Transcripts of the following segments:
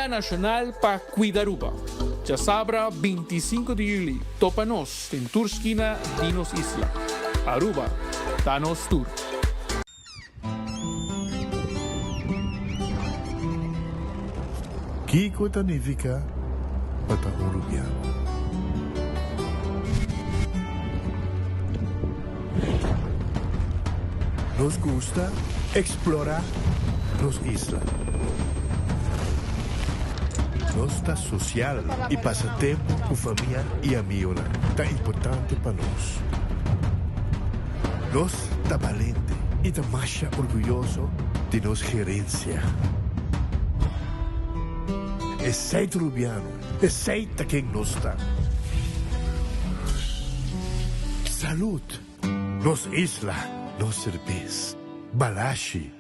Nacional pa Cuida Aruba. Djasabra 25 di juli topa nos den tur skina di nos isla. Aruba ta nos tur. Kiko ta nifiká pa ta un rubiano? Nos gusta eksplorá nos isla. Nos ta sosial i pasa tempu ku famia i amionan ta importante pa nos. Nos ta balente i ta masha orguyoso di nos gerensia. Esei ta Rubiano, esei ta ken nos ta. Salud! Nos isla, nos serbes. Balashi.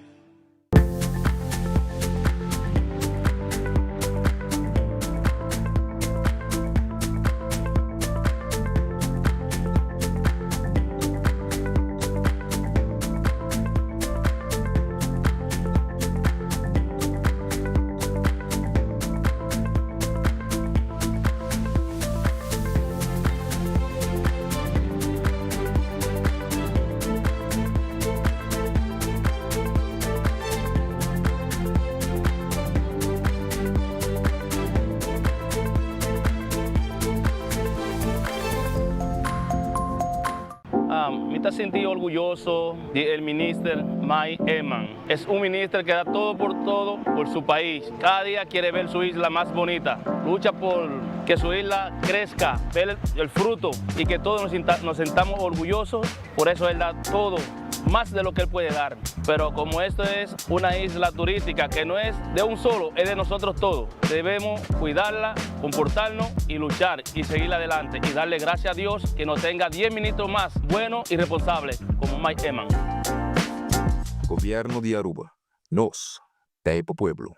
Mi ta sinti orguyoso di el minister Mike Eman. Es un minister que da todo por todo por su pais. Cada dia quiere ver su isla mas bonita. Lucha por que su isla crezca, ver el fruto y que todos nos sintamos orgullosos. Por eso él da todo, más de lo que él puede dar. Pero como esto es una isla turística que no es de un solo, es de nosotros todos. Debemos cuidarla, comportarnos y luchar y seguir adelante. Y darle gracias a Dios que nos tenga 10 ministros más buenos y responsables como Mike Eman. Gobierno di Aruba, nos ta e pa pueblo.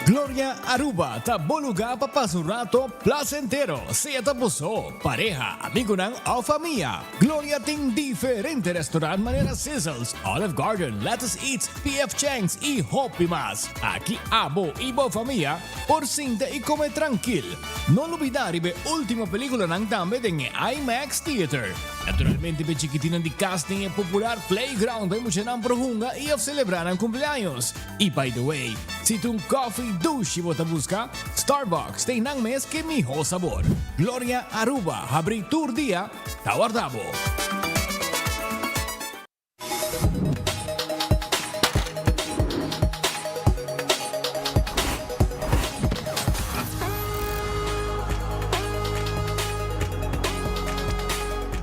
Gloria Aruba ta bo lugar pa pasa un rato placentero, sea ta bo so, pareha, amigonan of famia. Gloria tin diferente restaurant manera Sizzles, Olive Garden, Lettuce Eats, PF Chang's y hopi mas. Aki abo y bo famia por sinta y come trankil. No lubida riba e ultimo peliculanan tambe den e IMAX Theater. Naturalmente p'e chikitinnan di cas tin e popular playground pa e muchanan por hunga y of celebra nan cumpleaños. Y by the way, si ta un coffee dushi bo ta busca, Starbucks ta einan mes ke miho sabor. Gloria Aruba habri tur dia ta warda bo.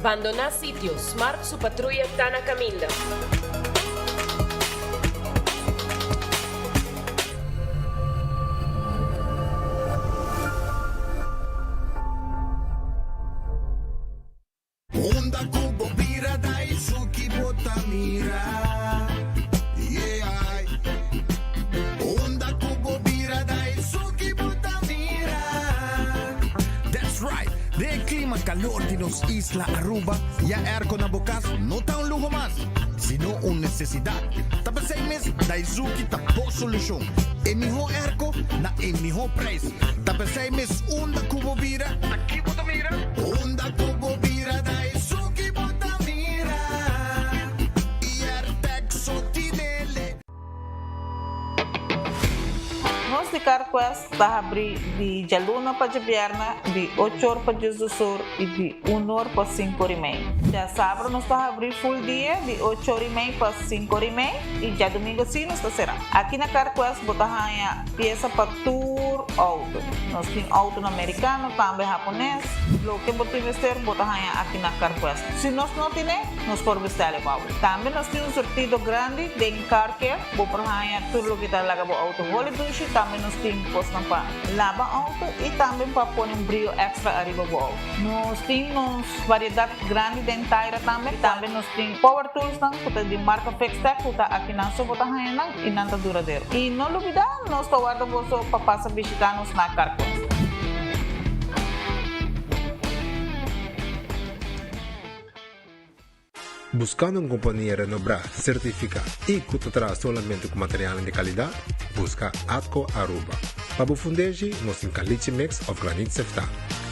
Bandoná sitio, Smart su patruya ta na kaminda. Unda ku bo bira da e suki bo ta mira yeah. Unda ku bo bira da e suki bo ta mira. That's right. Den e clima calor di nos isla Aruba, ya airco na bo cas no ta un luho mas, sino un necesidad. Ta p'esey mes Daizuki ta bo solucion. E miho airco na e miho prijs. Ta p'esey mes unda cu bo bira, ta ki bo ta mira? Unda cu bo bira Daizuki bo ta mira. Y Airtec so tinele. Nos di CarQuest ta habri di djaluna pa djabièrnè di ocho or pa diesdos or i di un or pa sinku or i mei. Djasabra nos ta habri full dia di ocho or i mei pa sinku or i mei i djadumingu si nos ta será. Aki na CarQuest bo ta haña piesa pa tur outo. Nos tin outonan merikano tambe hapones. Loke bo tin mester bo ta haña aki na CarQuest. Si nos no tine, nos por bestèl e pa bo. Tambe nos tin un surtido grandi den. Car care, bo por haña tur loke ta laga bo auto holi dushi, tambe nos tin kosnan pa laba auto y tambe pa pone un brio extra ariba bo auto. Nos tin nos variedad grandi den taira tambe, tambe nos tin power toolsnan ku ta di marca Fixtech ku ta akinan so bo ta haña nan y nan ta duradero. Y no lubida nos ta warda boso pa pasa bishita nos na Carquest. Buscando un compania renobrá, certificá y cu ta traha solamente cu materialnan di calidad? Busca Atco Aruba. Pa bo fundeshi, nos tin caliche mix of granit seftá.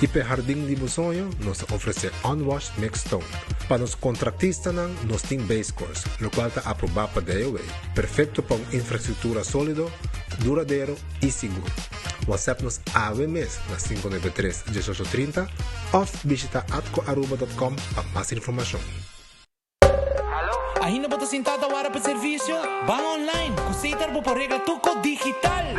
Y p'e hardin di bo soño, nos ta ofrece unwashed mixed stone. Pa nos contractistanan, nos tin base course, locual ta aprobá pa DOW, perfecto pa un infrastructura solido, duradero y sigur. WhatsApp nos awe mes na 593 1830 of bishita atcoaruba.com pa mas informacion. Ainda bo ta sinta ta wara pa servicio? Ban online! Cu Setar bo por regla tur cos digital!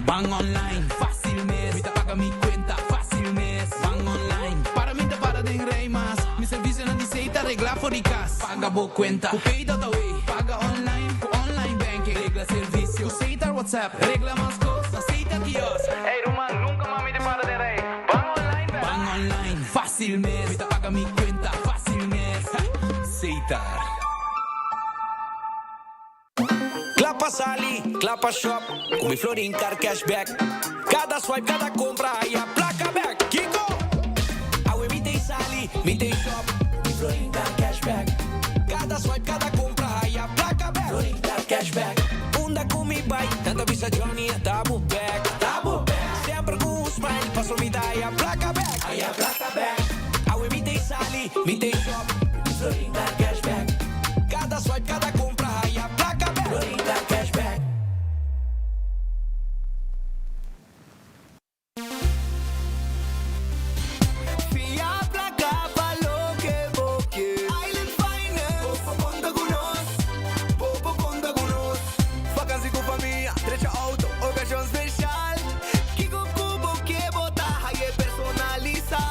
Ban online, facil mes! Mi ta paga mi cuenta, facil mes! Ban online, para mi ta para den rij mas! Mi servicionan di Setar regla for di cas! Paga bo cuenta cu Pay.awe! Paga online cu online banking! Regla servicio cu Setar WhatsApp! Regla mas cos na Setar kiosk! Ey ruman, nunca mas mi ta para den rij! Ban online bek! Ban online, facil mes! Mi ta paga mi cuenta, facil mes! Setar. Kla pa sali, kla pa shop, ku mi Florin Card Cashback. Kada swipe, kada kompra, haya plaka bek. Kiko? Awe mi t'ei sali, mi t'ei shop, mi Florin Card Cashback. Kada swipe, kada kompra, haya plaka bek. Florin Card Cashback. Unda ku mi bai, nan ta bisa Johnny a ta bo bek. Ta bo bek. Semper ku un smile, paso mi ta haya plaka bek. Haya plaka bek. Awe mi t'ei sali, mi t'ei shop, mi Florin Card Cashback. Kada swipe, kada kompra, haya plaka bek. Florin Card Cashback. Fia plaka pa loke bo ke. Island Finance. Bo por konta ku nos. Bo por konta ku nos. Vakansi ku famia, drecha outo, okashon speshal. Kiko ku bo ke bo ta haye personalisá.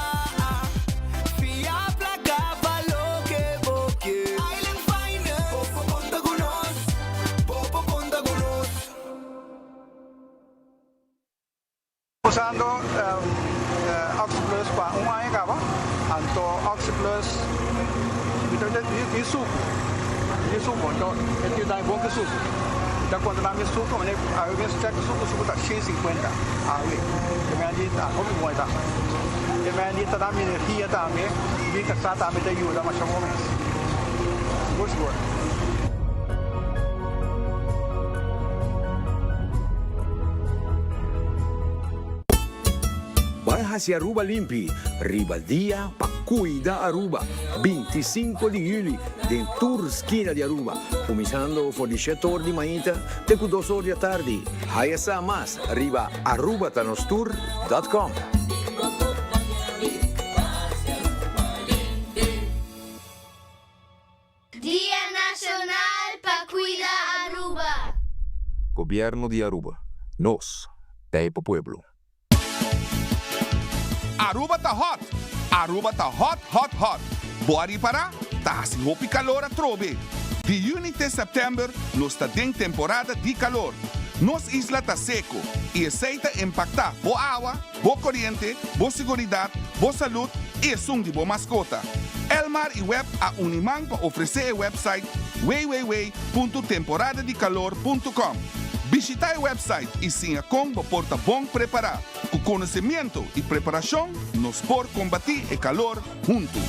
Fia plaka pa loke bo ke. Island Finance. Bo por konta ku nos. Bo por konta ku nos. Usando Oxyplus pa un aña caba, anto Oxyplus mi ta tin sucu, tin sucu, anto e tin dami bon ki sucu. Mi ta controla mi sucu, mi awe mi check sucu, sucu ta shen sinkuenta awe, e mei di ta hopi bon e ta. E mei di ta dami energia tambe, mi casa tambe ta yuda masha bon mes, sigur sigur. Ban haci Aruba limpi riba dia pa cuida Aruba, 25 di juli den tur skina di Aruba, cuminsando for di shete or di mainta te cu dos or di atardi. Haya sa mas riba arubatanostour dot com. Dia Nacional pa Cuida Aruba. Gobierno di Aruba, nos ta e pa pueblo. Aruba ta hot! Aruba ta hot hot hot! Bo a ripara? Ta hasi hopi calor atrobe! Di juni te september nos ta den temporada di calor. Nos isla ta seco y esey ta impacta bo awa, bo coriente, bo siguridad, bo salud y esun di bo mascota. Elmar y web a uni man pa ofrece e website www.temporadadicalor.com. Bishita e website y siña con bo por ta bon prepara. Cu conocimiento y preparacion nos por combati e calor hunto.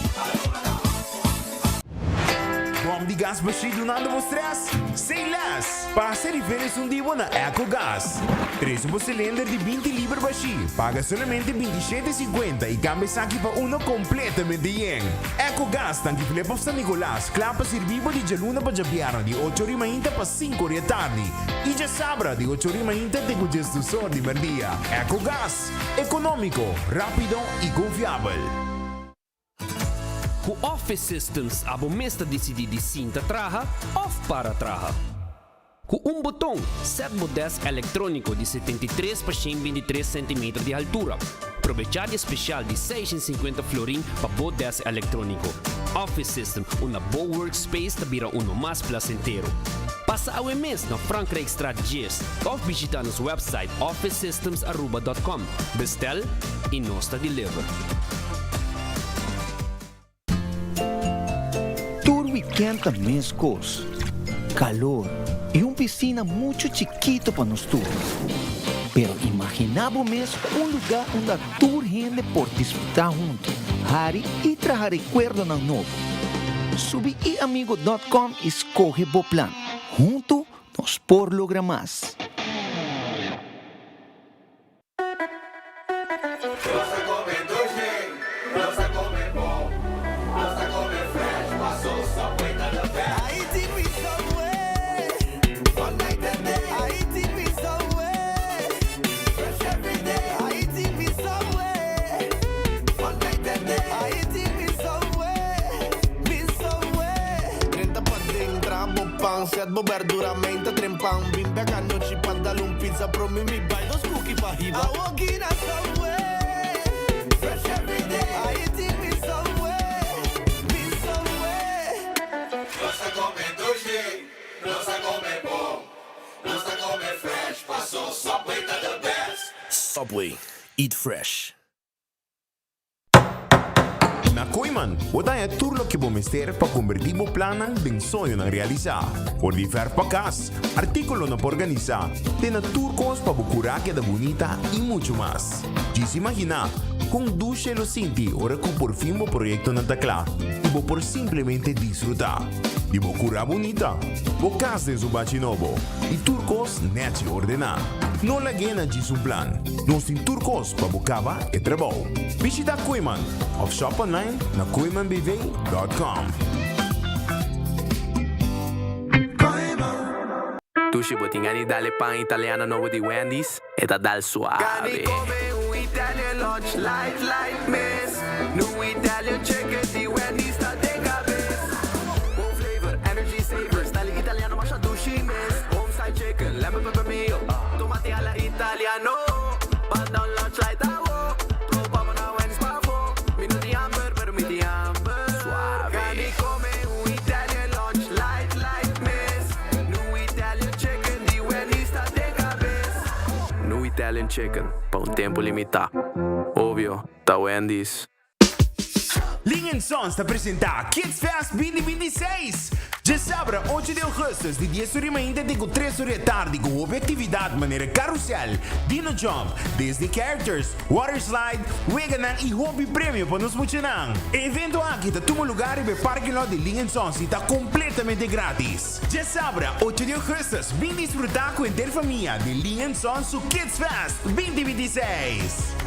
Bom di gas bashí dunando bo stress? Say less! Pasa riba esun di bo na Ecogas. Trese bo silinder di 20 liber bashí, paga solamente 27,50 i kambia esaki pa uno kompletamente yen. Ecogas tanki Flip of San Nicolas kla pa sirbi bo di djaluna pa djabièrnè di ocho ori mainta pa sinku ori e tardi i djasabra di ocho ori mainta te ku djesdus or di merdia. Ecogas, ekonómiko, rápido i konfiabel. Ku Office Systems abo mes ta disidí di sinta traha òf para traha. Ku un boton, sèt bo dèsk elektróniko di 73 pa 123 sentimeter di haltura. Probechá di e spesial di 650 florin pa bo dèsk elektróniko. Office System, unda bo workspace ta bira uno mas plasentero. Pasa awe mes na Frankrijkstraat 10 òf bishitá nos wèpsait officesystemsaruba.com. Bestel i nos ta deliver. Tur weekend ta mescos. Calor y un piscina mucho chikito pa nos tur. Pero imagina bo mes un lugar unda tur hende por disfruta hunto, hari y traha recuerdonan nobo. Subi iamigo.com y scoge bo plan. Hunto nos por logra mas. Nos ta come dushi, nos ta come bon, nos ta come fresh, paso Subway ta the best. I eating with Subway, all night and day. I eating with Subway, fresh every day. I eating with Subway, all night and day. I eating with Subway, with Subway. Drenta paden, traha bo pan, set bo berdura, menta trempan. Bin bek anochi pa dal un pizza, prome mi bai dos cookie pa hiba. I walk in a Subway, fresh every day. I eating with Subway, with Subway. Nos ta come dushi, nos ta come bon, nos ta come fresh, paso Subway ta the best. Subway, eat fresh. Na Kooyman, bo ta haña tur loke bo mester pa kombertí bo plannan den soñonan realisá. For di vèrf pa kas, artíkulonan pa organisá, te na tur kos pa bo kurá keda bunita i muchu mas. Djis imaginá kon dushe lo sinti ora ku por fin bo proyektonan ta kla i bo por simplemente disfrutá di bo kurá bunita, bo kas den su bachi nobo i tur kos nèchi ordená. No lag'é na djis un plan. Nos tin tur kos pa bo kaba e trabou. Bishita Kooyman of shop online na kooymanbv.com. Dushi bo tin gana di dal e pan italiano nobo di Wendy's? E ta dal suave. Gana di come un Italian lunch light light mes. Nu Italian chicken di Wendy's ta den cabes. Bon flavor, energy saver, style italiano masha dushi mes. Home style chicken, lemon pepper mayo, tomate alla italiano. Banda un lunch light awo, proba bo na Wendy's pafo. Mi no tin hamber, pero mi tin hamber. Suave. Gana di come un Italian lunch light light mes. Nu Italian chicken di Wendy's ta den cabes. Nu Italian chicken, pa un tempo limita. Obvio, ta Wendy's. Ling and Sons ta presenta Kids Fest 2026! Djasabra ocho di augustus di dies ora mainta te ku tres ora di atardi ku hopi aktividat manera karusel, dino jump, Disney characters, water slide, weganan i hopi premio pa nos muchanan. E evento aki ta tuma lugar riba e parking lot di Ling and Sons i ta kompletamente gratis. Djasabra ocho di augustus bin disfruta ku henter famia di Ling and Sons su Kids Fest 2026!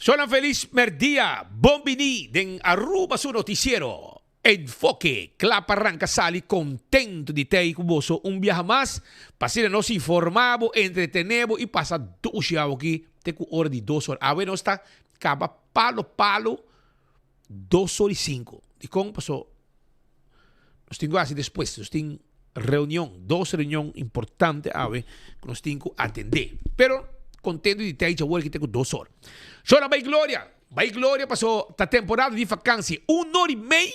Sonan felis merdia, bon bini den Aruba su noticiero Enfoke, kla pa ranka sali contento di tei cu boso un biaha mas, pa asina nos informa bo, entretene bo y pasa dushi awoki te cu ora di dos or. Awe nos ta caba palo palo dos or y cinco. Dicon? Paso nos tin cu haci despues, nos tin reunion, dos reunion importante awe cu nos tin cu atende. Pero contento di tei djawor aki te cu dos or. Shona bay Gloria, bay Gloria paso ta temporada di vakantie. Un or y mei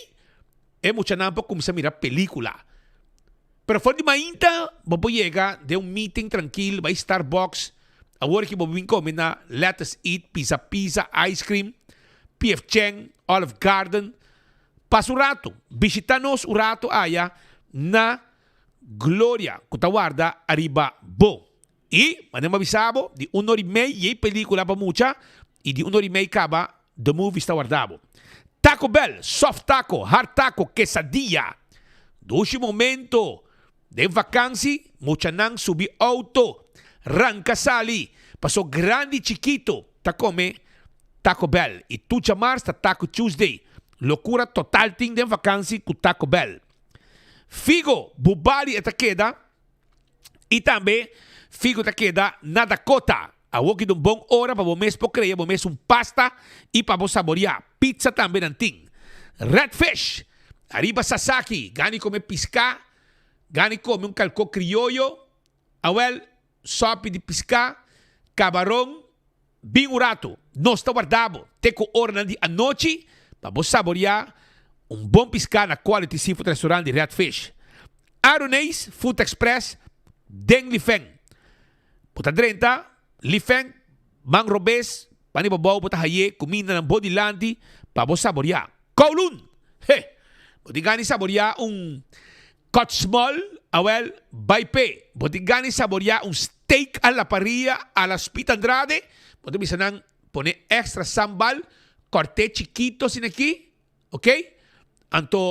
e muchanan por cuminsa mira pelicula. Pero for di mainta bo por yega den un meeting trankil, bay Starbucks, awor aki bo bin come na Let Us Eat, Pizza Pizza, Ice Cream, PF Chang, Olive Garden. Pasa un rato, bishita nos un rato aya na Gloria cu ta warda ariba bo. Y, manera mi a bisa bo, di un ora y mei yey pelicula pa mucha y di un ora y mei caba The Movies ta warda bo. Taco Bell, soft taco, hard taco, quesadilla. Dushi momento den vakansi, muchanan subi auto, ranca sali, paso grandi y chikito ta come Taco Bell y tur djamars ta Taco Tuesday. Locura total tin den vakansi cu Taco Bell. Figo, Bubali e ta keda y tambe Figo ta keda na Dakota. Awor ki ta un bon ora pa bo mes por crea bo mes un pasta y pa bo saboria. Pizza tambe nan tin. Red Fish, ariba Sasaki, gani come pisca, gani come un calco crioyo, awel sopi di pisca, cabaron, bin un rato. Nos ta warda bo te cu oranan di anochi pa bo saboria un bon pisca na Quality Seafood Restaurant di Red Fish. Aroneis Food Express den Lifeng. Bo ta drenta Lifeng man robes pani bo bou bo ta haye cumindanan bo dilanti pa bo saboria. Kowloon! He! Bo tin gana di saboria un cut small? Awel, bai p'e. Bo tin gana di saboria un steak a la parrilla a la Spit Andrade? Bo ta bisa nan pone extra sambal, cort'e chikito asina aki, ok? Anto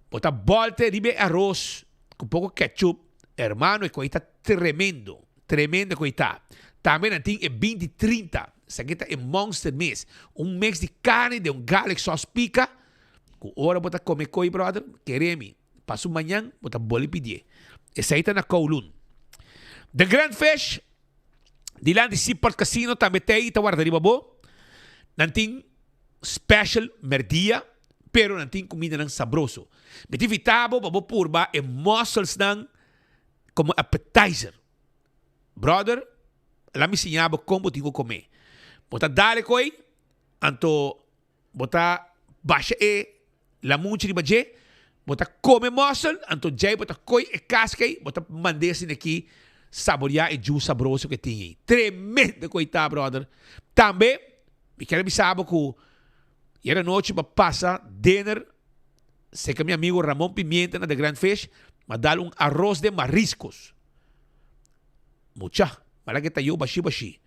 bo ta bolte riba e aros cu poco ketchup, hermano e coi ta tremendo, tremendo e coi ta. Tambe nan tin e binti 30, esaki ta e monster mes, un mix di carne den un garlic sauce pica, cu ora bo ta come e coi brother, kere mi, paso mañan bo ta boli pidie. Esai ta na Kowloon. The Grand Fish, dilanti Seaport Casino tambe t'ei ta warda riba bo. Nan tin special merdia, pero nan tin cumindanan sabroso. Mi ta invita bo pa bo purba e musselsnan como appetizer. Brother, la mi siña bo con bo tin cu come. Bo ta dale coy, anto bo ta basha e lamunchi riba dje, bo ta come mussel, anto djei bo ta coy e casca ei, bo ta mand'e asina aki saborea e juice sabroso cu e tin ei. Tremendo coy ta, brother. Tambe Mi kier a bisa bo ku ayer anochi bo a pasa dinner serka mi amigo Ramon Pimienta na The Grand Fish, mi a dal un arroz de mariscos. Mucha, mala ke ta yo bashi bashi.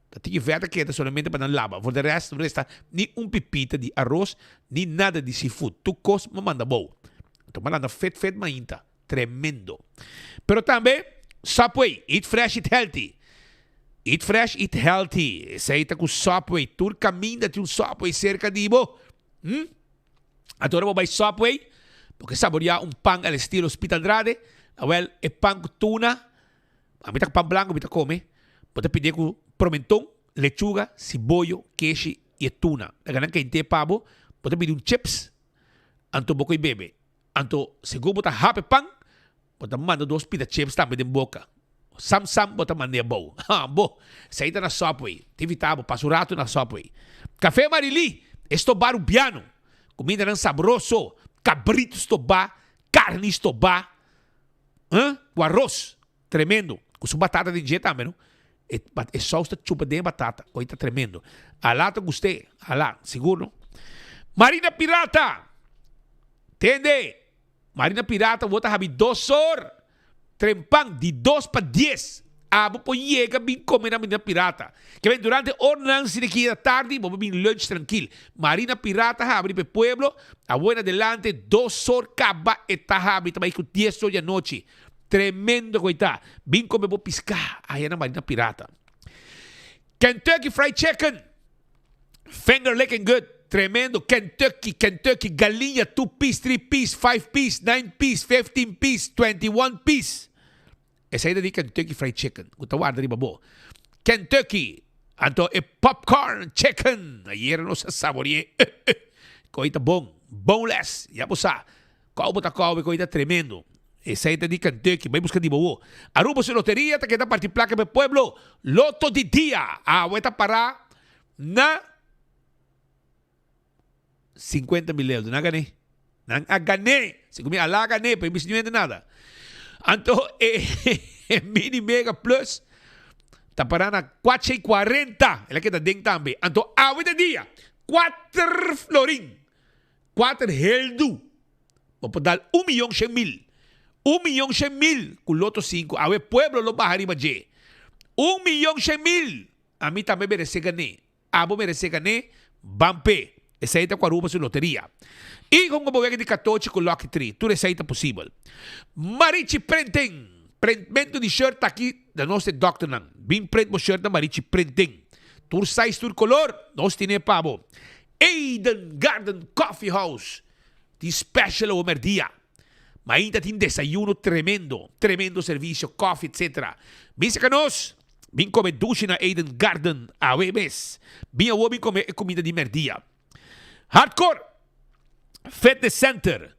Ta tiki vèt a keda solamente pa nan laba. For de rest no resta ni un pipita di arroz ni nada di seafood. Tur kos mi a manda bou. Anto mi a landa fet fet mainta. Tremendo. Pero tambe Subway, eat fresh, eat healthy. Eat fresh, eat healthy. Esei ta ku Subway. Tur kaminda tin un Subway serka di bo. Hm? Anto ora bo bai Subway, bo ke saboreá un pan al estilo Spit Andrade, awel e pan ku tuna, ami ta pan blanku mi ta kome, bo ta pidie ku promenton, lechuga, siboyo, keshi i e tuna. Laga nan kent'é pa bo, bo ta pidi un chips, anto bo koi bebe. Anto segun bo ta hap e pan, bo ta manda dos pita chips tambe den boka. Sam sam bo ta mand'é abou. Ha bo! Esei ta na Subway. Ta invitá bo pasa un ratu na Subway. Café Marilí, e stobá rubiano. Kumindanan sabroso, kabritu stobá, karni stobá, huh, ku aros. Tremendo. Ku su batata den dje tambe no. E e sous ta chupa den e batata. Oye ta tremendo. Alá ta gust'é. Alá, sigur no. Marina Pirata! Tende! Marina Pirata bo ta habi dos or. Trempan di dos pa dies. Abo por yega bin come na Marina Pirata. Ke ben durante ornan si di ki ta tardi bo por bin lunch trankil. Marina Pirata habri pa e pueblo. Awor en adelante dos or kaba e ta habri ta bai ku dies or di anochi. Tremendo cu ta. Bin come bo pisca aya na Marina Pirata. Kentucky Fried Chicken. Finger licking good, tremendo, Kentucky, Kentucky, galiña, two piece, three piece, five piece, nine piece, 15 piece, 21 piece. Esei ta di Kentucky Fried Chicken, ku ta warda riba bo. Kentucky, anto e popcorn chicken, ayera nos a sabori'é, Koi ta bon, boneless, ya bo sa. Kou bo ta kou e koi ta tremendo. Esei ta di Kentucky, bai buska di bo. Aruba su loteria ta keda parti plaka pa e pueblo. Loto di dia, awe ta para na 50 mil euro. Nan a gané. Nan a gané. Segun mi, Alá a gané, pero mi no hende nada. Anto e Mini Mega Plus ta para na 440. El a keda den tambe. Anto awe ta dia, 4 florin. 4 heldu. Bo por dal un miyon shen mil. Un miyon shen mil ku Loto 5. Awe pueblo lo baha riba dje. Un miyon shen mil. Ami tambe meresé gané. Abo meresé gané. Ban p'e. Esei ta ku Aruba su loteria. I kon ku bo wega di katochi ku Lucky Tree. Tur esei ta posibel. Marichi Printing. Printmentu di shirt ta aki na nos e dòkternan. Bin print bo shirt na Marichi Printing. Tur size tur kolor nos tine pa bo. Eden Garden Coffee House tin special awo merdia. Mainta tin desayuno tremendo, tremendo servicio, koffie etc. Bin saka nos, bin come dushi na Eden Garden awe mes. Bin awo bin come e cuminda di merdia. Hardcore Fitness Center,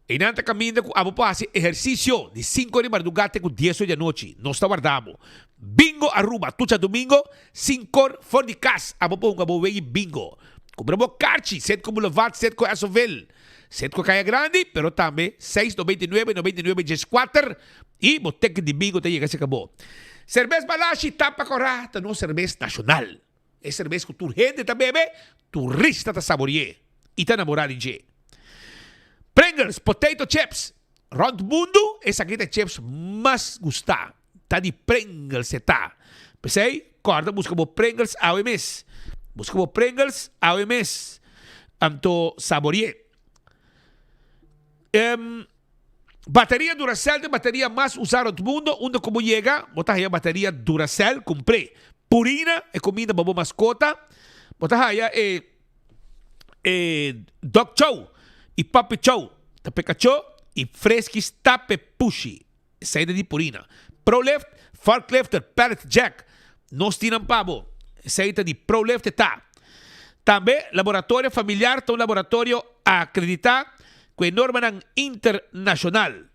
einan ta caminda cu abo por haci ehercicio di cinco di marduga te cu dies or di anochi. Nos ta warda bo. Bingo Aruba, tur djadomingo, cincor for di cas abo por hunga bo wegi bingo. Cumpra bo carchi, Setco Boulevard, Setco Esoville. Setco Caya Grandi, pero tambe seis noventa i nuebe, noventa i nuebe dieskuater i bo teken di bingo ta yega serka bo. Serbes Balashi Tapa Kora ta nos serbes nashonal. E serbes ku tur hende ta bebe, turista ta sabori'é i ta namorá di dje. Pringles, potato chips, rònt mundu esaki ta e chips mas gustá. Ta di Pringles e ta. P'esei, kòrda buska bo Pringles awe mes. Buska bo Pringles awe mes. Anto sabori'é. Em, bateria Duracell ta e bateria mas usá rònt mundo. Unda ku bo yega, bo ta haya bateria Duracell. Kumpr'é. Purina, e kuminda pa bo maskota. Bo ta haya e e dog chow i puppy chow. Ta p'e kachó i Friskies ta p'e pushi. Esei ta di Purina. Prolift, Forklifter, Pallet Jack, nos tin nan pa bo. Esei ta di Prolift e ta. Tambe Laboratorio Familiar ta un laboratorio akreditá ku e normanan internashonal.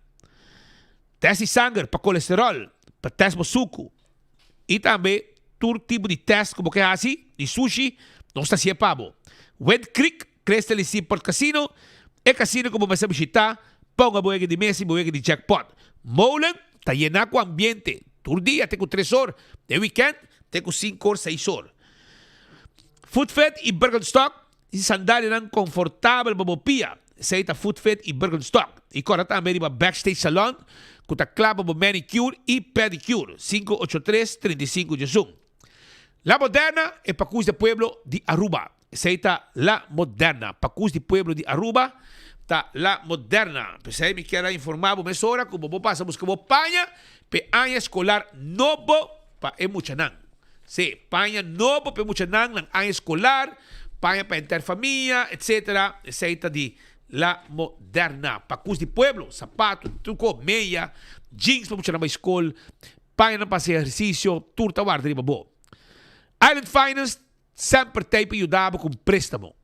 Tèst di sanger pa kolesteròl, pa tèst bo suku i tambe tur tipo di tèst ku bo ke hasi di sushi, nos ta hasié pa bo. Wind Creek Crystal y Seaport Casino, e casino cu bo mester bishita pa hunga bo wega di mesa y bo wega di jackpot. Molen ta yena cu ambiente tur dia te cu tres or, den weekend te cu cinco or, seis or. Footfit y Birkenstock y sandalianan confortabel pa bo pia. Esey ta Footfit y Birkenstock. Y corda tambe riba Backstage Salon cu ta cla pa bo manicure y pedicure. 583 35 diesun. La Moderna e pacus de pueblo di Aruba. Esey ta La Moderna. Pacus di pueblo di Aruba ta La Moderna. P'esey mi kier a informa bo mesora cu bo por pasa busca bo paña p'e aña escolar nobo pa e muchanan. Si, paña nobo p'e muchanan nan aña escolar, paña pa henter famia, etc. Esey ta di La Moderna. Pacus di pueblo, sapato, tur cos, meya, jeans pa muchanan bay scol, pañanan pa haci ehercicio, tur ta warda riba bo. Island Finance Semper t'ei pa yuda bo ku un préstamo.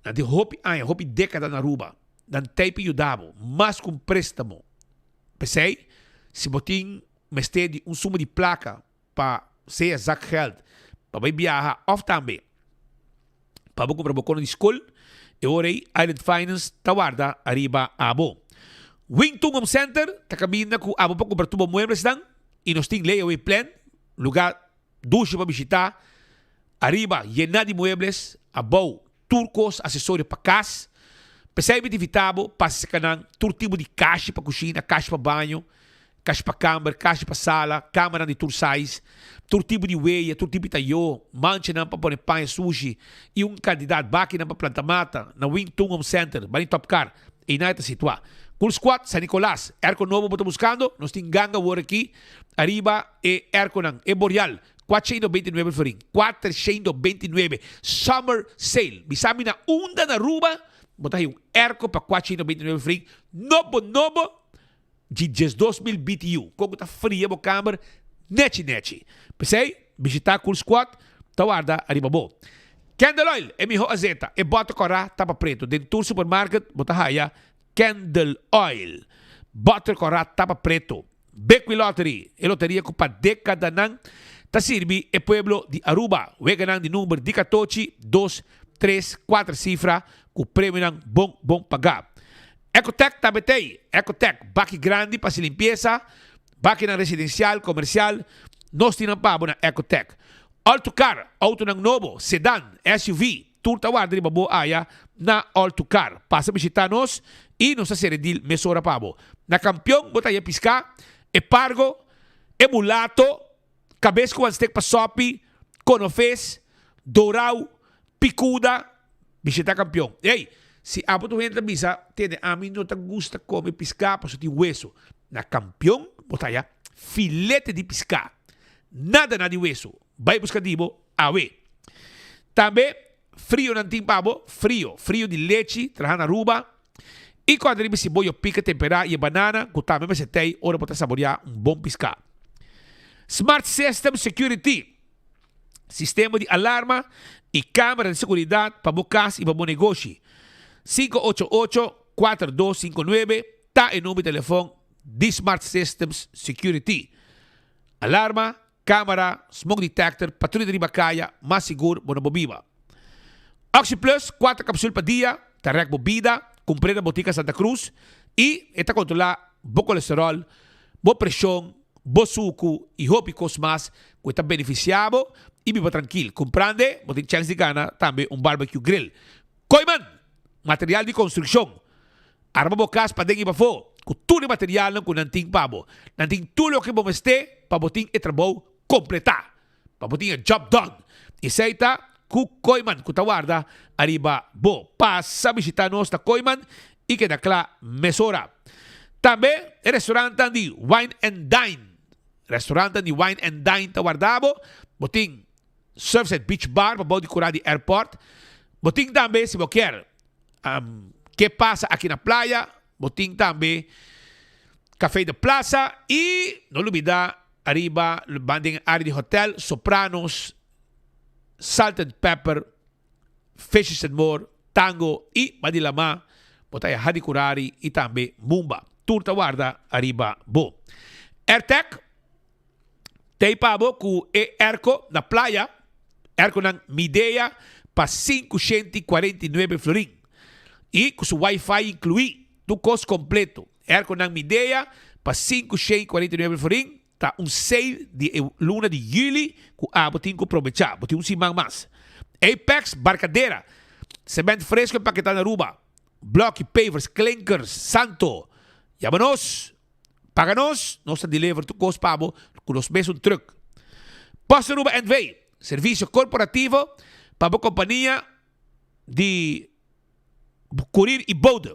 Nan tin hopi aña, hopi dékada na Aruba. Nan t'ei pa yuda bo, mas ku un préstamo. P'esei, si bo tin mester di un suma di plaka pa sea zakgeld, pa bai biaha òf tambe pa bo kumpra bo kono di skol, e ora ei Island Finance ta warda ariba abo. Wing Tung Home Center ta kaminda ku abo pa kumpra tur bo mueblesnan i nos tin layaway plan, lugá Dushi pa bishitá, ariba yená di muebles, abou tur kos asesorio pa kas. P'esei mi ta invitá bo pasa serka nan tur tipo di kashi pa kushina, kashi pa baño, kashi pa kamber, kashi pa sala, kamanan di tur size, tur tipo di weya, tur tipo di tayó, manchanan pa pone paña sushi i un kantidat bakinan pa planta mata na Wing Tung Home Center, bani Top Car. Einan e ta situá. Cool Squad, San Nicolas, Airco nobo bo ta buskando? Nos tin ganga awor aki ariba e airconan. E Boreal. 429 florin. 429. Summer sale. Bisa mi na unda na Aruba bo ta haya un airco pa 429 florin nobo nobo di 12000 BTU. Kon ku ta fria bo kamer nechi nechi. P'esei bishita Cool Squad ta warda ariba bo. Candle oil, e miho azeta. E bòter kòrá tapa pretu. Den tur supermarket bo ta haya Candle oil. Bòter kòrá tapa pretu. Bequi Lottery, e loteria ku pa dekadanan ta sirbi e pueblo di Aruba. Weganan di number di katochi, dos, tres, kuater sifra ku premionan bon bon pagá. Ecotec tambe t'ei. Ecotec, baki grandi pa hasi limpiesa, bakinan residensial, komersial, nos tin nan pa bo na Ecotec. All to Car, outonan nobo, sedan, SUV, tur ta warda riba bo aya na All to Car. Pasa bishita nos y nos ta sere deal mesora pa bo. Na Campeon bo ta haya pisca, e pargo, e mulato, cabes cu wan stek pa sopi, conofes, dorau, picuda, bishita Campeon. Ey, si abo tur hende ta bisa, tende ami no ta gusta come pisca pasobra tin weso. Na Campeon bo ta haya filete di pisca. Nada na di weso. Bai buska di bo awe. Tambe frio nan tin pa bo, frio, frio di lechi traha na Aruba. I kòrda riba si bo yo pika temperá i e banana ku tambe mester tei ora bo ta saboriá un bon piská. Smart System Security, sistema di alarma i kamera di seguridat pa bo kas i pa bo negoshi. 588 4259 ta e number di telefòn di Smart Systems Security. Alarma, camera, smoke detector, patruya di riba caya, mas sigur bo no por biba. Oxi Plus, cuater capsul pa dia, ta rek bo bida, cumpr'e na Botica Santa Cruz y e ta controla bo colesterol, bo presion, bo sucu y hopi cos mas cu e ta beneficia bo y biba trankil. Cumprand'e, bo tin chance di gana tambe un barbecue grill. Kooiman! Material di construccion. Arma bo kas paden i pafó ku tur e materialnan ku nan tin pa bo. Nan tin tur loke bo mester pa bo tin e trabou kompletá, pa bo tin e job done. Esei ta ku Kooiman ku ta warda ariba bo. Pasa bishitá nos na Kooiman i keda kla mesora. Tambe e restaurantnan di Wine and Dine. Restaurantnan di Wine and Dine ta warda bo. Bo tin Surfside Beach Bar pa bou di kura di airport. Bo tin tambe si bo kier ke pasa aki na playa, bo tin tambe Café de Plaza y no lubida ariba ban den area di hotel Sopranos, Salt and Pepper, Fishes and More, Tango y ban di lama bo ta haya Hadi Kurari y tambe Mumba. Tur ta warda ariba bo. Airtec. Tei pa bo ku e airco na playa, airconan Midea pa 549 florin. I ku su wifi inkluí, tur kos kompleto. Airconan Midea pa 549 florin ta un sale di e luna di yüli ku abo tin ku probechá. Bo tin un siman mas. Apex Barcadera, Cement fresco empaketá na Aruba, bloki, pavers, klinkers, santo. Yama nos! Paga nos, nos ta deliver tur kos pa bo ku nos mesun truck. Post Aruba NV, servisio korporativo pa bo kompania di kurir i bode.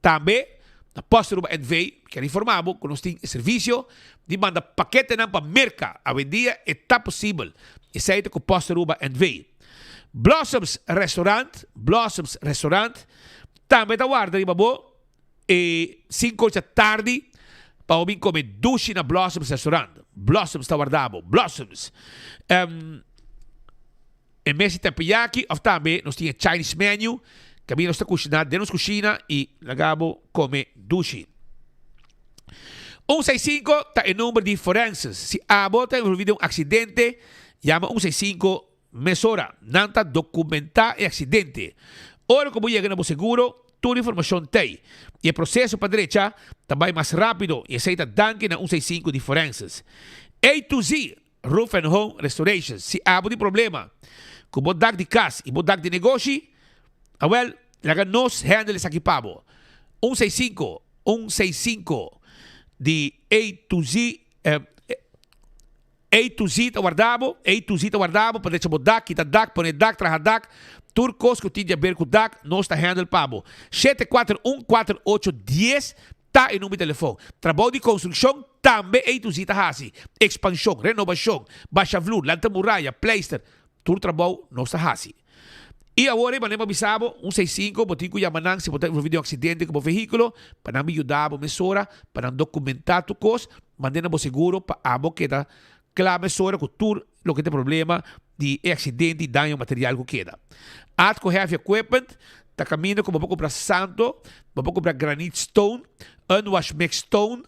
Tambe na Post Aruba NV kier informa bo ku nos tin e servisio di manda paketenan pa Merka. Awendia e ta posibel. Esei ta ku Post Aruba NV. Blossoms Restaurant, Blossoms Restaurant tambe ta warda riba bo. E sinku ocha tardi pa bo bin kome dushi na Blossoms Restaurant. Blossoms ta warda bo. Blossoms. Um, e mes di teppanyaki of tambe nos tin e Chinese menu. Kaminda nos ta kushina den nos kushina i laga bo kome dushi. Un seis sinku ta e number di forenses. Si abo ta envolvi den un aksidente, yama un seis sinku Mesora, nan ta dokumentá e aksidente. Ora ku bo yega na bo seguro, tur informashon t'ei. I e proseso pa drecha ta bai mas rápido i esei ta danki na un seis sinku di Forenses. A to Z Roof and Home Restorations Si abo tin problema ku bo dak di kas i bo dak di negoshi, awèl, laga nos handle esaki pa bo. Un seis sinku, un seis sinku di A to Z. A to Z ta warda bo, A to Z ta warda bo pa drecha bo dak, kita dak, pone dak, traha dak, tur kos ku tin di aber ku dak, nos ta handle pa bo. 741 48 dies ta e number di telefon. Trabou di konstrukshon. Tambe A to Z ta hasi ekspanshon, renobashon, basha vloer, lanta muraya, pleister. Tur trabou nos ta hasi. I awor e manera pa bisa bo, un seis sinku, bo tin ku yama nan si bo ta envolvi den un aksidente ku bo vehíkulo, pa nan bin yuda bo mesora, pa nan dokumentá tur kos, mand'é na bo seguro pa abo keda kla mesora ku tur loke ta e problema di e aksidente i daño material ku keda. Atco Heavy Equipment ta kaminda ku bo por kumpra santo, bo por kumpra granite stone, unwash mix stone,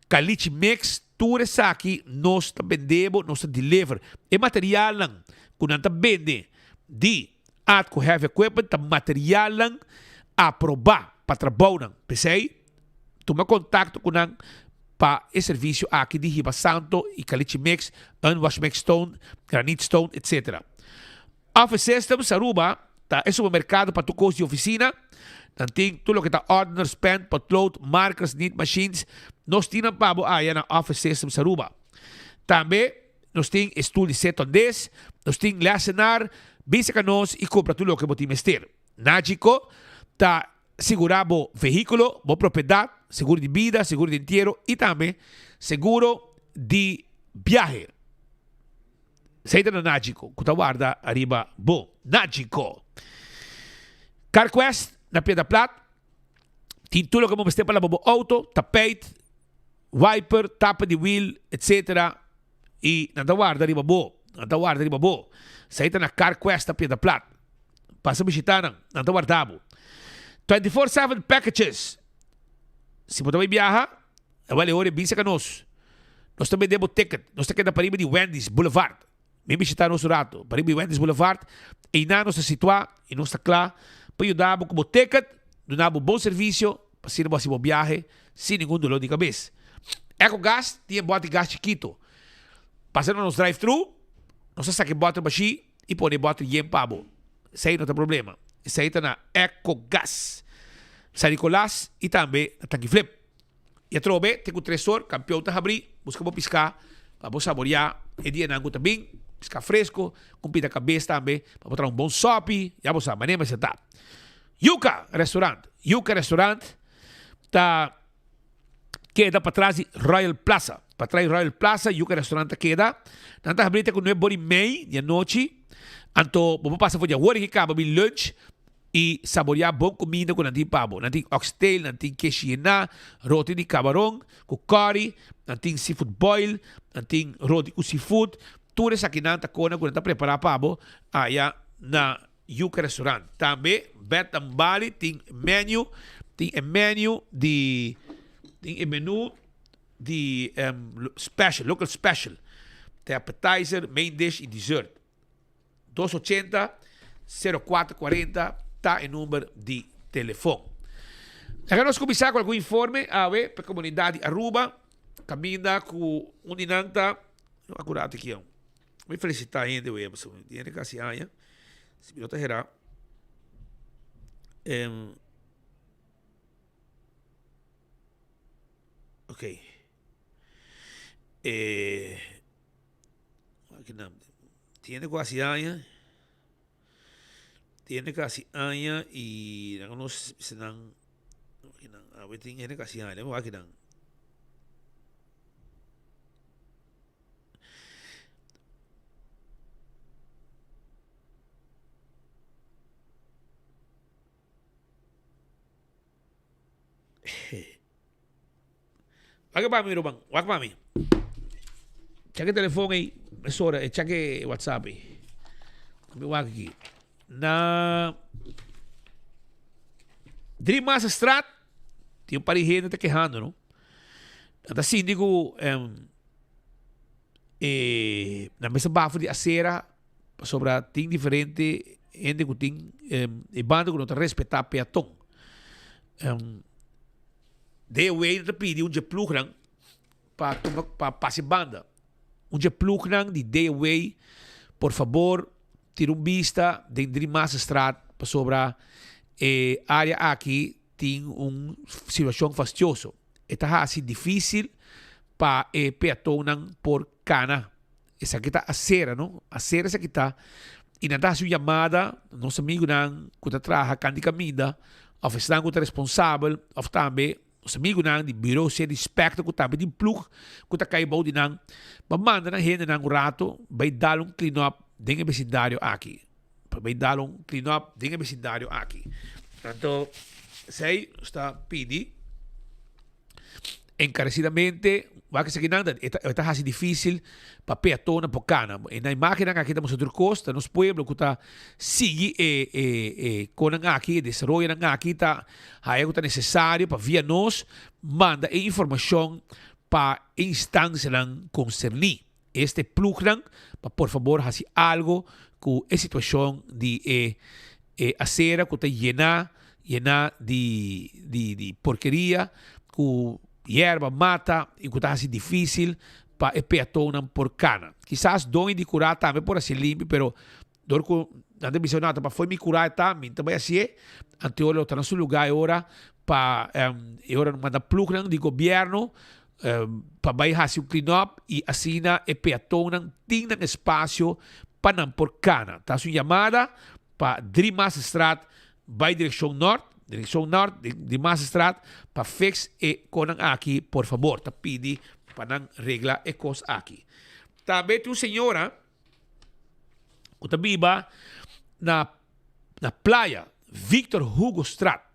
caliche mix, Tur esaki nos ta bende bo, nos ta deliver. E materialnan ku nan ta bende di Atco Heavy Equipment ta materialnan aprobá pa trabounan. P'esei, tuma kontakto ku nan pa e servisio aki di hiba santo i caliche mix, unwash mix stone, granite stone, etc. Office Systems Aruba ta e supermerkado pa tur kos di ofisina. Nan tin tur loke ta ordeners, pen, potlood, markers, nit machines. Nos tin nan pa bo aya na Office Systems Aruba. Tambe nos tin e stoel di set on des, nos tin lessenaar. Bisa ka nos i kumpra tur loke bo tin mester. Nagico ta sigurá bo vehíkulo, bo propiedat, seguro di bida, seguro di entiero i tambe seguro di biahe. Esei ta na Nagico ku ta warda ariba bo. Nagico. CarQuest na Piedra Plat tin tur loke bo mester pa laba bo auto, tapijt, wiper, tapa di wiel, etc. I nan ta warda riba bo. Nan ta warda riba bo. Esei ta na CarQuest na Piedra Plat. Pasa bishita nan. Nan ta warda bo. 24/7 packages. Si bo ta bai biaha, Awel e ora e bisa ka nos, Nos ta bende bo ticket, nos ta keda pariba di Wendy's Boulevard. Mi bishita nos un rato, pariba di Wendy's Boulevard, einan nos ta situá i nos ta kla pa yuda bo ku bo ticket, duna bo bon servisio pa asina bo hasi bo biahe sin ningun dolor di kabes. Ecogas tin e bòt di gas chikito. Pasa na nos drive-thru, nos ta saka e bòter bashí i pone e bòter yen pa bo. Esei no ta problema. Esei ta na Ecogas, San Nicolas i tambe na Tanki Flip. I atrobe te ku tresor, kampion ta habrí, buska bo piská pa bo saboriá e dianan ku ta bin, piská fresko, ku un pita kabes tambe, pa bo traha un bon sòpi, ya bo sa manera mester ta. Yuka Restaurant, Yuka Restaurant ta keda patras di Royal Plaza, patras di Royal Plaza Yuka Restaurant ta keda, nan ta habrí te ku nuebe ora i mei di anochi, anto bo por pasa for di awor i kaba bin lunch, I saboreá bon kuminda ku nan tin pa bo. Nan tin oxtail, nan tin keshi yená, roti di kabaron ku kòri, nan tin seafood boil, nan tin roti ku seafood. Tur esakinan ta kona ku nan ta prepará pa bo aya na Yuca Restaurant. Tambe Bed and Bali tin menu, tin e menu di, tin e menu di special, local special. Ta appetizer, main dish i dessert. Dos ochenta, sero kuater kuarenta ta e number di telefon. Laga nos kuminsá ku algun informe awe pa e komunidat di Aruba, kaminda ku un di nan ta, no akurá aki aun. Mi felisitá hende wea pasobra mi hende kasi aña, si mi no ta herá. Ok. E. Tiene casi aña, tiene casi aña y nan nos bisa nan, awe tin hende casi aña, dame wak nan. Wak pa mi ruman, wak pa mi. Check e telefon ei, mesora, e check e WhatsApp ei. Mi wak aki. Na Driemasterstraat tin un par di hende ta kehando, no? Nan ta sinti ku e nan mester bafo di asera pasobra tin diferente hende ku tin e banda ku no ta respetá peaton. DOW ta pidi un dje plugnan pa tuma pa pasa e banda. Un dje plugnan di DOW por fabor tira un bista den Driemasterstraat pasobra e area aki tin un situacion fastioso. E ta haci dificil pa e peatonnan por cana. Esaki ta acera no, acera esaki ta y nan ta haci un yamada nos amigunan cu ta traha can di caminda of esnan cu ta responsabel of tambe. Nos amigunan di Bureau City Inspector ku tambe tin plug ku ta kai bou di nan pa manda nan hendenan un rato bai dal un clean up den e besindario aki. Pa bai dal un clean up den e besindario aki. Anto esei nos ta pidi encarecidamente wak esakinan ta e ta hasi dificil pa peatonnan por cana. E na imagennan aki ta mustra tur cos, ta nos pueblo cu ta sigui e e e conan aki, e desaroyonan aki ta haya cu ta necesario pa via nos manda e informacion pa e instancianan concerni. Este plugnan pa por fabor hasi algo cu e situacion di e e acera cu ta yena yena di di di porkeria cu yerba, mata y cu ta hasi dificil pa e peatonnan por cana. Kisas doño di cura tambe por haci limpi pero dor cu nan ta bisa no ta pa fo'i mi cura e ta mi ta bay haci'e anto lo ta na su lugar e ora pa e ora manda plugnan di gobierno pa bai hasi un clean up y asina e peatonnan tin nan espacio pa nan por cana. Ta haci un yamada pa Driemasterstraat bai direccion nort, direccion nort di Driemasterstraat pa fix e conan aki por fabor. Ta pidi pa nan regla e cos aki. Tambe tin un señora cu ta biba na na playa Victor Hugo Straat.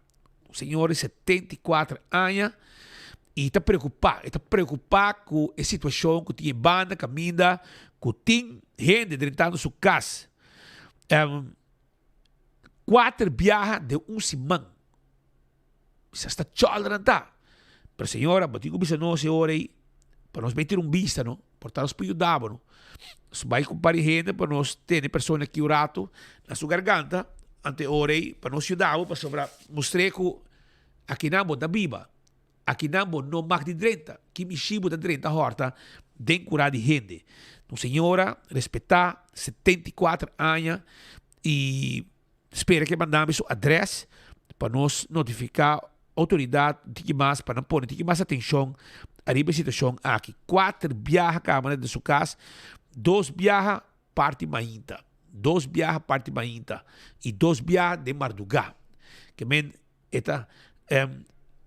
Un señor di 74 aña y ta preocupa, e ta preocupa cu e situacion cu tin e banda caminda cu tin hende drentando su cas um, cuater biaha den un siman. Bisa sta cholder nan ta. Pero señora, bo tin cu bisa nos e ora ey pa nos bay tira un bista no, por ta nos por yuda bo no. Nos bay cu un par di hende pa nos tene persona aki un rato na su garganta, ante e ora ey pa nos yuda bo pasobra mustr'e cu akinan bo ta biba. Akinan bo no mag di drenta. Ki mishi bo ta drenta hòrta den kurá di hende? Un señora respetá, 74 aña, i spera ke manda mi su adrès pa nos notifiká outoridat un tiki mas pa nan pone un tiki mas atenshon ariba e situashon aki. Kuater biaha kaba den su kas, dos biaha parti mainta, dos biaha parti mainta i dos biaha den mardugá. Ke men E ta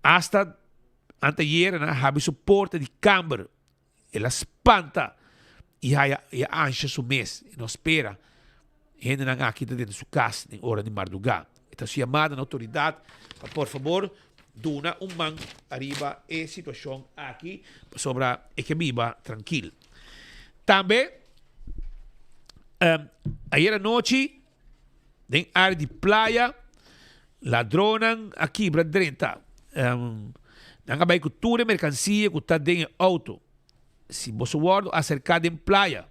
hasta anteayer nan a habri su porta di kamber. El a spanta y haya y a ansha su mes. E no spera hendenan aki ta dentro su cas den ora di marduga. E ta su yamada na autoridad pa por fabor duna un man ariba e situacion aki pasobra e ke biba trankil. Tambe ayer anochi Den área di playa, ladronnan a kibra drenta. Nan a bai ku tur e merkansia ku ta den e outo. Si boso wòrdu aserká den playa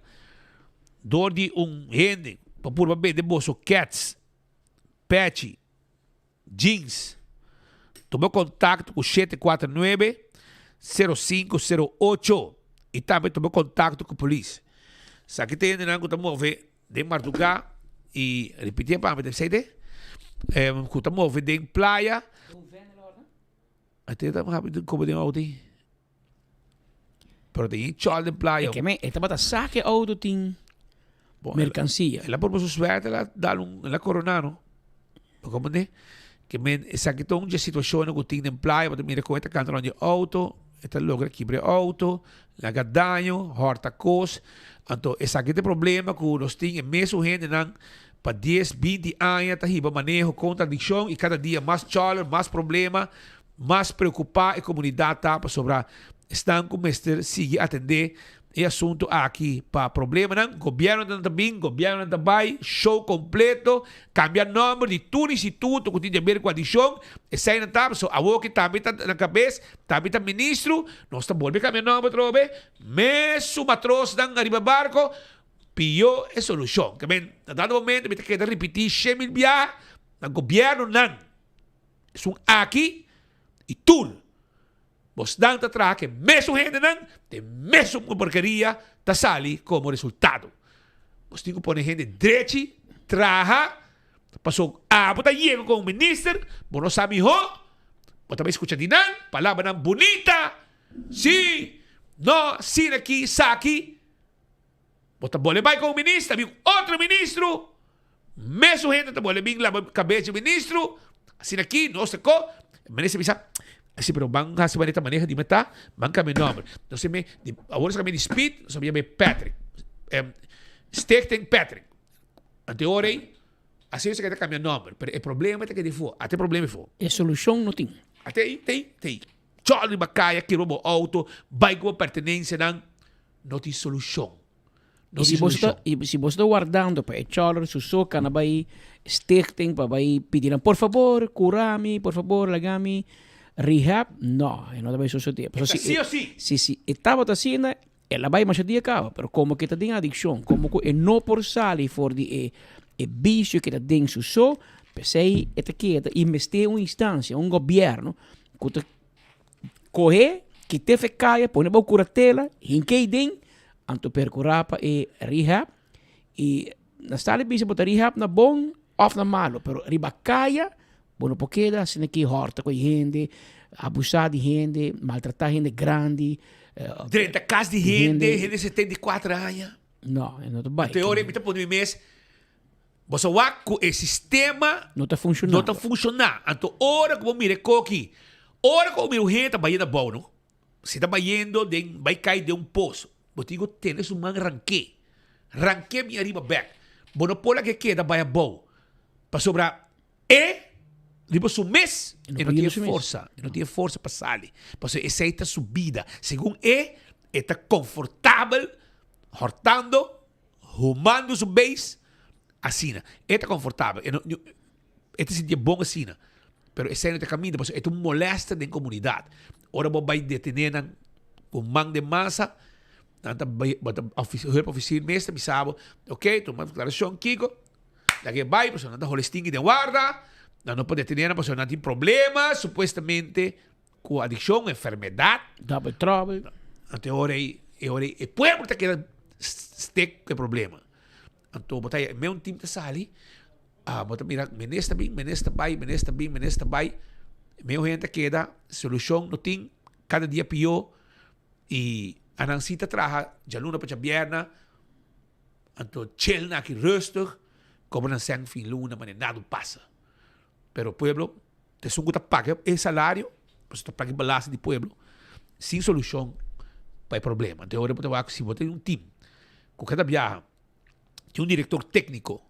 dor di un hende pa purba bende boso kèts, pèchi, jeans, tuma kontakto ku 749 0508 i tambe tuma kontakto ku polis. Esaki ta hendenan ku ta move Den mardugá i ripitié pa mi ta de ku ta move den playa. Ate ta habi den komo den auto ei. Pero tin chòl den playa. E e tabata sa ke auto tin merkansia. El a por su suerte el a dal un el a korona no. Bo komprendé? Ke men esaki ta un dje situashonnan ku tin den playa, bo ta mira kon e ta kanta rònt di outo, e ta logra kibra e outo, laga daño, hòrta kos. Anto esaki ta e problema ku nos tin e mesun hendenan pa dies, binti aña ta hiba maneho kontra adikshon i kada dia mas chòler, mas problema, mas preokupá e komunidat ta pasobra esnan ku mester sigui atendé E asunto aki pa problemanan, gobiernonan ta bin, gobiernonan ta bay, show completo, cambia nomber di tur instituto cu tin di haber cu adiccion, eseynan ta, so awor ki tambe ta na cabes, tambe ta ministro, nos ta bolbe cambia nomber atrobe, mesun matrosnan ariba barco, pio e solucion. Ke men, na dado momento mi ta keda ripiti shemil biaha na gobiernonan, esun aki y tur. Bosnan ta traha ku e mesun hendenan, te mesun porkeria ta sali komo resultado. Bos tin ku pone hende drechi traha, paso abo ta yega komo minister, bo no sa mihó, bo ta bai skucha di nan, palabranan bunita, si, no, asina aki, esaki. Bo ta bole bai komo minister, ta bin otro ministro, mesun hende ta bole bin laba kabes di ministro, asina aki nos ta ko, minister bisa. Si, pero ban hasi manera maneha di meta, ban cambia nomber. Nos me, di, awor nos cambia di Speed, nos cambia Patrick. Stichting Patrick. Ante ora ei, así nos ta cambia nomber. Pero e problema ta keda afó. Ate problema afó. E solucion no tin. Ate ei, te, te. Chòl riba kaya, kibra bo auto, bai ku bo pertenencianan. No tin solucion. No Y si tin bo sta, solucion. y si bo sta wardando pa e chòler su so kana bai stichting pa bai pidi nan por fabor kura mi, por fabor laga mi rehab, no, e no ta bai sosodé. Pasobra E ta si sí e o sí. si si e tabata asina, el a bai masha dia kaba, pero komo ke ta den adikshon, komo ku e no por sali for di e e bisio ke ta den su so, p'esei e ta keda i mester un instansia, un gobièrnu ku ta Kohe, kit'é fe kaya, pone bou kuratela, hink'é ei den, anto perkurá pa e rehab. I na sta di bisa bo ta rehab na bon òf na malu, pero riba kaya bo no por keda asina ki hòrta ku e hende, abusá di hende, maltratá hende grandi. Drenta kas di hende, hende 74 aña. No, e no ta bai. Anto e ora mi ta pone mi mes. Bo sa wak ku e sistema No ta funshoná. no ta funshoná. Anto ora ku bo mira e koki, ora ku bo mira un hende ta bayendo abou no, si ta bayendo den bai kai den un pos, bo tin ku tene su man rank'é. Rank'é bin ariba bèk. Bo no por laga e keda bai abou. Pasobra e riba su mes E no e no por tin yuda e su mes. forsa. E no tin e forsa pa sali. Pasobra esei ta su bida. Segun e, e ta konfortabel hòrtando. Humando su beis asina. E ta confortabel. E no, e ta sinti bon asina. Pero esei no ta caminda, pasobra e ta un molester den comunidad. Ora bo bai detene nan cu man den masa, nan ta bai, bo ta hulpofficier mes ta bisa bo, ok, tuma declaracion kico, laga e bai, pasobra nan ta hole stinki den warda, nan no por detene nan pasobra nan tin problema supuestamente cu adiccion, enfermedad. Double trouble. Anto e ora ei, e ora ei, e pueblo ta keda stek cu e problema. Anto bo ta haya, me un team ta sali, ah, bo ta mira, minister bin, minister bai, minister bin, minister bai, meo hende ta keda, solucion no tin, cada dia pio, y anan si ta traha djaluna pa djabierna, anto chill nan aki rustig, como nan sèn fin luna, manera nada pasa. Pero pueblo, ta esun ku ta paga e salario, pasobra ta paga e belasting di pueblo, sin solushon pa e problema. Anto e ora bo ta wak si bo tin un team ku kada biaha tin un direktor tékniko,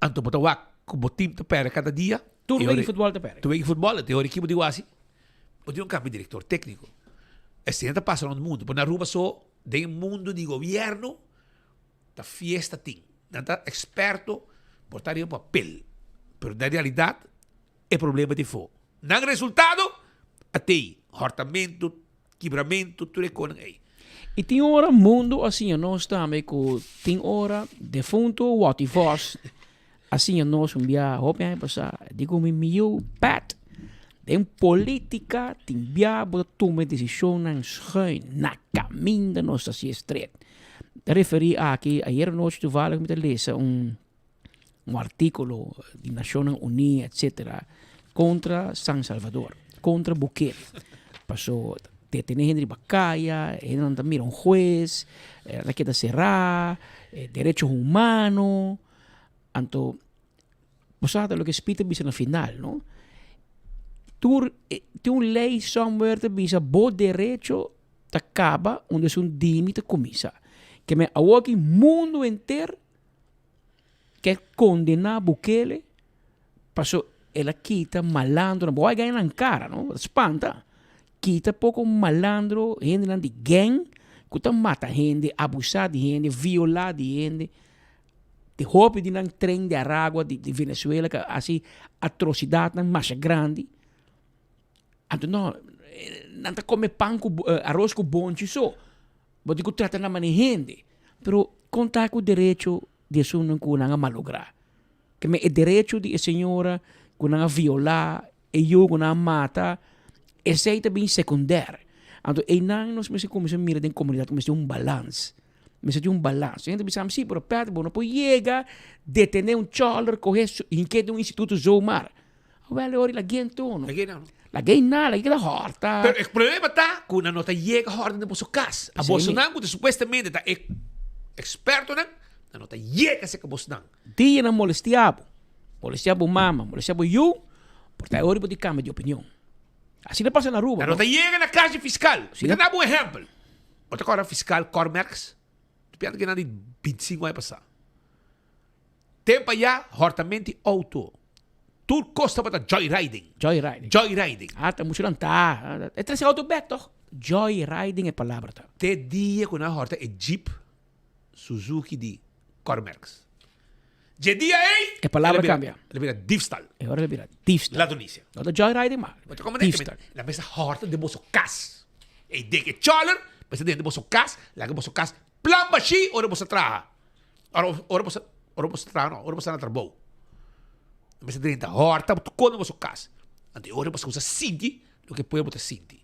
anto bo ta wak ku bo team ta pèrdè kada dia. Tur wega di futbòl ta pèrdè. Tur wega di futbòl, anto e ora ki bo di wak asi, bo tin un kambio di direktor tékniko. Esei ta pasa rònt mundu, pero na Aruba so, den e mundu di gobièrnu, Ta fiesta tin. Nan ta experto por ta riba papel, pero den realidad e problema ta efo. Nan resultado a tei, hortamento, kibramento, tur e konan ei. I tin ora mundu a siña nos tambe ku tin ora defuntu Watty Vos a siña nos un bia hopi aña pasá di ku mi mi yu Pat den politica tin bia bo ta tuma e desishonnan schuin na kaminda nos ta hasi e stret. Ta referí aki, ayer anochi toevallig mi ta lesa un un artíkulo di Nashonnan Uní etcetera kontra San Salvador, kontra Bukele. Paso detené hende riba kaya, hendenan ta mira un hues, nan ta keda será, derecho humano. Anto bo sa ta loke Speed ta bisa na final, no? Tur tin un lei somewhere ta bisa bo derecho ta kaba unda esun dimi ta kuminsá. Ke men awoki mundu henter ke kondená Bukele paso el a kita malandronan, bo a gana nan kara no, bo ta spanta, kita poko malandro, hendenan di gang ku ta mata hende, abusá di hende, violá di hende, di hopi di nan tren di Aragua, di Venezuela ku a hasi atrosidatnan masha grandi. Anto no, nan ta come pan cu aros cu bonchi so. Bo tin cu trata nan manera hende. Pero con ta cu derecho di esunnan cu nan a malogra? Ke men e derecho di e señora cu nan a viola, e yu cu nan a mata, esey ta bin seconder. Anto eynan nos mester cuminsa mira den comunidad cu mester un balans. Mester tin un balans. Hende ta bisa si, pero Patrick bo no por yega detene un choler, coge su, hink'e den un instituto zomaar. Awel e ora lag'é anto no. Lag'é no. Lag'é na, lag'é keda hòrta. Pero e problema ta ku nan no ta yega hòrta den boso kas. A bosonan ku ta supuestamente ta e ekspertonan, nan no ta yega serka bosonan. Dia nan molestiá bo, molestiá bo mama, molestiá bo yu, por ta e ora bo tin kambia di opinion. Asina pasa na Aruba. No ta yega na cas di fiscal. Mi ta daba un ehempel. Bo ta corda fiscal Cormex? Tu piensa cu nan di 25 aña pasa. Tempo aya hortamento di auto. Tur cos tabata joyriding. Joyriding. Joyriding. Ah, ta mucho nan ta. E trece auto bek toch? Joyriding e palabra ta. Te dia cu nan horta e jeep Suzuki di Cormerx. Dje dia ei, E palabra cambia. El a bira diefstal. E ora el a bira diefstal. Ladronicia. No ta joyriding ma. Bo ta comprende? Diefstal. La mesa horta den boso cas. E idee ke choler, mester den boso cas, laga boso cas plan bashi ora boso traha. Ora, ora boso, ora boso traha no, ora boso na trabou. Mester drenta horta, tur den boso cas. Anto e ora boso cuminsa sinti loke pueblo ta sinti.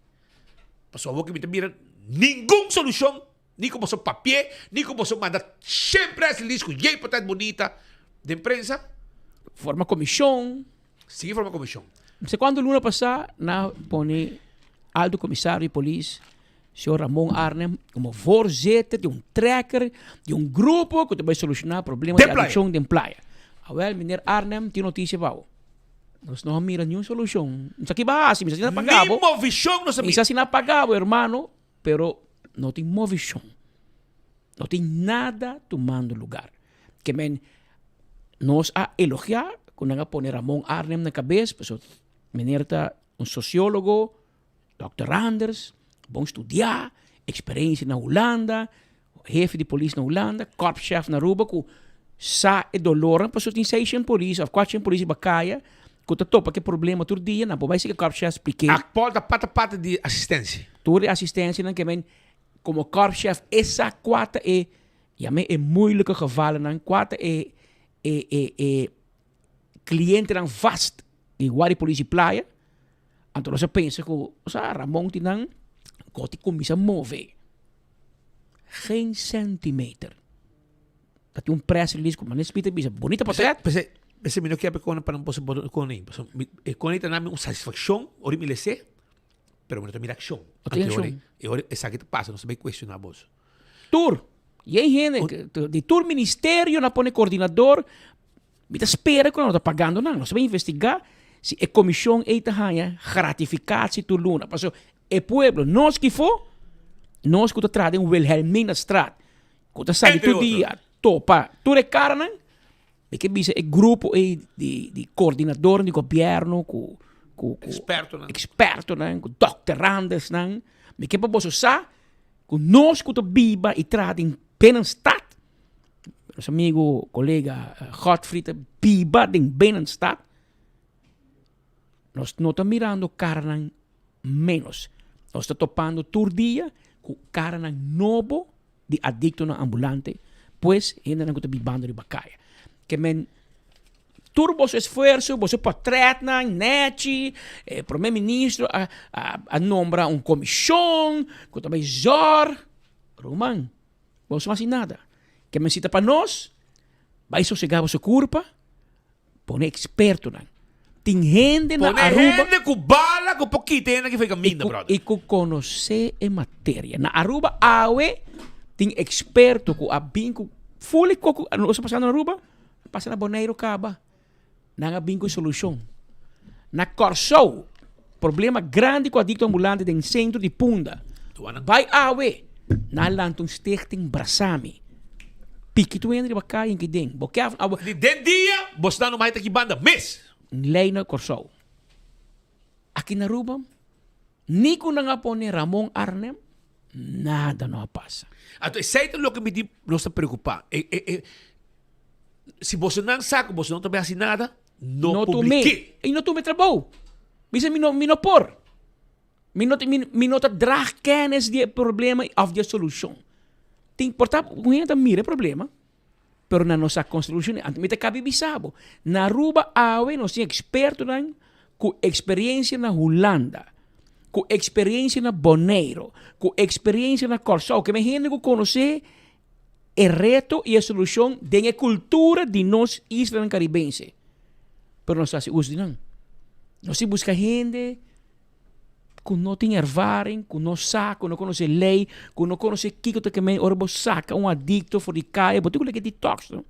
Pasobra awor ke mi ta mira ningun solucion. Ni ku boso papié, ni ku boso manda shen press release ku yei por ta bunita den prensa. Forma komishon. Sigui forma komishon. No sé kuantu luna pasá nan a pone alto komisario di polis, señor Ramon Arnhem, komo voorzitter di un trekker di un grupo ku ta bai solushoná problema di adikshon den playa. Awèl, meneer Arnhem, tin notisia pa bo. Nos no a mira niun solushon. Mi sa ki bo a hasi, mi sa si nan a paga bo. Ni movishon nos a mira. Mi sa si nan a paga bo, hermano. Pero no tin movishon. No tin nada tumando lugar. Ke men nos a elogiá ku nan a pone Ramon Arnhem na kabes, pasobra meneer ta un sosiólogo, Dòkter Anders, bon studiá, eksperensia na Hulanda, hefe di polis na Hulanda, korpschef na Aruba ku sa e dolornan pasobra tin seishen polis òf kuatshen polis riba kaya ku ta topa ku e problema tur dia, nan por bai sigi korpschef splik'é. Akpol ta pata pata di asistensia. Tur e asistensianan ke men komo korpschef e sa kua ta e yam'é e moeilijke gevallennan, kua ta e e e e klientenan vast di Guardia Polis di Playa. Anto nos a pensa ku osea Ramon tin nan ku tin kuminsá move. Geen centimeter. Ta tin un press release ku Mané Smith a bisa bonita portret. P'esei, p'esei mi no kier pa e kone pa nan por kone ei. Pasobra mi e kone ta nami un satisfakshon ora mi les'é, pero mi no ta mira akshon. No tin akshon. E ora esaki ta pasa nos ta bai kuestioná boso. Tur, yen hende di tur ministerio nan a pone koordinador. Mi ta spera ku nan no ta pagando nan. Nos ta bai investigá si e komishon ei ta haña gratificatie tur luna. Pasobra e pueblo, nos kifó, nos ku ta traha den Wilhelminastraat, ku ta sali tur dia topa tur e karanan, mi ke bisa e grupo ei di di koordinadornan di gobièrnu ku ku ku Ekspertonan. ekspertonan, ku dokterandesnan, mi ke pa boso sa ku nos ku ta biba i traha den binnenstad, Nos amigo, colega Godfrey ta biba den binnenstad. Nos no ta mirando caranan menos. Nos ta topando tur dia cu caranan nobo di adictonan ambulante, pues hendenan cu ta bibando riba caya. Ke men tur boso esfuerzo, boso portretnan nechi, e prome ministro a a nombra un comision cu ta bay zorg. Ruman. Boso no hasi nada. Ke men sita pa nos, bai sosegá boso kurpa, pone ekspertonan. Tin hende na Pone Aruba. hende ku bala ku por kita hende aki for e kaminda, brother. I ku konosé e materia. Na Aruba awe tin eksperto ku a bin ku ful e koko ku nos a pasando na Aruba, a pasa na Boneiru kaba. Nan a bin ku e solushon. Na Kòrsou, problema grandi ku adikto ambulante den sentro di Punda. Bai awe, nan a lanta un stichting Brasami. Piki tur hende riba kaya en kiden. Bo ke awe. Di den dia, bo sta no mai ta ki banda mes. Un lei na Kòrsou. Aki na Aruba, ni ku nan a pone Ramon Arnhem, nada no a pasa. Anto esei ta loke mi di nos ta preocupa. E, e, e, si bosonan sa ku boso no ta bai hasi nada, no, No tome. publiké. I no tome trabou. Mi sa mi no, mi no por. Mi no, mi, mi no ta draag kennis di e problema of di e solushon. Tin por ta un hende ta mira e problema, pero nan no sa kon solushon'é. Anto mi ta kabi bisa bo, na Aruba awe nos tin ekspertonan ku eksperensia na Hulanda, ku eksperensia na Boneiru, ku eksperensia na Kòrsou, ke men hende ku konosé e reto i e solushon den e kultura di nos islanan karibense. Pero nos ta hasi uso di nan. Nos tin buska hende ku no tin ervaring, ku no sa, ku no konosé lei, ku no konosé kiko ta kemey ora bo saka un adikto for di kaya, bo tin ku leke detox no.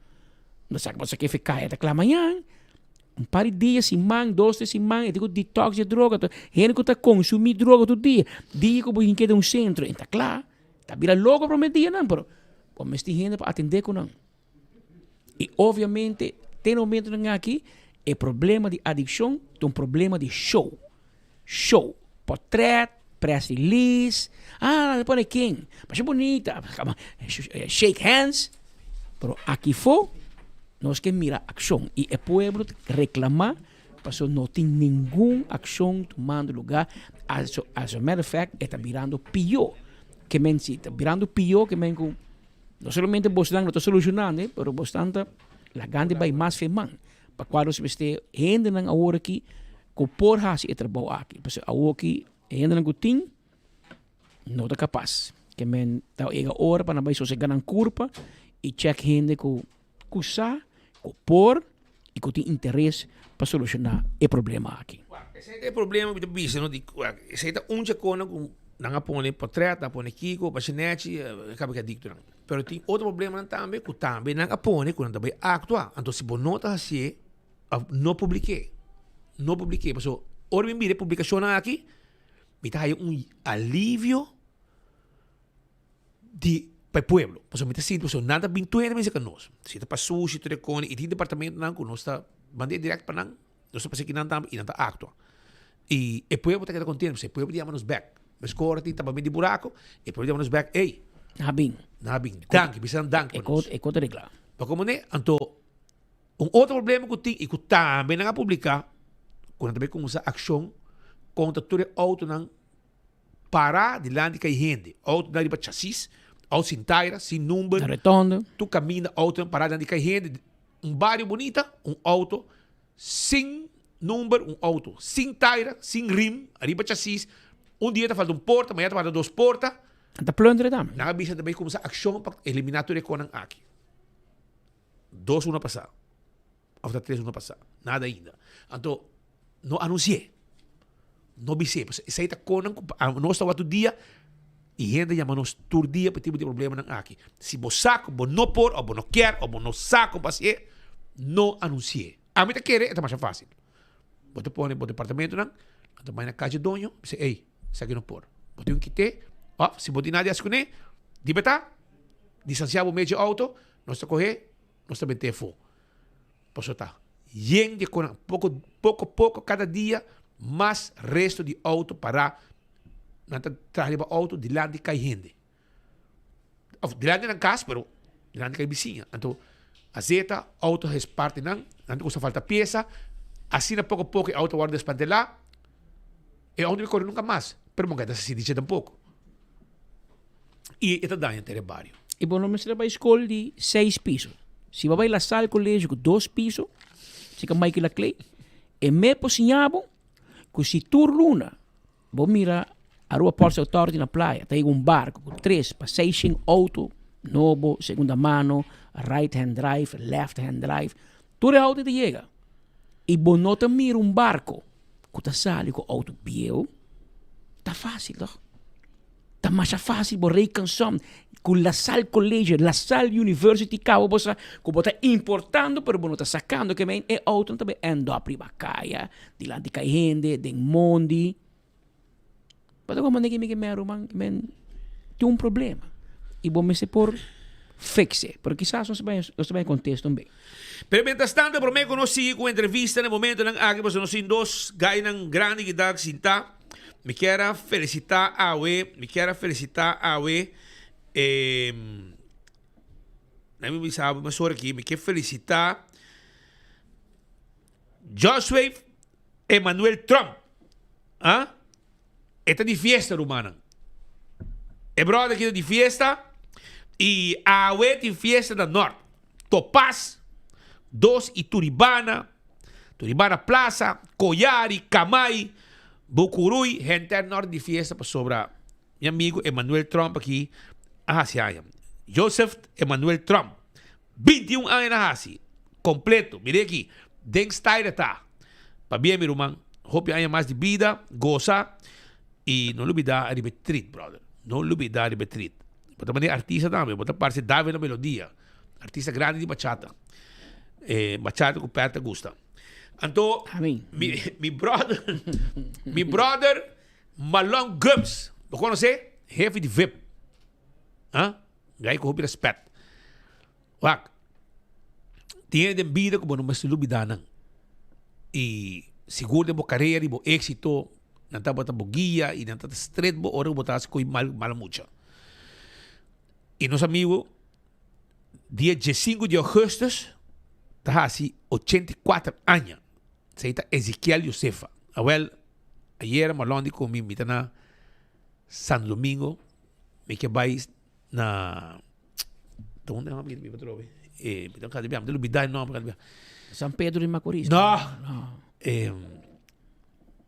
Bo saka bo saka efe kaya ta kla mañan. Un par di dia, siman, dos, tres siman, e tin ku detox di e droga. Hende ku ta konsumí droga tur dia, dia ku bo hink'é den un sentro, e ta kla, ta bira loko promé dianan, pero bo mester tin hende pa atendé ku nan. I obviamente te e momentonan aki e problema di adikshon ta un problema di show. Show, portret, press release, ah nan ta pone ken, masha bunita, shake hands, pero aki fo nos ke mira akshon i e pueblo ta reklama pasobra no tin ningun akshon tumando luga, as a matter of fact e ta birando pio, ke men si ta birando pio ke men ku. No solamente bosnan no ta solucionando, pero bosnan ta lagando bai mas fe man. Pa cual nos mester hendenan awor aki cu por haci e trabou aki. Pasobra awor aki e hendenan cu tin no ta capas. Ke men ta yega ora pa nan bai sosega nan curpa y check hende cu cu sa, cu por y cu tin interes pa soluciona e problema aki. Esey ta e problema cu mi ta bisa no di esey ta un chacona cu nan a pone potret, nan a pone kico, bacinechi, e caba ki adictonan. Pero tin otro problemanan tambe cu tambe nan a pone cu nan ta bay actua. Anto si bo no ta hacié of no publiké, no publiké pasobra ora mi mira e publicacionnan aki mi ta haya un alivio. di pa e pueblo. Pasobra mi ta sinti pasobra nan ta bin tur hende mester ka nos. Si ta pa sushi tur e koni i tin departamentonan ku nos ta manda e direct pa nan, nos ta pasa kinan tambe i nan ta aktua. I e pueblo ta keda kontento pasobra e pueblo ta yama nos bek. Meskor tin tabamento di buraku, e pueblo ta yama nos bek, ey. Nan a bin. Nan a bin. Danki, bisa nan danki pa nos. E kos ta regla. Pa komo ne, anto un otro problema ku tin i ku tambe nan a publiká, ku nan ta bay kuminsá akshon kontra tur e outonan Para dilanti kai hende. Auto nan riba chasis, auto sin taira, sin number. Na rotonde. Tur kaminda auto para dilanti kai hende. Un bario bunita, un auto sin number, un auto sin taira, sin rim, ariba chasis. Un dia ta falta un porta, mañana ta falta dos porta. Nan ta plundere tambe. Nan a bisa ta bay kumsa akshon pa eliminá tur e konan aki. Dos luna pasá. Of ta tres luna pasá. Nada ainda. Anto, no anunsi'é. No bis'é. Pasobra esei ta konan ku nos ta wak tur dia i hende yama nos tur dia pa e tipo di problemanan aki. Si bo sa ku bo no por òf bo no kier òf bo no sa kon pa hasié, no anunsi'é. Ami ta kere e ta masha fásil. Bo ta pone bo departamentonan, nan ta bai na kas di e doño, bisa, ey, esaki no por. Bo tin ku kit'é òf si bo tin nada di hasi kuné, di beta, distansiá bo mes dje outo, nos ta koh'é, nos ta bent'é afó. Pasobra ta yen di konan. Poko poko poko kada dia mas resto di outo pará. Nan ta traha riba outo dilanti kai hende. Of dilanti nan kas pero dilanti kai bisiña. Anto azeta outo hes parti nan, nan ta kusa falta piesa. Asina poko poko e outo a wòrdu desmantelá. E outo no kore nunka mas. Pero bo no ta sinti dje tampoko. I e ta daña henter e bario. I bo no mester a bai skol di seis piso. Si bo a bai La Salle Colegio ku dos piso, si ka Michael Laclay, e me por siña bo ku si tur luna bo mira Aruba Ports Authority na playa ta yega un barco ku tres pa seis shen auto nobo, segunda mano, right hand drive, left hand drive, tur e auto ta yega. I bo no ta mira un barco ku ta sali ku auto bieu, ta fácil toch? Ta masha fácil bo rekensom ku La Salle College, La Salle University kaba bo sa ku bo ta importando pero bo no ta sakando ke men e auto ta bai end up riba kaya dilanti kai hende den mondi. Bo ta komprende ke mi ke men ruman men tin un problema i bo mester por fix e pero kisas nos ta bai nos ta bai kontesto un bey. Pero mientras tanto prome ku nos sigui ku entrevista na e momentonan aki pasobra nos tin dos gainan grandi ki ta sinta. Mi kier a felicita awe, mi kier a felicita awe, eh, mi bisa awe mas ora aki, mi kier felicita Joshua Emmanuel Trump. Ah? E ta di fiesta, rumannan. E brother aki ta di fiesta y awe tin fiesta na Noord. Topaz, Dos y Turibana, Turibana Plaza, Koyari, Kamay, Bucuruy, henter nort di fiesta pasobra mi amigo Emmanuel Tromp aki a haci aña. Joseph Emmanuel Tromp, 21 aña na haci, completo, mira aki, den style ta. Pabia mi ruman, hopi aña mas di bida, goza y no lubida riba e treat brother, no lubida riba e treat. Bo ta manera artista tambe, bo ta parce David na melodia. Artista grandi di bachata. E bachata ku Pet ta gusta. Anto, mi, mi brother, mi brother Malon Gumbs, bo conoce? Hefe di VIP. Ha? Gai ku hopi respet. Wak, tin hende den bida ku bo no mester lubida nan. I sigur den bo karera i bo éksito, nan tabata bo guia i nan tabata stret bo ora ku bo ta hasi koi mal mala mucha. I nos amigu dia diesinku di augustus ta hasi 84 aña. Esei ta Ezekiel Josefa. Awel, ayera Marlon di ku mi, mi ta na Santo Domingo, mi ke bai na unda mi ta trobe? Eh, mi ta mi ta lubida e nomber. San Pedro de Macorís. No. Eh,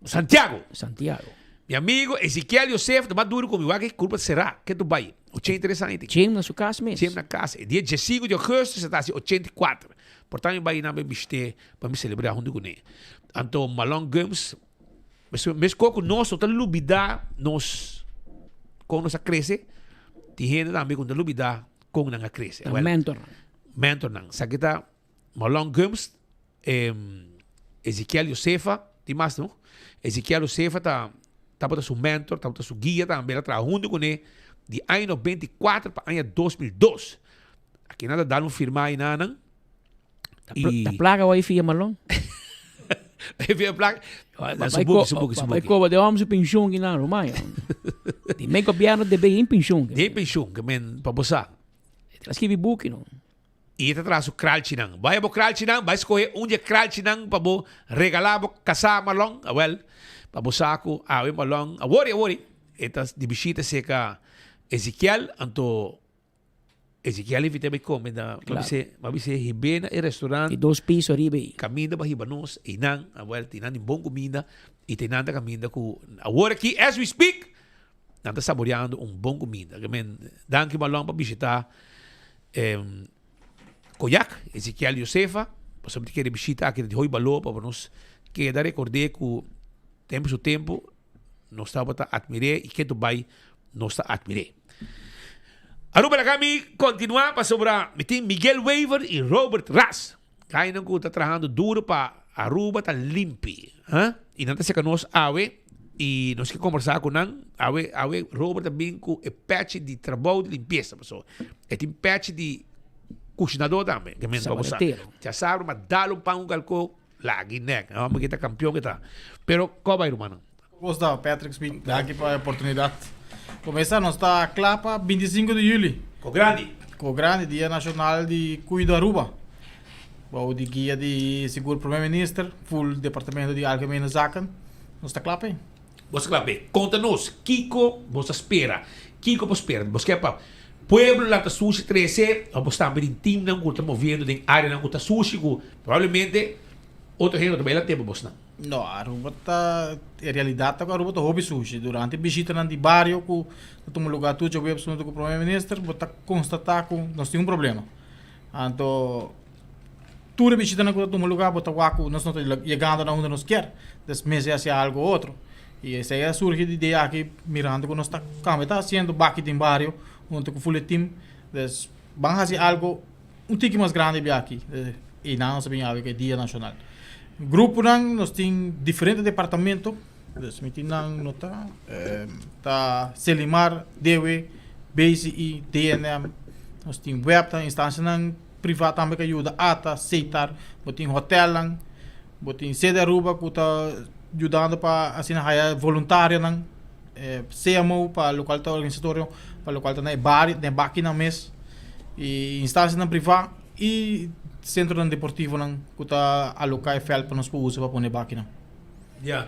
Santiago. Santiago. Mi amigo Ezequiel Josef ta mas duro ku mi wak e kurpa será. Ke tu bai? 83 aña tin. Chem na su kas mes. Chem na kas. E dia 15 di augustus e ta hasi 84. Por tanto mi bai nan bai bishit'é pa mi selebrá huntu kuné. Anto Malon Gumbs, meskos ku nos no ta lubidá nos kon nos a krese, tin hende tambe ku no ta lubidá kon nan a krese. Ta mentornan. Mentornan. Esaki ta Marlon Gumbs, Ezequiel Josefa, tin mas no? Ezequiel Josefa ta tabata su mentor, tabata su guia tambe, el a traha huntu kuné di aña 94 pa aña 2002. Aki nan ta dal un firma ayinanan. Ta plaga wou fia Marlon? Fia plaga? Su buki, su buki, su buki. Bai koba de hom su pensioen ki nan Romaya. Di me gobierno debe hin pensioen. Di pensioen, ke men pa bo sa. El a skibi buki no. I e ta traha su kralchinan. Bai a bo kralchinan, bai skohe un di e kralchinan pa bo regalá bo kasá Marlon. Awèl, pa bo sa ku awe Marlon, awor i awor i, e ta di bishita serka Ezekiel, anto Ezekiel invit'é bai kome na, bo bis'é, bo bis'é hib'é na e restorant. Di dos piso ariba ei. Kaminda pa hiba nos einan, awèl, tin nan di bon kuminda i tin nan ta kaminda ku awor aki as we speak, Nan ta saboreando un bon cuminda. Ke men, danki Marlon pa bishita Koyak, Ezekiel Josefa, pasobra mi ta kere bishita aki ta di hoy balor pa nos keda record'é cu tempo su tempo nos tabata admir'é y ketu bay nos ta admir'é. Aruba laga mi continua pasobra mi tin Miguel Wever y Robert Ras, gainan cu ta trahando duro pa Aruba ta limpi. Y nan ta seca nos awe y nos ke conversa cu nan. Awe, awe Robert a bin cu e pechi di trabou di limpieza. Paso e tin pechi di cushinador tambe. Ke men pa bo sa. Sabaretero. Ya sabe, ma dal un pan cu calco, lagi nek. E homber ki ta campeon ki ta. Pero, ko bay rumannan? Bos ta, Patrick Smith. Danki pa e oportunidad. Comesa nos ta cla pa 25 di juli. Ko grandi. Ko grandi, Dia Nacional di Cuido Aruba. Bou di guia di sigur Prome Minister, full Departamento di Algemene Zaken. Nos ta cla p'e. Bos ta cla p'e. Conta nos, kico bos ta spera? Kico bo spera? Bos ke pa pueblo lanta sushi trece of bos tambe tin teamnan cu ta moviendo den areanan cu ta sushi cu probablemente otro hende no ta bay lant'e pa bosnan? No, Aruba ta, e realidad ta cu Aruba ta hopi sushi. Durante bishitanan di bario cu ta tuma lugar tur djaweps hunto cu Prome Minister, bo ta constata cu nos tin un problema. Anto tur e bishitanan cu ta tuma lugar bo ta wak cu nos no ta yegando na unda nos kier. Des mester haci algo otro. Y esey a surgi di idea aki mirando cu nos ta cambia ta haciendo baki den bario hunto cu full e team. Des ban haci algo un tiki mas grandi bia aki. Y nan nos a bin yabi cu e dia nacional. Gruponan nos tin diferente departamento. Des mi tin nan no ta ta Selimar, Dewe, BCE, DNM. Nos tin web ta instancianan priva tambe ku a yuda ata, Setar. Bo tin hotelnan, bo tin Sede Aruba ku ta yudando pa asina haya voluntarionan, CMO pa lokual ta organisatorio pa lokual ta na e bario, na e bakinan mes i instancianan priva i sentronan deportivonan ku ta aloka e vèlt pa nos por usa pa pone bakinan. Ya.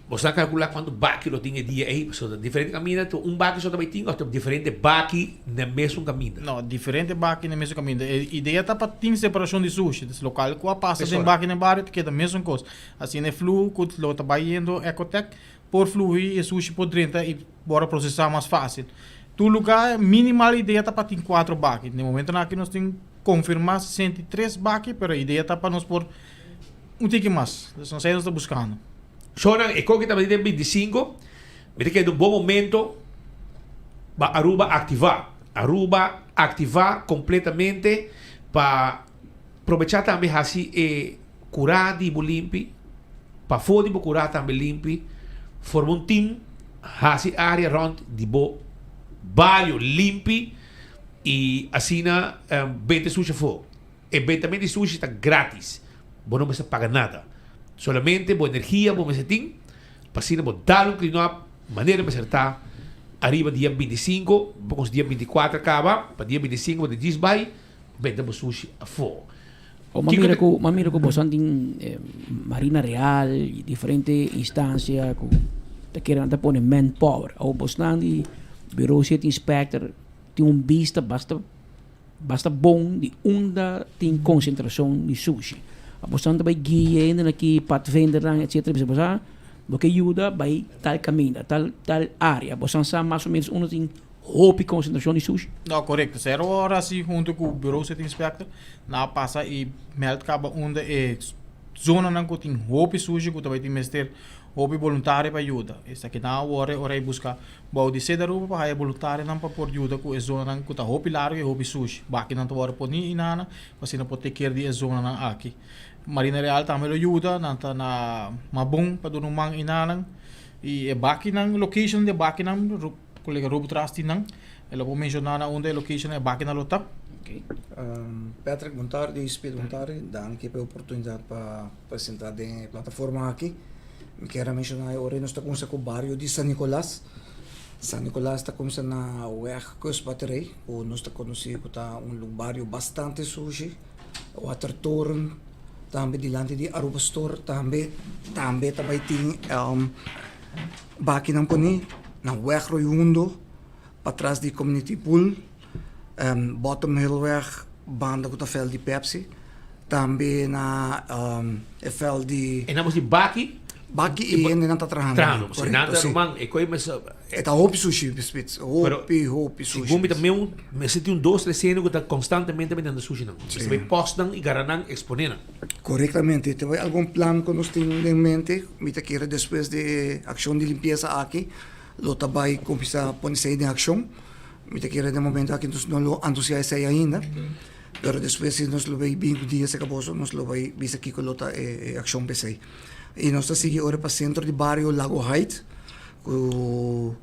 Bo sa kalkulá kuantu baki lo tin e dia ei? Pasobra diferente kaminda, ta un baki so ta bai tin òf ta diferente baki na e mesun kaminda? No, diferente baki na e mesun kaminda. E idea ta pa tin separashon di sushi. Dus lokal ku a pasa den baki na e bario ta keda mesun kos. Asina e fluho ku lo ta bai yendo Ecotec por fluhi e sushi por drenta i por a prosesá mas fásil. Tur lugá minimal idea ta pa tin kuatro baki. Na e momentonan aki nos tin konfirmá 63 baki, pero e idea ta pa nos por Un tiki mas. Nos esei nos ta buskando. Shownan, e koki tabata den 25, mi ta keda un bon momento pa Aruba aktivá. Aruba aktivá kompletamente pa probechá tambe hasi e Kurá di bo limpi, pafó di bo kurá tambe limpi, forma un tim, hasi área rònt di bo bario limpi i asina benta e sushi afó. E bentament di sushi ta grátis, bo no mester paga nada. Solamente bo energia bo mester tin pa asina bo dal un clean up manera mester ta ariba dia 25, bo konsi dia 24 a kaba, pa dia 25 bo ta djis bai benta bo sushi afó. O m'a mira ku m'a mira ku boso tin Marina Real i diferente instansia ku ta kere nan ta pone manpower. Awor bosnan di Bureau City Inspector tin un bista basta basta bon di unda tin konsentrashon di sushi. A bosnan ta bai guia hende aki, padvindernan etcetera bisa boso bo ke yuda bai tal kaminda, tal tal área. Bosnan sa mas o menos unda tin hopi konsentrashon di sushi. No, korekto. Sero ora si huntu ku Bureau City Inspector nan a pasa i meld kaba unda e zonanan ku tin hopi sushi ku ta bai tin mester hopi boluntario pa yuda. Esaki nan a wòrdu ora e buska bou di Sede Aruba pa haya boluntarionan pa por yuda ku e zonanan ku ta hopi largu i hopi sushi. Bakinan ta wòrdu poni inana pa asina por take care di e zonanan aki. Marina Real tambe lo yuda, nan ta na Mabon pa duna un man inanan i e bakinan, location di e bakinan. Kolega Rob tras di nan. E lo por menshoná na unda e location e bakinan lo ta. Patrick, bon tardi. Speed, bon tardi. Danki pa e oportunidat pa presentá den e plataforma aki. Mi kier a menshoná e ora nos ta kuminsá ku bario di San Nicolas. San Nicolas ta kuminsá na Weg Kustbatterij, ku nos ta konosí ku ta un bario bastante sushi. Watertoren, tambe dilanti di Aruba Store tambe tambe ta bai tin Bakinan poni na weg Royundo patras di Community Pool, Bottom Hillweg banda ku ta veld di Pepsi, tambe na e veld di. E nan bo si baki? Baki i hendenan ta trahando. Trahando, si nan ta ruman e koe mes. E ta hopi sushi spits, hopi hopi sushi. Segun mi ta meu mester tin un dos tres hende ku ta konstantemente metiendo sushinan. Mester bai post nan i gara nan ekspone nan. Korektamente, te bai algun plan ku nos tin den mente, mi ta kere despues di e akshon di limpiesa aki lo ta bai kuminsá pone esei den akshon. Mi ta kere den momento aki nos no lo anunsiá esei ainda, pero despues si nos lo bai bin ku dia serka boso nos lo bai bisa kiko lo ta e akshon pa esei. I nos ta sigui ora pa sentro di bario Lago Heights ku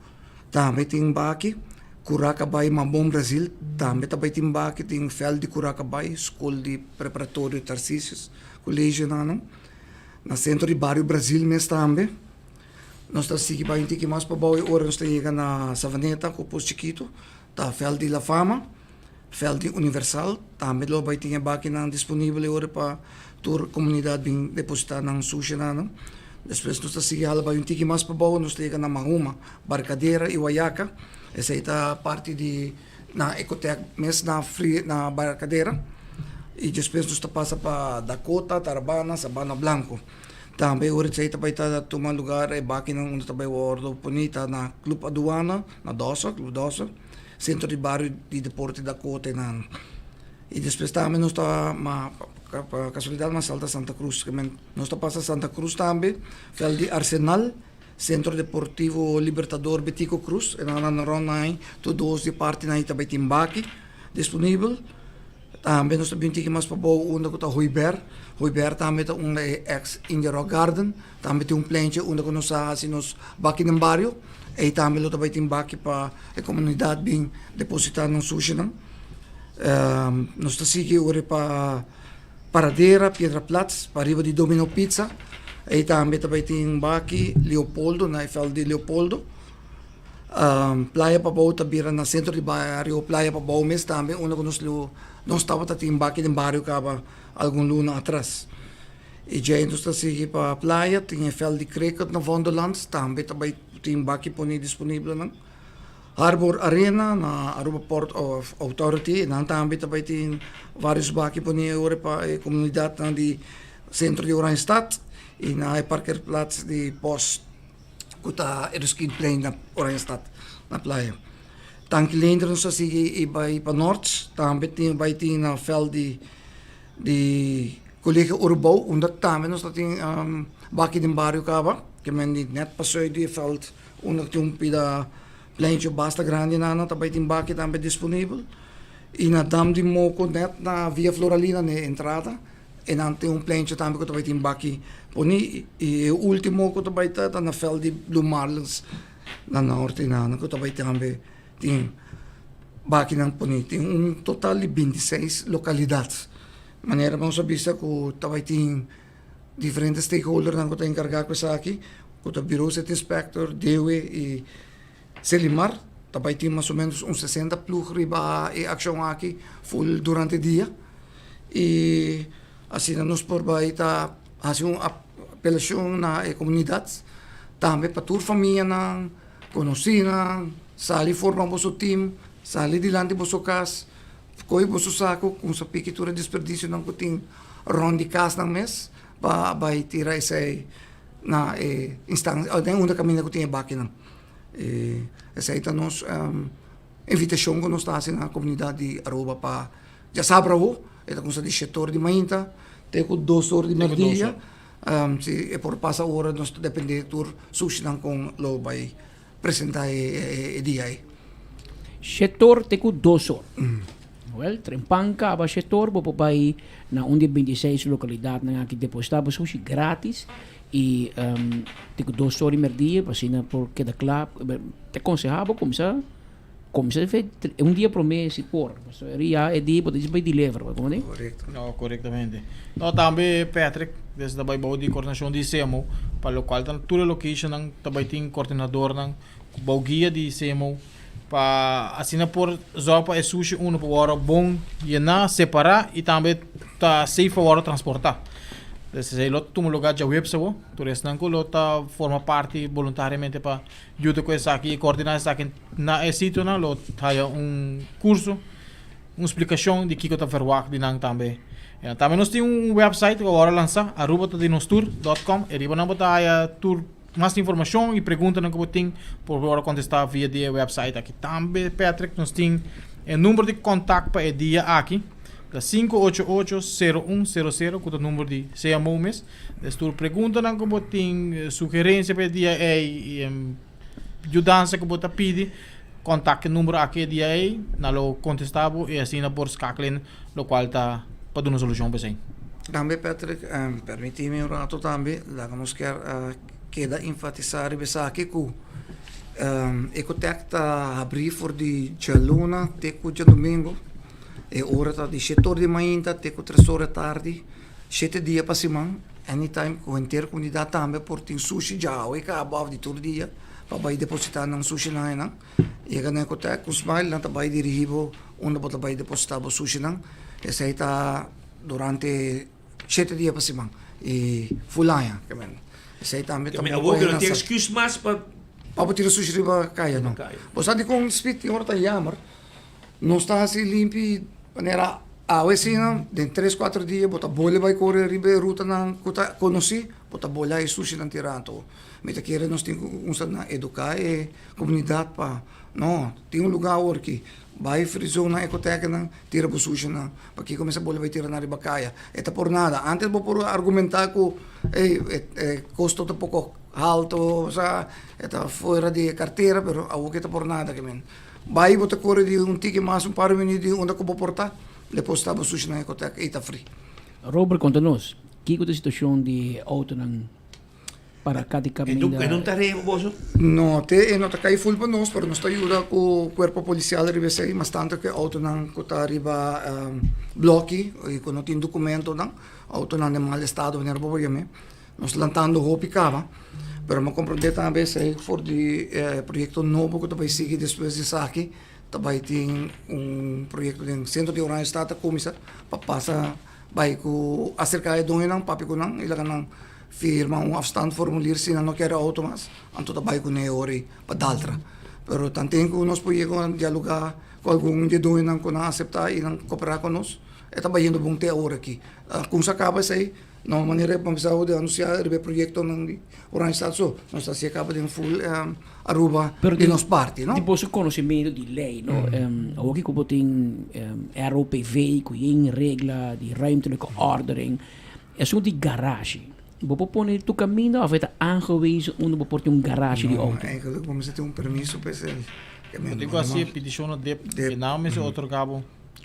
tambe tin baki. Curacabay Mambon Brazil tambe ta bay tin baki, tin veld di Curacabay, skol di preparatorio Tarcisius, colegio nan. Na sentro di bario Brazil mes tambe. Nos ta sigui bay un tiki mas pabou y ora nos ta yega na Savaneta cu Pos Chikito ta veld di La Fama, veld di Universal, tambe lo bay tin e bakinan disponibel e ora pa tur comunidad bin deposita nan sushinan. Despues nos ta sigui hala bay un tiki mas pabou nos ta yega na Mahuma, Barcadera y Wayaca, esey ta parti di na Ecotec mes na fri na Barcadera y despues nos ta pasa pa Dakota, Tarabana, Sabana Blanco. Tambe ora esey ta bay ta tuma lugar e bakinan unda ta bay wordo poni ta na Club Aduana na Dòsser, Club Dòsser, Centro di Bario di Deporte Dakota y nan. Y despues tambe nos ta ma pa casualidad mas salta Santa Cruz, nos ta pasa Santa Cruz tambe, veld di Arsenal. Centro Deportivo Libertador Betico Croes, e nan nan rond nan tur dos di parti nan ta bay tin baki disponibel. Tambe nos ta bin tiki mas pabou unda cu ta Hooiberg. Hooiberg tambe ta unda e ex India Rock Garden. Tambe tin un pleintje unda cu nos a haci nos baki den bario. Ey tambe lo ta bay tin baki pa e comunidad bin deposita nan sushinan. Nos ta sigui ora pa. Paradera, Piedra Plat, pariba di Domino Pizza. Ei tambe ta bai tin baki Leopoldo, na e veld di Leopoldo. Playa Pabou ta bira na sentro di bario Playa Pabou mes tambe, unda ku nos lo nos tabata tin baki den bario kaba algun luna atras. I djei nos ta sigui pa playa, tin e veld di cricket na Vondelland, tambe ta bai tin baki pone disponibel nan. Harbor Arena na Aruba Port Authority, nan tambe ta bai tin varios baki pone ora pa e comunidadnan di centro di Oranjestad y na e parkeerplaats di post cu ta Eruskinplein na Oranjestad na playa. Tanki Leendert nos a sigui y bai pa nort, tambe tin bai tin na veld di di Colegio Urubou unda tambe nos ta tin baki den bario caba, ke men di net pasoy di e veld. Unda tin un pida pleintje basta grandi nan ta bai tin baki tambe disponibel. Y na Dam di Moko net na Via Floralina na e entrada. Einan tin un pleintje tambe ku ta bai tin baki poni i e ultimo ku ta bai ta ta na vèlt di Blue Marlins na nòrt einan ku ta bai tambe tin bakinan poni. Tin un total di bintiseis lokalidat. Manera nos a bisa ku ta bai tin diferente stakeholdernan ku ta enkargá ku esaki ku ta Bureau City Inspector, Dewe i Selimar. Ta bai tin mas o ménos un sesenta plug riba e akshon aki ful durante dia i asina nos por bai ta hasi un apelashon na e komunidat tambe pa tur famianan, konosínan sali forma boso tim, sali dilanti boso kas. Kohe boso saku kumsa piki tur e desperdisionan ku tin rònt di kasnan mes pa bai tira esei na e instansia den unda kaminda ku tin e bakinan. Esei ta nos invitashon ku nos ta hasi na komunidat di Aruba pa djasabra awo e ta kumsa di shete ora di mainta te ku dos ora di merdia. Si e por pasa ora nos ta depende tur sushinan kon lo bai presenta e dia ei. Shetor te ku dosor. Wel, trempan kaba shetor bo por bai na un di e bintiseis lokalidatnan aki depositá bo sushi gratis i te ku dosor di merdia pa asina por keda kla. Ta konsehá bo kuminsá kuminsá un dia promé si por. Pasobra ya e dia bo ta disi bai deliver, bo komo di? Korekto. No, korektamente. No, tambe Patrick, des ta bai bou di koordinashon di CMO, pa lokual ta tur e locationnan ta bai tin koordinadornan ku bou guia di CMO pa asina por zorg pa e sushi uno por wòrdu bon yená, separá i tambe ta safe pa wòrdu transportá. Des esei lo tuma lugá djaweps awo, tur esnan ku lo ta forma parti boluntariamente pa yuda ku esaki i koordiná esaki na e sitionan lo haya un kurso, un splikashon di kiko ta verwagt di nan tambe. Tambe nos tin un website ku a wòrdu lansá, arubatadinostur dòt kòm, e riba nan bo ta haya tur mas informashon i preguntanan ku bo tin por wòrdu kontestá via di e website aki. Tambe Patrick nos tin e number di kontakt pa e dia aki, ta 588 0100 ku ta number di CMO mes. Des tur preguntanan ku bo tin, sugerensia pa e dia ei i yudansa ku bo ta pidi, kontak e number aki e dia ei, nan lo kontestá bo i asina por skakelen lokual ta pa duna solushon pa esei. Tambe Patrick, permití mi un rato tambe, laga nos kier keda enfatisá riba esaki ku Ecotec ta habrí for di djaluna te ku djadumingu, e ora ta di shete ora di mainta te ku tres ora tardi. Shete dia pa siman, anytime ku henter komunidat tambe por tin sushi djawe kaba òf di tur dia pa bai depositá nan sushinan einan. Yega na Ecotec ku Smile nan ta bai dirigí bo unda bo ta bai depositá bo sushinan. Esei ta durante shete dia pa siman i ful aña. Esei tambe ta Mi bon awor pa ku no hende tin sa. excuse mas pa. Pa bo tira sushi riba kaya no. Bo sa dikon Speed tin ora ta yamer? Nos ta hasi limpi manera awe asina, den tres kuater dia bo ta bole bai kore riba e rutanan ku ta konosí, bo ta bole e sushinan tira. Anto mi ta kere nos tin ku kuminsá na eduká e komunidat pa no tin un lugá awor ki bai frizonnan, ekotekenan, tira bo sushinan. Pakiko mester bole bai tira nan riba kaya? E ta por nada. Antes bo por argumentá ku ey e kosto ta poko halto, osea e ta fuera di e kartera, pero awor ke ta por nada. Bai bo ta kore di un tiki mas un par minüt di unda ku bo por ta, depositá bo sushi na Ecotec ei ta fri. Robert konta nos, kiko ta situashon di outonan para kati kaminda? E no ta reba boso? No, te e no ta kai ful pa nos, pero nos ta yuda ku kuerpo polisial riba esei, mas tantu ku e outonan ku ta riba bloki i ku no tin dokumentonan, outonan den mal estado manera bo por yam'é. Nos lantando hopi kaba, pero mi a komprondé tambe esei for di e proyekto nobo ku ta bai sigui despues di esaki, ta bai tin un proyekto den sentro di Oranjestad ta kuminsá pa pasa bai ku aserká e doñonan, papia ku nan i laga nan firma un afstandformulier si nan no kere outo mas, anto ta bai kuné e ora ei pa daltra. Pero tanten ku nos por yega a dialogá ku algun di e doñonan ku nan aseptá i nan koperá ku nos, e ta bayendo bon te awor aki. Kumsa kaba esei. No manera pa bisa di anuncia riba e proyectonan di Oranjestad so, nos ta hacié caba den full Aruba di nos parti, no? Di boso conocimento di ley, no? Awor ki cu bo tin ROPV cu yen regla di ruimtelijke ordening, esun di garage, bo por pone tur caminda of e ta aangewezen unda bo por tin un garage di auto? No, eigenlijk bo mester tin un permiso pa esey. Bo tin cu haci e peticion na dip, e nan mester otorga bo.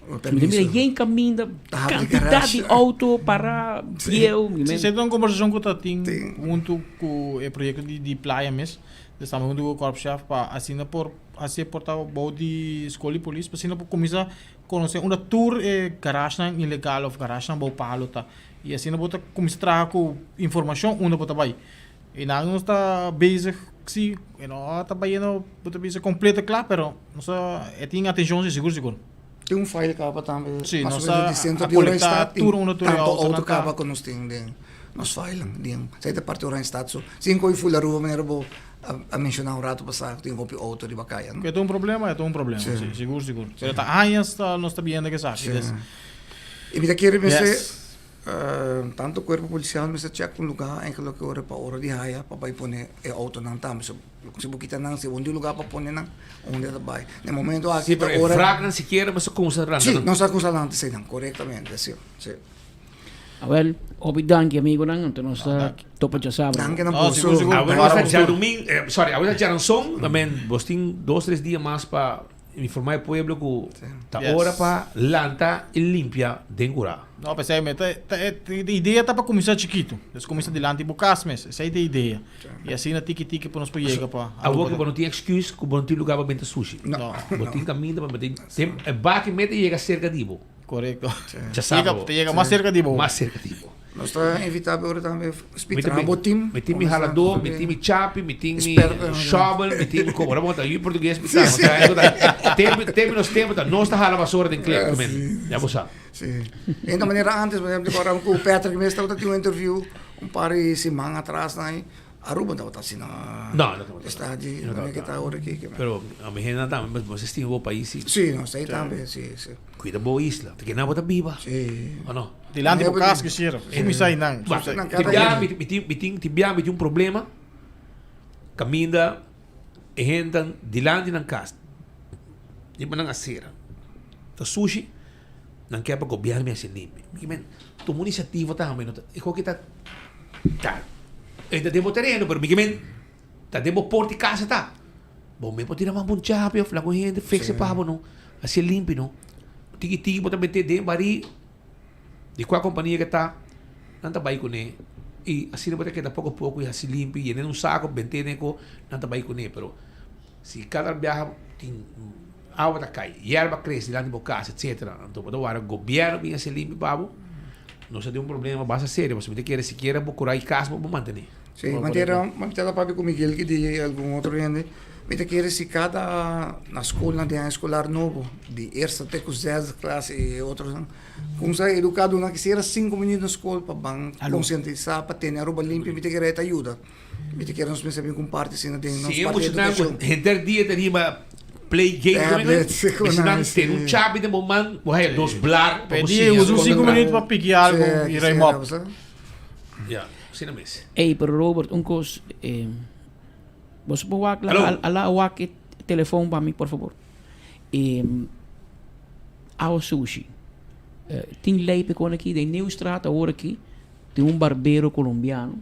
Mi ta mira yen caminda, cantidad di auto para bieu. Mi Sí, esei ta un conversacion cu ta tin hunto cu e proyecto di di playa mes. Estamos hunto cu Korpschef pa asina por haci e por ta bou di Scol di Polis pa asina por cuminsa conoce unda tur e garagenan ilegal of garagenan bou palo ta. Y asina bo ta cuminsa traha cu informacion unda bo ta bay. Y nan nos ta bezig si, e no ta bayendo bo ta bisa completo cla pero nos ta e tin atencion si sigur sigur. Tin un file caba tambe Si, mas nos o menos a di centro a di colecta Oranjestad tur unda tur e tanto autonan auto ta. caba cu nos tin den nos file den esey ta parti Oranjestad so sin cu full Aruba manera bo a menciona un rato pasa tin hopi auto riba caya no. Cu e ta un problema e ta un problema si sigur sigur pero ta añas ta nos ta biendo esaki Si y mi ta kere mester Yes. Tanto cuerpo policial mester check un lugar eigenlijk ora pa ora di haya pa bay pone e autonan tambe. So, si bo kita nan, si bo no tin lugar pa pone nan, unda ta bay? Na e momento aki Sí, ta pero e ora. wraknan sikiera mester cuminsa randa Sí, nan. nos a cuminsa lanta eseinan, corectamente, sí, sí. Awel, hopi danki amigonan, anto nos ta topa djasabra. Danki na No, boso. sigur, sigur. Awe nos ta Para djadumin, sorry, awe ta djaranson, tamen bos tin dos, tres dia mas pa Informa e pueblo cu ta ora pa lanta y limpia den cura. No, p'esei mi ta, ta e idea ta pa cuminsa chikito. Dus cuminsa dilanti bo cas mes. Esei ta e idea. Y asina tiki tiki pa nos por yega pa Awor cu bo no tin excuse cu bo no tin lugar pa benta sushi. No. Bo tin caminda pa benta. Tem e baki mete yega cerca di bo. Correcto. Ya sa bo. Ta yega mas cerca di bo. Mas cerca di bo. Nos ta invita bo ora tambe spitra bo team. Mi tin mi halador, mi tin mi chapi, mi tin mi shovel, mi tin mi como. Ora bo ta yu portugues mi ta. Tempo tempo nos tempo ta nos ta hala basura den klep men. Ya bo sa. Si. En ta manera antes, por ejemplo, ora cu Patrick mes tabata tin un interview un par di siman atras na Aruba tabata asina. No, no tabata. Esta di no ke ta ora aki. Pero a mi hende tambe bo stima bo pais si. Si, nos ei tambe, si, si. Cuida bo isla, te kena bo ta biba. Si. O no? Dilanti bo cas kisiera. Cuminsa einan. Ti bia mi tin mi tin ti bia mi tin un problema caminda e hendenan dilanti nan cas riba nan acera ta sushi nan kier pa gobierno mi haci limpi. Mi men tuma un iniciativa tambe no ta e koki ta ta e ta den bo tereno pero mi ke men ta den bo porta di casa ta bo mes por tira mas bon chapi of laga un hende fix e pa bo no haci limpi no tiki tiki bo ta mete den bari. Di kua kompania ke ta, nan ta bai kuné i asina bo ta keda poko poko i hasi limpi, yena un sako, bent'é den ko, nan ta bai kuné. Pero si kada biaha tin awa ta kai, yerba krese dilanti bo kas, etsetera, anto bo ta wara gobièrnu bin hasi limpi pa bo, nos ta den un problema basta serio, pasobra mi ta kere sikiera bo kura i kas bo por mantené. Sí, manera mi tabata papia ku Miguel ki di algun otro hende, mi ta kere si kada na skolnan den aña eskolar nobo, di eerste te ku zesde klas i otronan, kumsa eduká duna kisiera sinku minüt na skol pa ban konsientisá pa tene Aruba limpi, mi ta kere e ta yuda. Mi ta kere nos mester bin kumparti asina den nos Si e parti di muchanan ku edukashon. henter dia ta riba play game, mester nan tene un chapi den bo man, bo haya dos blar pa bo P'e dia siña usa un skol sinku ta minüt traha. pa piki algu i ruim op. Ya, asina mes. Ey, pero Robert, un cos, eh, boso por wak la, ala wak e telefon pa mi, por favor. Eh, awa sushi. Eh, tin ley pe con aki, den Nieuwstraat awor aki, tin un barbero colombiano.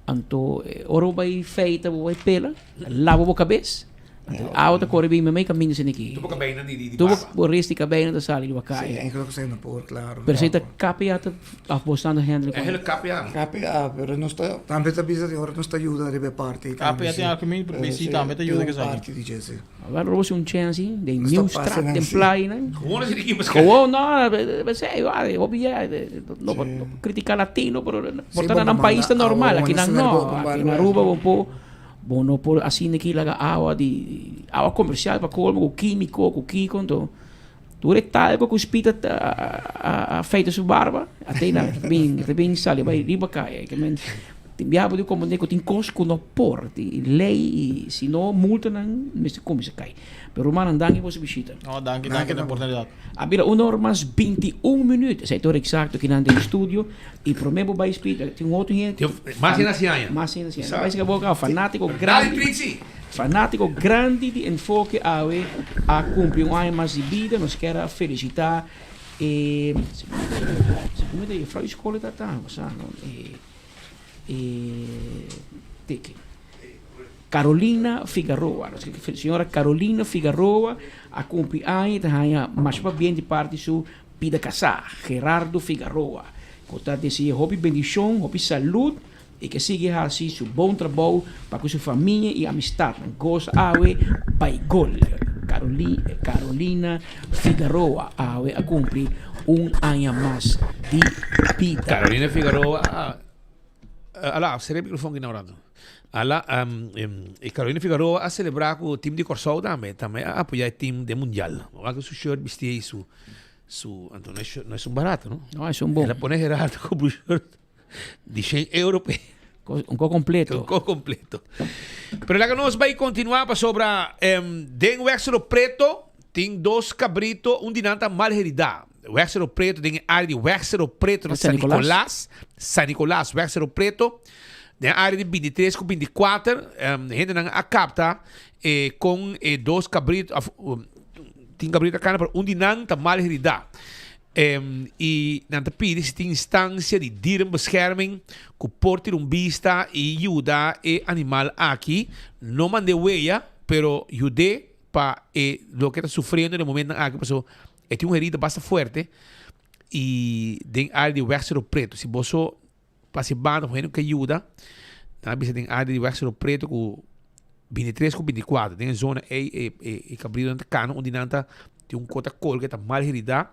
Anto, eh, ora bo bay feita, bo bay pela, lava bo cabes. Anto, awa ta kore bin memey kaminda esei aki. Tur bo kabeinan di di Tur barba. bo rest di kabeinan ta sali riba Sí, kaya. eigenlijk zijn dat por, claro. Pero esei ta KPA ta of bo stando handle con. Eigenlijk KPA. KPA, pero nos ta tambe ta bisa di ora nos ta yuda riba e parti tambe, KPA sí. tin algemeen, pero Eh, BC sí, tambe ta tin yuda un cu esaki. parti di dje, sí. Awor lo un chance den Nos ta Nieuwstraat, pasa nan, den sí. playa nan. Gewoon asina ki mas Gewoon no, esei, wak, hopi ya, no por critica latino, pero por Sí, ta bo na nan manda pais ta normal, awa, aki nan manda no, bo aki manda na Aruba bo por Bo no por asina aki laga awa di awa comercial pa colmo cu quimico cu kico anto tur e talco cu spita a feita su barba a te na bin ta bin sali bay riba caya ke men tin biaha bo di comprende cu tin cos cu no por tin ley y si no multanan mester cuminsa cay pero rumannan danki pa boso bishita. No danki danki na oportunidad. A bira un or mas 21 minuut esei ta ora exacto kinan den studio. Y prome bo bay spita tin otro hende. Mas hende haci aña. Mas hende haci aña. Bay boca fanatico grandi. Dale Trixie. Fanatico grandi di Enfoke awe a cumpli un aña mas di bida. Nos kier a felicita e como ta juffrouw di school ta ta sa no e e tiki. Carolina Figaroa. Señora Carolina Figaroa a cumpli aña y ta haña masha pabien di parti su pida casá, Gerardo Figaroa, cu ta desea hopi bendicion, hopi salud y ke sigui haci su bon trabou pa cu su famia y amistadnan. Goza awe bay gol. Carolina Figaroa awe a cumpli un aña mas di bida. Carolina Figaroa a Ala, cera e microfon aki na un rato. Ala, e Carolina Figaroa a celebra cu team di Corsou tambe, tambe a apoya e team den mundial. Bo wak su shirt bisti ey su, su, anto no es, no es un barato, no? No, es un bon. El a pone Gerardo cu un shirt di shen euro pe. Un co completo. Un co completo. Pero laga nos bay continua pasobra den Wexero Preto tin dos cabrito, un di nan ta mal herida. Wexero Preto den e area di Wexero Preto na San Nicolas. San Nicolas, Wexero Preto. Den e area di 23 cu 24, hendenan a capta e con e dos cabrito, of, tin cabrito a cana, pero un di nan ta mal herida. I nan ta pidi si tin instancia di dierenbescherming cu por tira un bista y yuda e animal aki. No mand'e weya, pero yud'e pa e loke ta sufriendo den momentonan aki pasobra e tin un herida basta fuerte y den área di Weg Cerro Preto. Si boso pasa e banda cu hende cu ke yuda, nan a bisa den área di Weg Cerro Preto cu 23 cu 24, den e zona ey e e cabritonan ta cana unda nan ta tin un cota colga ta mal herida.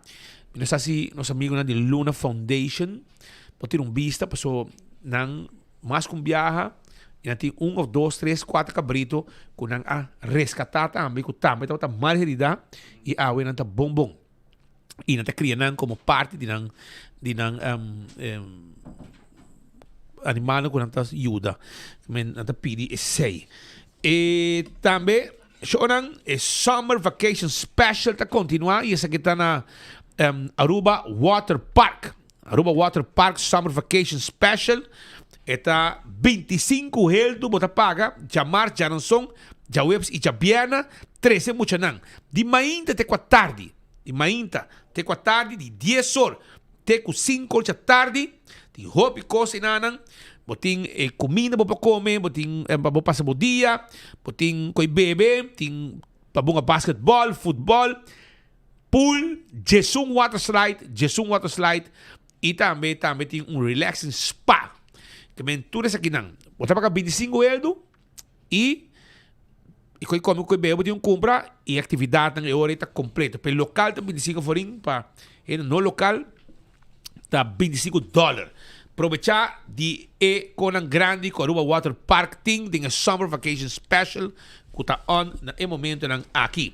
Mi no sa si nos amigonan di Luna Foundation por tira un bista pasobra nan mas cu un biaha y nan tin un of dos, tres, cuater cabrito cu nan a rescata tambe cu tambe tabata mal herida y awe nan ta bon bon. Y nan ta cria nan como parti di nan di nan animalnan cu nan ta yuda. Men nan ta pidi esey. E tambe shonan e summer vacation special ta continua y esaki ta na Aruba Water Park. Aruba Water Park Summer Vacation Special e ta 25 heldu bo ta paga djamars, djaranson, djaweps y djabierna trece muchanan di mainta te cu atardi, di mainta te cu atardi di dies or te cu cinco or djatardi tin hopi cos enanan bo tin e cuminda bo por come bo tin pa bo pasa bo dia bo tin coy bebe tin pa bunga basketball, futbol. Pool, djesun water slide, djesun water slide y tambe tambe tin un relaxing spa. Ke men tur esakinan. Bo ta paga 25 eldo y y koe come koe bebe bo tin un cumpra y actividadnan e ora ta completo. Pe local ta 25 forin pa hende no local ta 25 dollar. Probecha di e konan grandi ku Aruba Water Park tin den e Summer Vacation Special ku ta on na e momentonan aki.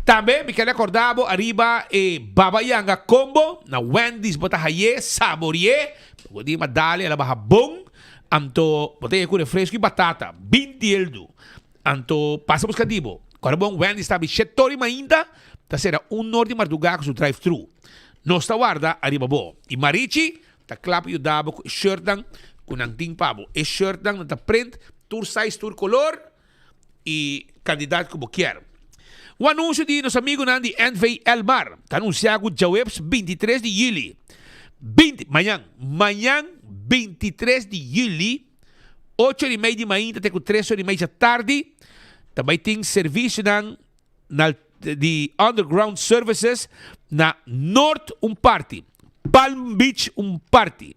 Tambe mi ker rekorda bo ariba e Baba Yanga Combo na Wendy's bo ta haye, sabori'é, bo di ma dale el a baha bon, anto bo ta haye ku refresco y batata, binti eldu. Anto pasa buska di bo. Kòrda bon Wendy's ta abi shetor di mainta ta sera un nor di mardugá ku su drive thru. Nos ta warda ariba bo. Y Marichi ta kla pa yuda bo ku e shirtnan ku nan tin pa bo. E shirtnan nan ta print tur size, tur kolor y kandidat ku bo kier. Un anuncio di nos amigunan di NV Elmar ta anuncia ku djaweps 23 di juli, binti, mañan, mañan 23 di juli, ocho ora y mei di mainta te ku tres ora y mei djatardi, ta bai tin servicionan na di Underground Services na Noord un parti, Palm Beach un parti,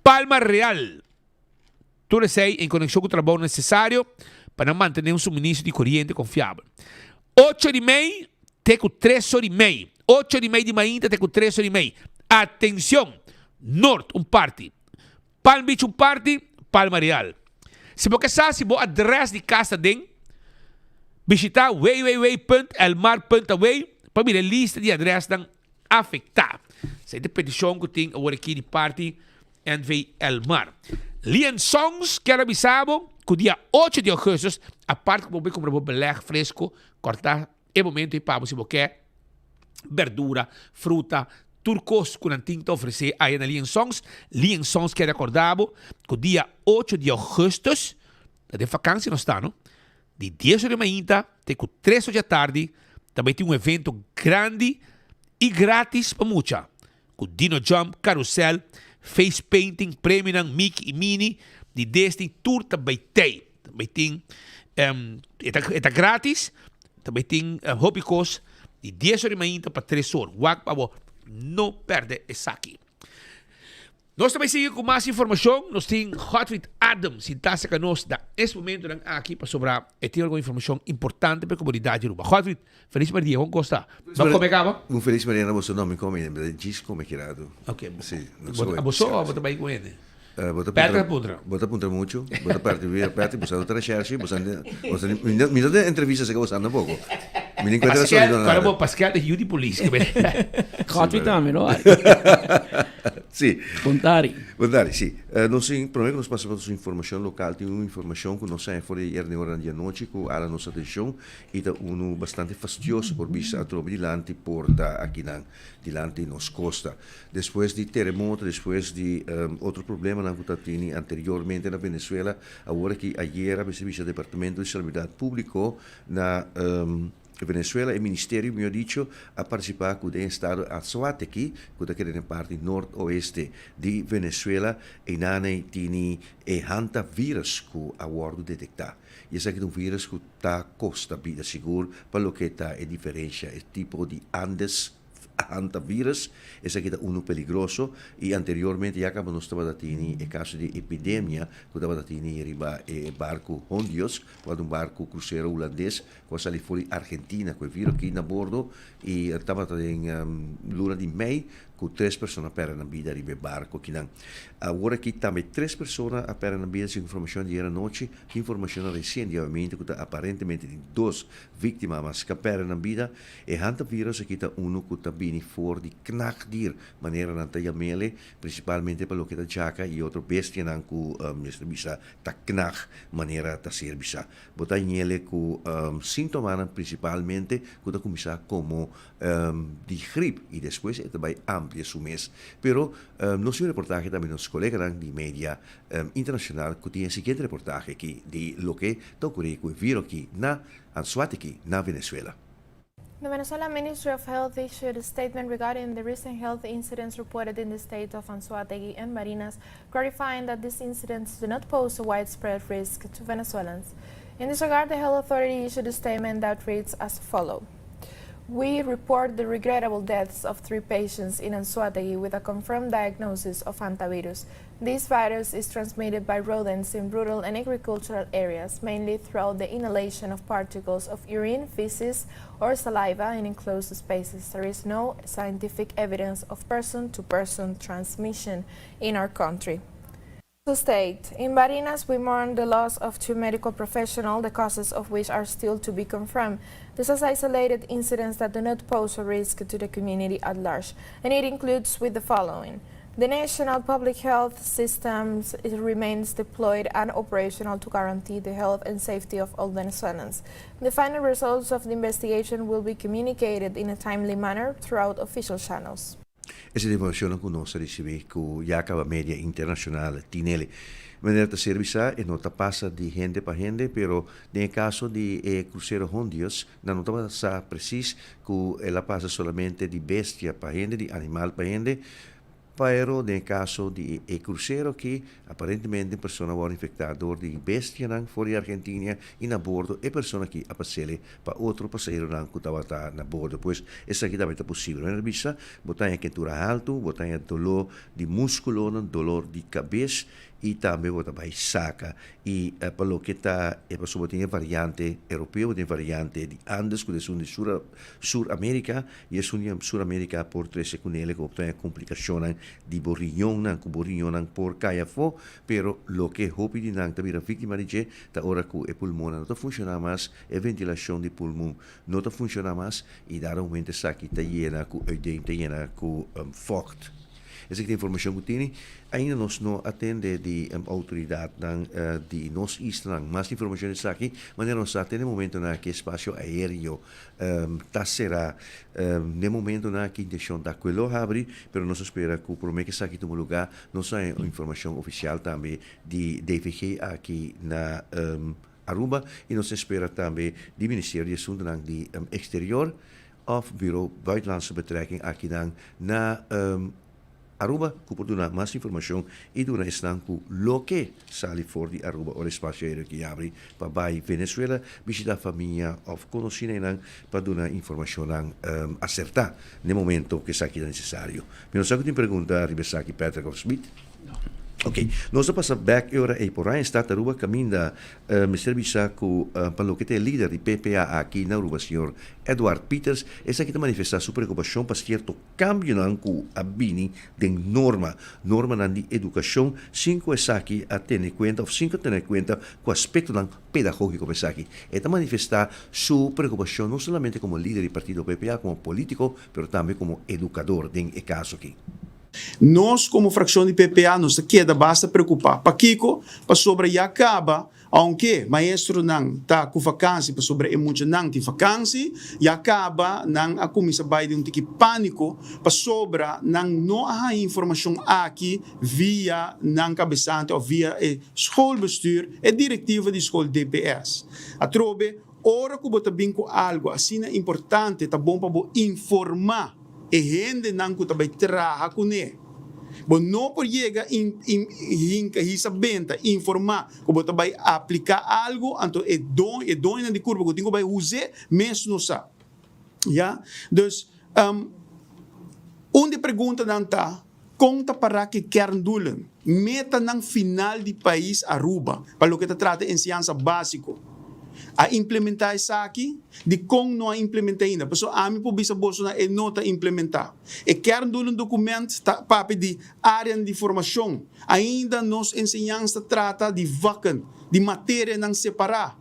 Palma Real. Tur esei en konekshon ku trabou nesesario pa nan mantené un suministro di koriente konfiabel. Ocho di mei te ku tres or di mei. Ocho di mei di mainta te ku tres or di mei. Atenshon! Noord un parti, Palm Beach un parti, Palma Real. Si bo ke sa si bo adrès di kas ta den, bishitá www.elmar.aw pa mira e lista di adrèsnan afektá. Esei ta e petishon ku tin awor aki di parti NV Elmar. Lian Songs kier a bisa bo ku dia ocho di ougùstùs, apart ku bo bai kumpra bo belèg fresko, kòrtá e momento ei pa bo si bo ke berdura, fruta, tur kos ku nan tin ta ofresé aya na Lian Songs. Lian Songs kier rekordá bo ku dia ocho di ougùstùs, ta den fakansi nos ta no, di dies ora di mainta te ku tres ora di atardi ta bai tin un evento grandi i gratis pa mucha ku dino jump, karusèl, face painting, premionan Mickey i Minnie di Disney tur ta bai tei. Ta bai tin. E ta e ta gratis, ta bai tin hopi kos di dies or di mainta pa tres or. Wak pa bo no pèrdè esaki. Nos ta bai sigui ku mas informashon. Nos tin Godfried Adams sintá serka nos na es momentonan aki pasobra e tin algun informashon importante pa e komunidat di Aruba. Godfried, felis merdia. Kon kos ta? Bo a kome kaba? Un felis merdia na boso. No, mi kome, mi djis kome ki ratu. Ok. Si, no soy. Bo so o bo ta bai ku hende? Bo ta puntra, puntra. Bo ta puntra mucho. Bo ta parti weer parti. Bo sa no ta recherche. Bo sa bo sa mi no mi no ta entrevista seka bo sa tampoco. Mi no encuentra razón di no nada. Pascal, Pascal ta yu di polis. Godfrey tambe no? Si. Bontari. Bontari, si. Nos tin, prome ku nos pasa pa nos informashon lokal, tin un informashon ku nos haña for di ayer den oranan di anochi ku ala nos atenshon i ta unu bastante fastioso por bisa atrobe dilanti porta akinan, dilanti nos kosta. Despues di teremoto, despues di otro problemanan ku ta tini anteriormente na Venezuela, awor aki ayer a mester bisa Departamento di Salubridad Publico na Venezuela, e ministerio mihor dicho, a participa ku den estado Anzoátegui, ku ta keda den parti noord-oeste di Venezuela, einanei tini e hantavirus ku a wòrdu detektá. I esaki ta un virus ku ta kosta bida sigur pa loke ta e diferensha, e tipo di Andes. Hantavirus, esaki ta unu peligroso y anteriormente ya caba nos tabata tini e caso di epidemia cu tabata tini riba e barco Hondios, cu ta un barco crucero hulandes cu a sali for di Argentina cu e virus aki na bordo y tabata den luna di mei cu tres persona a perde nan bida riba e barco akinan. Awor aki tambe tres persona a perde nan bida segun informacion di ayer anochi, tin informacionnan recien di awe cu ta aparentemente tin dos victima mas cu a perde nan bida. E hantavirus aki ta unu ku ta bini for di knaagdier, manera nan ta yam'ele, prinsipalmente pa loke ta djaka i otro bestianan ku mester bisa ta knaag, manera ta ser bisa. Bo ta hañ'ele ku síntomanan prinsipalmente ku ta kuminsá komo di grip i despues e ta bai amplia su mes. Pero nos tin un reportahe tambe nos koleganan di media internashonal ku tin e siguiente reportahe aki di loke ta okurí ku e viro aki na Anzoátegui na Venezuela. The Venezuela Ministry of Health issued a statement regarding the recent health incidents reported in the state of Anzoátegui and Barinas, clarifying that these incidents do not pose a widespread risk to Venezuelans. In this regard, the health authority issued a statement that reads as follows. We report the regrettable deaths of three patients in Anzoátegui with a confirmed diagnosis of hantavirus. This virus is transmitted by rodents in rural and agricultural areas, mainly throughout the inhalation of particles of urine, feces, or saliva in enclosed spaces. There is no scientific evidence of person-to-person transmission in our country. To state, in Barinas we mourn the loss of two medical professionals, the causes of which are still to be confirmed. This is isolated incidents that do not pose a risk to the community at large, and it includes with the following. The national public health system remains deployed and operational to guarantee the health and safety of all Venezuelans. The final results of the investigation will be communicated in a timely manner throughout official channels. Esei ta informashonnan ku nos a risibí ku ya kaba media internashonal tin el. Manera ta ser bisá e no ta pasa di hende pa hende, pero den e kaso di e krusero Hondius nan no tabata sa presis ku el a pasa solamente di bestia pa hende, di animal pa hende, Pero den e caso di e crucero aki, aparentemente un persona a worde infecta door di bestianan for di Argentinia y na bordo e persona aki a pasele pa otro pasaheronan cu tabata na bordo. Pues esaki tambe ta posibel. Men a bisa, bo ta haña kentura haltu, bo ta haña dolor di musculonan, dolor di cabes y tambe bo ta bay saca. Y pa loke ta e pasobra bo tin e variante europeo, bo tin e variante di Andes cu ta esun di Sur Sur America, I esun di Sur America por trece cu nele cu obtene complicacionnan di bo riñonnan, cu bo riñonnan por cay afo, pero loke hopi di nan ta bira victima di dje ta ora cu e pulmonnan no ta funciona mas, e ventilacion di pulmon no ta funciona mas y dado momento esaki ta yena cu eudeem, ta yena cu vocht. Esaki ta informacion cu tini. Ainda nos no a tende di autoridadnan di nos islanan mas informacion di esaki, manera nos sa te na e momentonan aki espacio aereo ta será. N'e momentonan aki intencion ta cu e lo habri, pero nos a spera cu prome cu esaki tuma lugar nos a haña un informacion oficial tambe di DVG aki na Aruba y nos ta spera tambe di Ministerio di Asuntonan di Exterior of Bureau Buitenlandse Betrekking akinan na. Aruba ku por duna mas informashon i duna esnan ku lo ke sali for di Aruba ora espasio aereo ki yabri pa bai Venezuela bishita famia òf konosínan pa duna informashonnan asertá n'e momento ku esaki ta nesesario. Mi no sa ku tin pregunta riba esaki Patrick òf Smith? Ok, nos ta pasa bek e ora ei por Ryanstad Aruba kaminda mester bisa ku pa loke ta e lider di PPA aki na Aruba señor Eduard Pieters esaki ta manifestá su preokupashon pa sierto Kambionan ku a bini den norma, normanan di edukashon, sin ku esaki a tene kuenta òf sin ku a tene kuenta ku aspektonan pedagógiko pa esaki. E ta manifestá su preokupashon no solamente komo lider di partido PPA, komo polítiko, pero tambe komo edukador den e kaso aki. Nos komo frakshon di PPA nos ta keda basta preokupá. Pakiko? Pasobra ya kaba Aunke maestronan ta ku vakansi pasobra e muchanan tin vakansi, ya kaba nan a kuminsá bai den un tiki pániko pasobra nan no a haña informashon aki via nan kabesante òf via e schoolbestuur, e direktiva di skol DPS. Atrobe, ora ku bo ta bin ku algu asina importante ta bon pa bo informá e hendenan ku ta bai traha kuné. Bo no por yega hinka hisa benta informá ku bo ta bai apliká algu, anto e don e doñonan di kurpa ku tin ku bai us'é mes no sa. Ya. Dus, un di e preguntanan ta, kon ta pará ku e kerndoelen, metanan final di pais Aruba pa loke ta trata enseñansa básiko? A implementá esaki? Dikon no a implementá ainda? Pasobra ami por bisa bosonan e no ta implementá. E kerndoelen document ta papia di áreanan di formashon. Ainda nos enseñansa ta trata di vakken, di materianan separá.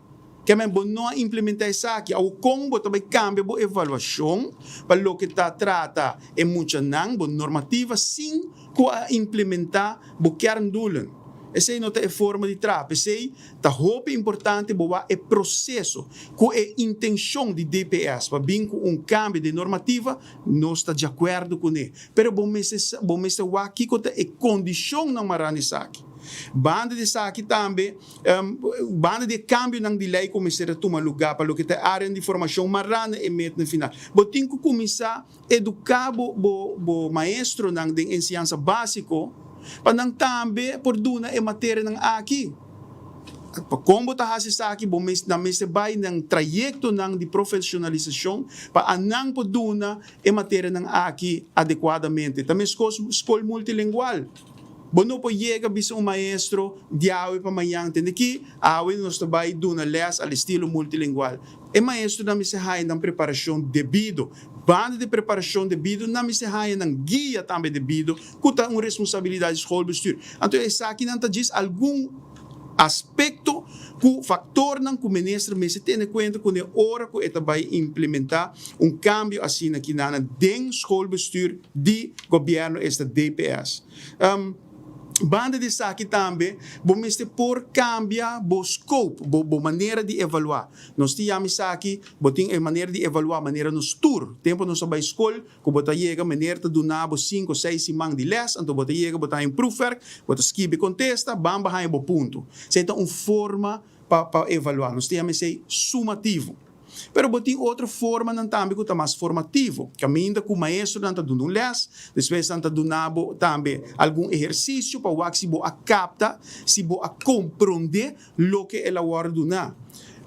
Kèmen bo no a implementá esaki. Awor kon bo ta bai kambia bo evaluashon pa loke ta trata e muchanan, bo normativa sin ku a implementá bo kerndoelen? Esei no ta e forma di traha. P'esei ta hopi importante bo wak e proseso ku e intenshon di DPS pa bin ku un kambio den normativa, nos ta djakuerdo kuné. Pero bo mester bo mester wak kiko ta e kondishonnan mará na esaki. Banda di esaki tambe, banda di e kambionan di lei ku mester a tuma lugá pa loke ta e áreanan di formashon mará na e metanan final, bo tin ku kuminsá Eduká bo bo bo maestronan den enseñansa básiko pa nan tambe por duna e materianan aki. Pa kon bo ta hasi esaki bo mes nan mester bai nan trayektonan di profeshonalisashon pa anan por duna e materianan aki adekuadamente. Ta meskos skol multilingual. Bo no por yega bisa un maestro di awe pa mañan tende ki awe nos ta bai duna lès al estilo multilingual. E maestronan mester haña nan preparashon debido. Banda di preparashon debido, nan mester haña nan guia tambe debido, ku ta un responsabilidat di schoolbestuur. Anto esakinan ta djis algun aspekto ku faktornan ku minister mester tene kuenta kuné ora ku e ta bai implementá un kambio asina kinanan den schoolbestuur di gobièrnu, esta DPS. Banda di esaki tambe bo mester por cambia bo scope, bo bo manera di evalua. Nos tin yama esaki, bo tin e manera di evalua manera nos tur tempo nos a bay scol cu bo ta yega meneer ta duna bo cinco seis siman di les anto bo ta yega bo ta haña un proefwerk, bo ta skibi contesta, bamba haña bo punto. Esey ta un forma pa pa evalua. Nos ta yama esey sumativo. Pero bo tin otro formanan tambe ku ta mas formativo, kaminda ku maestronan ta duna un lès, despues nan ta duna bo tambe algun ehersisio pa wak si bo a kapta, si bo a komprondé loke el a wòrdu duná.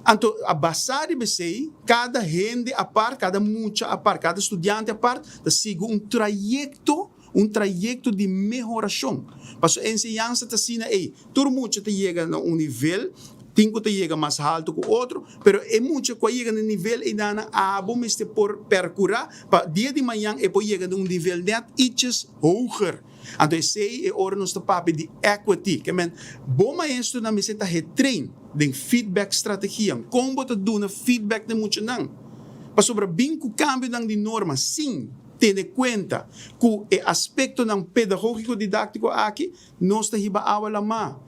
Anto, a basá riba esei, kada hende apart, kada mucha apart, kada studiante apart ta sigui un trayekto, un trayekto di mehorashon. Pasobra enseñansa ta asina ei, tur mucha ta yega na un nivel, tin ku ta yega mas haltu ku otro, pero e mucha ku a yega na e nivel einan abo mester por perkurá pa dia di mañan e por yega na un nivel nèt iches hoger. Anto esei e ora nos ta papia di equity, ke men bo maestronan mester ta hetrain den feedback strategianan, kon bo ta duna feedback na e muchanan, pasobra bin ku kambionan di norma sin Tene kuenta ku e aspektonan pedagógiko-didáktiko aki, nos ta hiba awa lamá.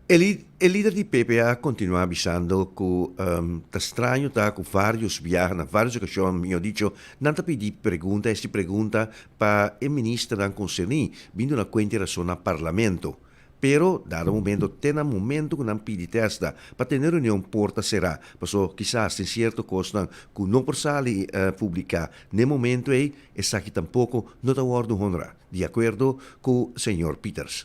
E lider di PPA a kontinuá bisando ku ta straño ta ku vários biaha, na vários okashon, mihó dicho, nan ta pidi pregunta, hasi pregunta pa e ministernan konserní bin duna kuenta i rason na parlamento. Pero, dado momento, te na momento ku nan pidi testa pa tene reunion porta será, paso kisas tin sierto kosnan ku no por sali publiká n'e momento ei, esaki tampoko no ta wòrdu honrá, di akuerdo ku señor Pieters.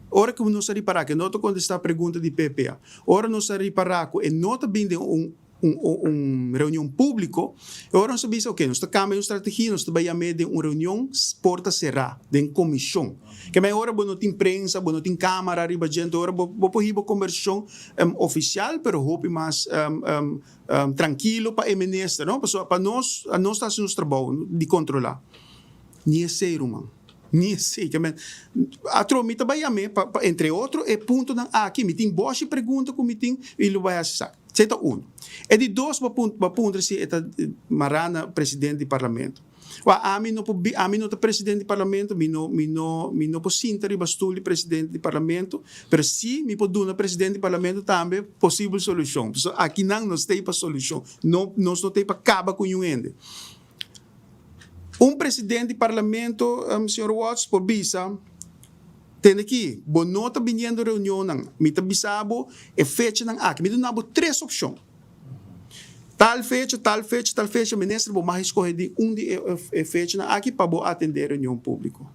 Ora ku nos a ripará ku e no ta kontestá pregunta di PPA, ora nos a ripará ku e no ta bin den un un un reunion públiko, e ora nos a bisa, oke, nos ta kambia nos strategia, nos ta bai yam'é den un reunion porta será, den komishon. Ke mei ora bo no tin prensa, bo no tin kámara riba dje, anto ora bo bo por hiba kombersashon ofisial, pero hopi mas trankilo pa e minister, no? Pasobra pa nos, nos ta hasi nos trabou di kontrolá. Ni esei, ruman. Ni esei. Ke men, atro mi ta bai yam'é pa pa entre otro e puntonan aki, mi tin bòshi pregunta ku mi tin i lo bai hasi sa. Esei ta unu. E di dos bo bo puntra si e ta mará na presidente di parlamento. Wak, ami no por bi, ami no ta presidente di parlamento, mi no, mi no, mi no por sinta riba stul di presidente di parlamento, pero si mi por duna presidente di parlamento tambe posibel solushon. Pasobra akinan nos ta ei pa solushon, no, nos no ta ei pa kaba ku niun hende. Un presidente di parlamento, señor Watts, por bisa, Tende aki, bo no ta biniendo reunionnan. Mi ta bisa bo e fechanan aki. Mi ta duna bo tres opshon. Tal fecha, tal fecha, tal fecha. Minister, bo mag escoge di un di e fechanan aki pa bo atende reunion publico.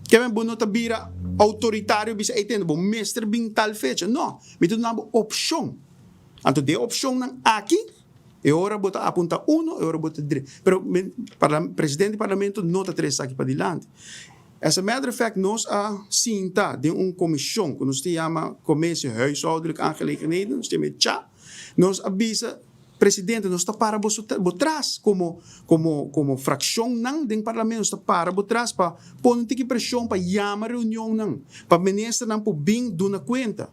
Keme bo no ta bira autoritario bisa, ey tende, bo mester bin tal fecha. No, mi ta duna bo opshon. Anto di e opshonnan aki, E ora bo ta apunta uno, e ora bo ta dre. Pero presidente di parlamento no ta trese esaki padilanti. As a matter of fact, nos a sinta den un comision cu nos ta yama Commissie Huishoudelijke Aangelegenheden, nos ta yama e cha. Nos a bisa presidente, nos ta para boso bo tras como como como fraccionnan den parlamento, nos ta para bo tras pa pone un tiki presion pa yama reunionnan, pa ministernan por bin duna cuenta.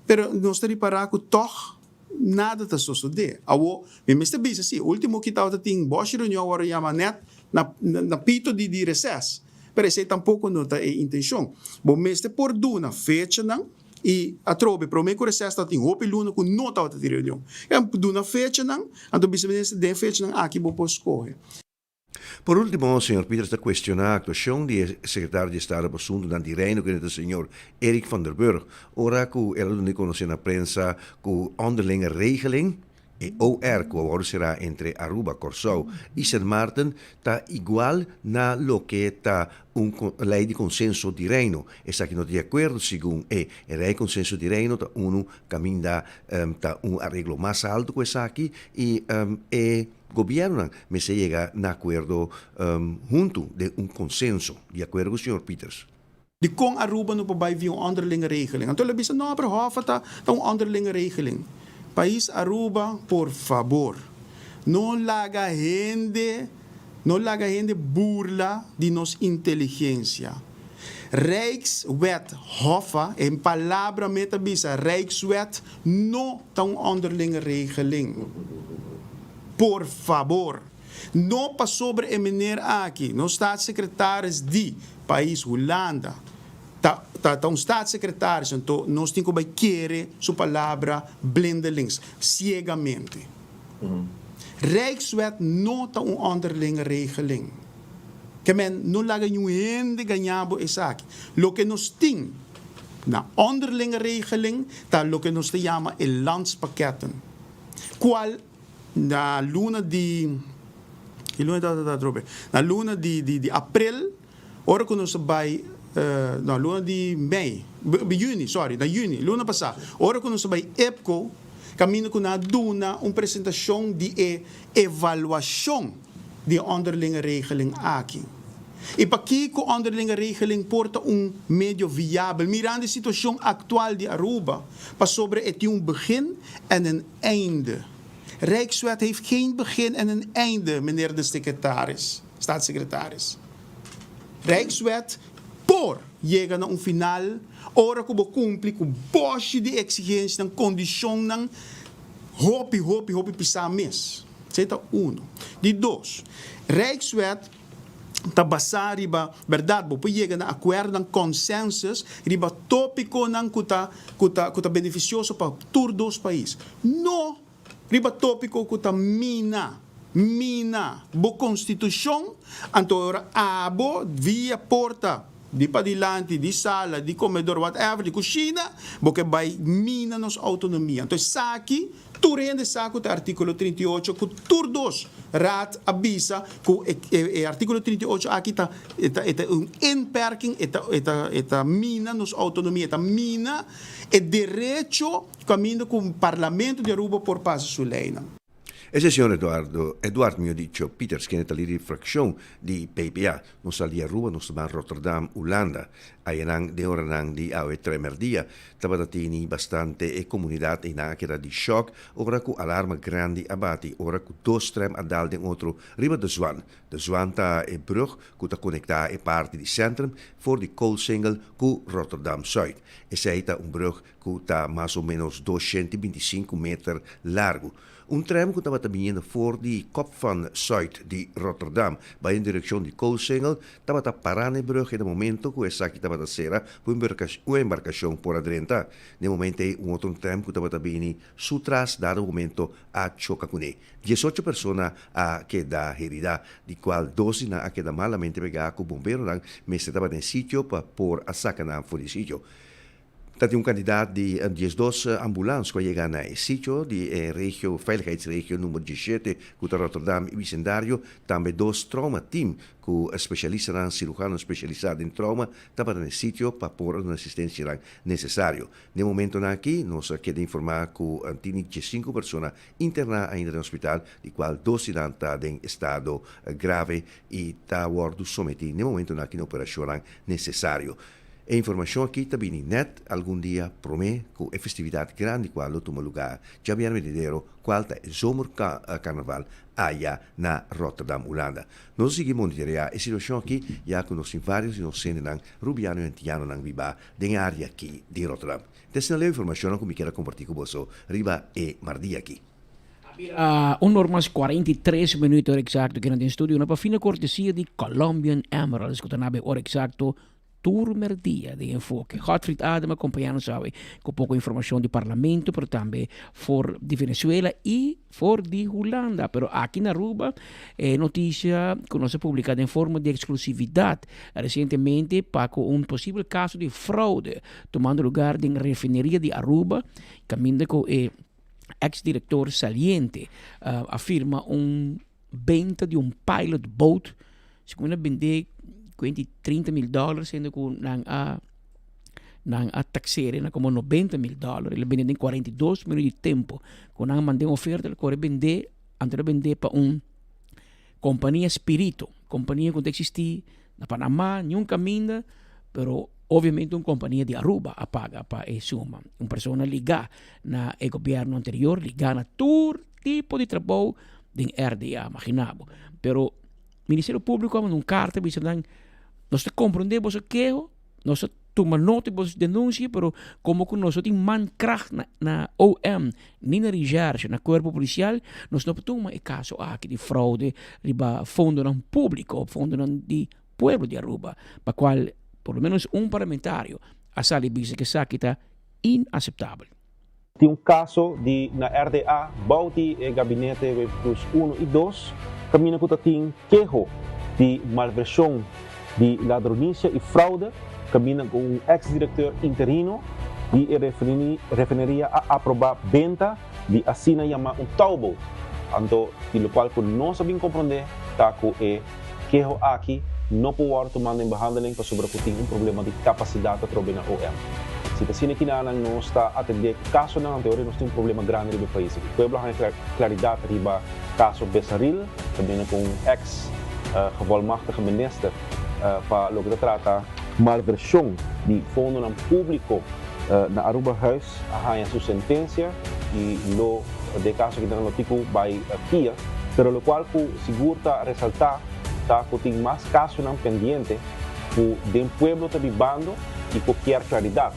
Pero nos ta ripara cu tog Nada ta sosodé. Awor, mi mester bisa si, último ki tabata tin bòshi reunion awor a yama nèt na na pito di di reses. Pero esei tampoko no ta e intenshon. Bo mester por duna fechanan i atrobe promé ku reses tabatin hopi luna ku no tabata tin reunion. Duna fechanan, anto bisa minister den fechanan aki bo por skohe. Por último, señor Pieters ta cuestiona actuacion di e secretario di Estado pa Asuntonan di Reino, kende ta señor Eric van der Burg, ora cu el a duna di conoce na prensa cu Onderlinge Regeling, e OR, cu a wordo cera entre Aruba, Corsou y Sint Maarten, ta igual na loke ta un ley di consenso di Reino. Esaki no ta di acuerdo, segun e. E ley di consenso di Reino ta uno caminda ta un areglo mas alto cu esaki y e. Gobiernonan mester yega na akuerdo huntu den un konsenso, di akuerdo ku señor Pieters. Dikon Aruba no por bai via un onderlinge regeling? Anto el a bisa, no, pero Hoffa ta ta un onderlinge regeling. Pais Aruba, por fabor, no laga hende, no laga hende burla di nos inteligensia. Rijkswet Hoffa, en palabra me ta bisa, Rijkswet no ta un onderlinge regeling. Por fabor, no pasobra e meneer aki, nos staatssecretaris di pais Hulanda, ta ta ta un staatssecretaris, anto nos tin cu bay kere su palabra blindelings, ciegamente. Rijkswet no ta un onderlinge regeling. Ke men no laga niun hende gaña bo esaki. Loke nos tin na onderlinge regeling ta loke nos ta yama e landspakketten, kual na luna di, ki luna tabata ta atrobe? Na luna di di aprel, ora ku nos a bai, no, luna di mei, yüni, sorry, na yüni, luna pasá, ora ku nos a bai EPCO, kaminda ku nan a duna un presentashon di e evaluashon di e onderlinge regeling aki. I pakiko onderlinge regeling por ta un medio viabel mirando e situacion actual di Aruba? Pasobra e tin un begin en een einde. Rijkswet heeft geen begin en een einde, meneer de secretaris, staatssecretaris. Rijkswet por yega na un final ora cu bo cumpli cu boshi di exigencianan, condicionnan hopi, hopi, hopi pisa mes. Esei ta unu. Di dos, Rijkswet ta basá riba bèrdat. Bo por yega na akuerdonan, consensus, riba tópikonan ku ta ku ta ku ta benefisioso pa tur dos pais. No riba tópiko ku ta mina, mina bo konstitushon, anto ora abo via porta. di padilanti, di sala, di komedor, whatever, di kushina, bo ke bai mina nos outonomia. Anto esaki tur hende sa ku ta artíkulo 38 ku tur dos Raad a bisa ku e e artíkulo 38 aki ta e ta e ta un inperking, e ta e ta e ta mina nos outonomia, e ta mina e derecho kaminda ku Parlamento di Aruba por pasa su leinan. E señor Eduardo, Eduard mihó dicho, Pieters kende ta lider di frakshon di PPA. Nos sal di Aruba, nos ta ban Rotterdam, Hulanda. Ayanan den oranan di awe tre merdia tabata tini bastante e komunidat einan a keda di shòk ora ku alarma grandi a bati ora ku dos trèm a dal den otro riba De Zwaan. De Zwaan ta e brug ku ta konektá e parti di Centrum for di Coolsingel ku Rotterdam Zuid. Esei ta un brug ku ta mas o ménos 225 meter largu. Un trèm ku tabata biniendo for di Kop van Zuid di Rotterdam bai den direkshon di Coolsingel tabata pará na e brug e na momento ku esaki tabata sera pa un embarkashon por a drenta. Na e momento ei un otro trèm ku tabata bini su tras dado momento a choka kuné. Diesocho persona a keda heridá, di kual dos di nan a keda malamente pegá ku bomberonan mester tabata den sitio pa por a saka nan for di sitio. Ta tin un kantidat di 12 ambulans ku a yega na e sitio di e regio Veiligheidsregio number 17 ku ta Rotterdam i bisendario. Tambe dos trauma team ku spesialistanan siruhano spesialisá den trauma tabata na e sitio pa por a duna asistensianan nesesario. Den momentonan aki nos a keda informá ku tin 15 persona interná ainda den hospital di kual dos di nan ta den estado grave i ta wòrdu sometí den momentonan aki na operashonnan nesesario. E informashon aki ta bini nèt algun dia promé ku e festividat grandi kual lo tuma lugá djabièrnè venidero kual ta e Zomerkarnaval aya na Rotterdam, Hulanda. Nos a sigui monitoreá e situashon aki ya ku nos tin vários di nos hendenan rubiano i antianonan bibá den e área aki di Rotterdam. Ta esnan leu informashonnan ku mi kier a kompartí ku boso riba e mardía aki. A un or mas 43 minuut ora eksakto kinan den studio na pa fina kortesia di Colombian Emeralds ku ta nabe ora eksakto Tur merdia den Enfoke. Godfried Adem a kompañá nos awe ku poko informashon di parlamento pero tambe for di Venezuela i for di Hulanda. Pero aki na Aruba e notisia ku nos a publiká den forma di eksklusividat resientemente pa ku un posibel kaso di fraude tumando lugar den refineria di Aruba kaminda ku e eks direktor saliente a firma un benta di un pilot boat, segun a bende kuenti 30 mil dollar, siendo ku nan a nan a taxere na como 90 mil dollar, el a bende den 42 minuut di tempo, ku nan a manda un oferta el kore bende, anto el a bende pa un kompania spirito, kompania ku no ta existi na Panama, niun kaminda, pero obviamente un kompania di Aruba a paga pa e suma, un persona ligá na e gobierno anterior, ligá na tur tipo di trabou den RDA, magina bo. Pero Ministerio Público a manda un karta bisa nan, nos ta komprondé boso keho, nos ta tuma nota di boso denunsia, pero komo ku nos no tin mankracht na na OM, ni na Recherche, na Kuerpo Polisial, nos no por tuma e kaso aki di fraude riba fondonan públiko, fondonan di pueblo di Aruba, pa kual por lo menos un parlamentario a sali bisa ku esaki ta inaseptabel. Tin un kaso di na RDA bou di e gabinete Wever Croes uno i dos kaminda ku ta tin keho di malvershon di ladronisia i fraude kaminda ku un eks direkteur interino di e refineria a aproba benta di asina yama un touwboot. Anto di lokual ku nos a bin komprondé ta ku e keho aki no por wòrdu tumá den behandeling pasobra ku tin un problema di kapasidat atrobe na OM. Si ta asina kinanan nos ta atendé ku kasonan anto ora nos tin un problema grandi riba e pais aki. Pueblo a haña klaridat riba kaso Besaril, kaminda ku un eks gevolmachtige minister pa loke ta trata malvershon di fondonan públiko na Arubahuis a haña su sentensia i lo den kaso aki nan lo tin ku bai kia. Pero lokual ku sigur ta resaltá ta ku tin mas kasonan pendiente ku den pueblo ta bibando i ku kier klaridat.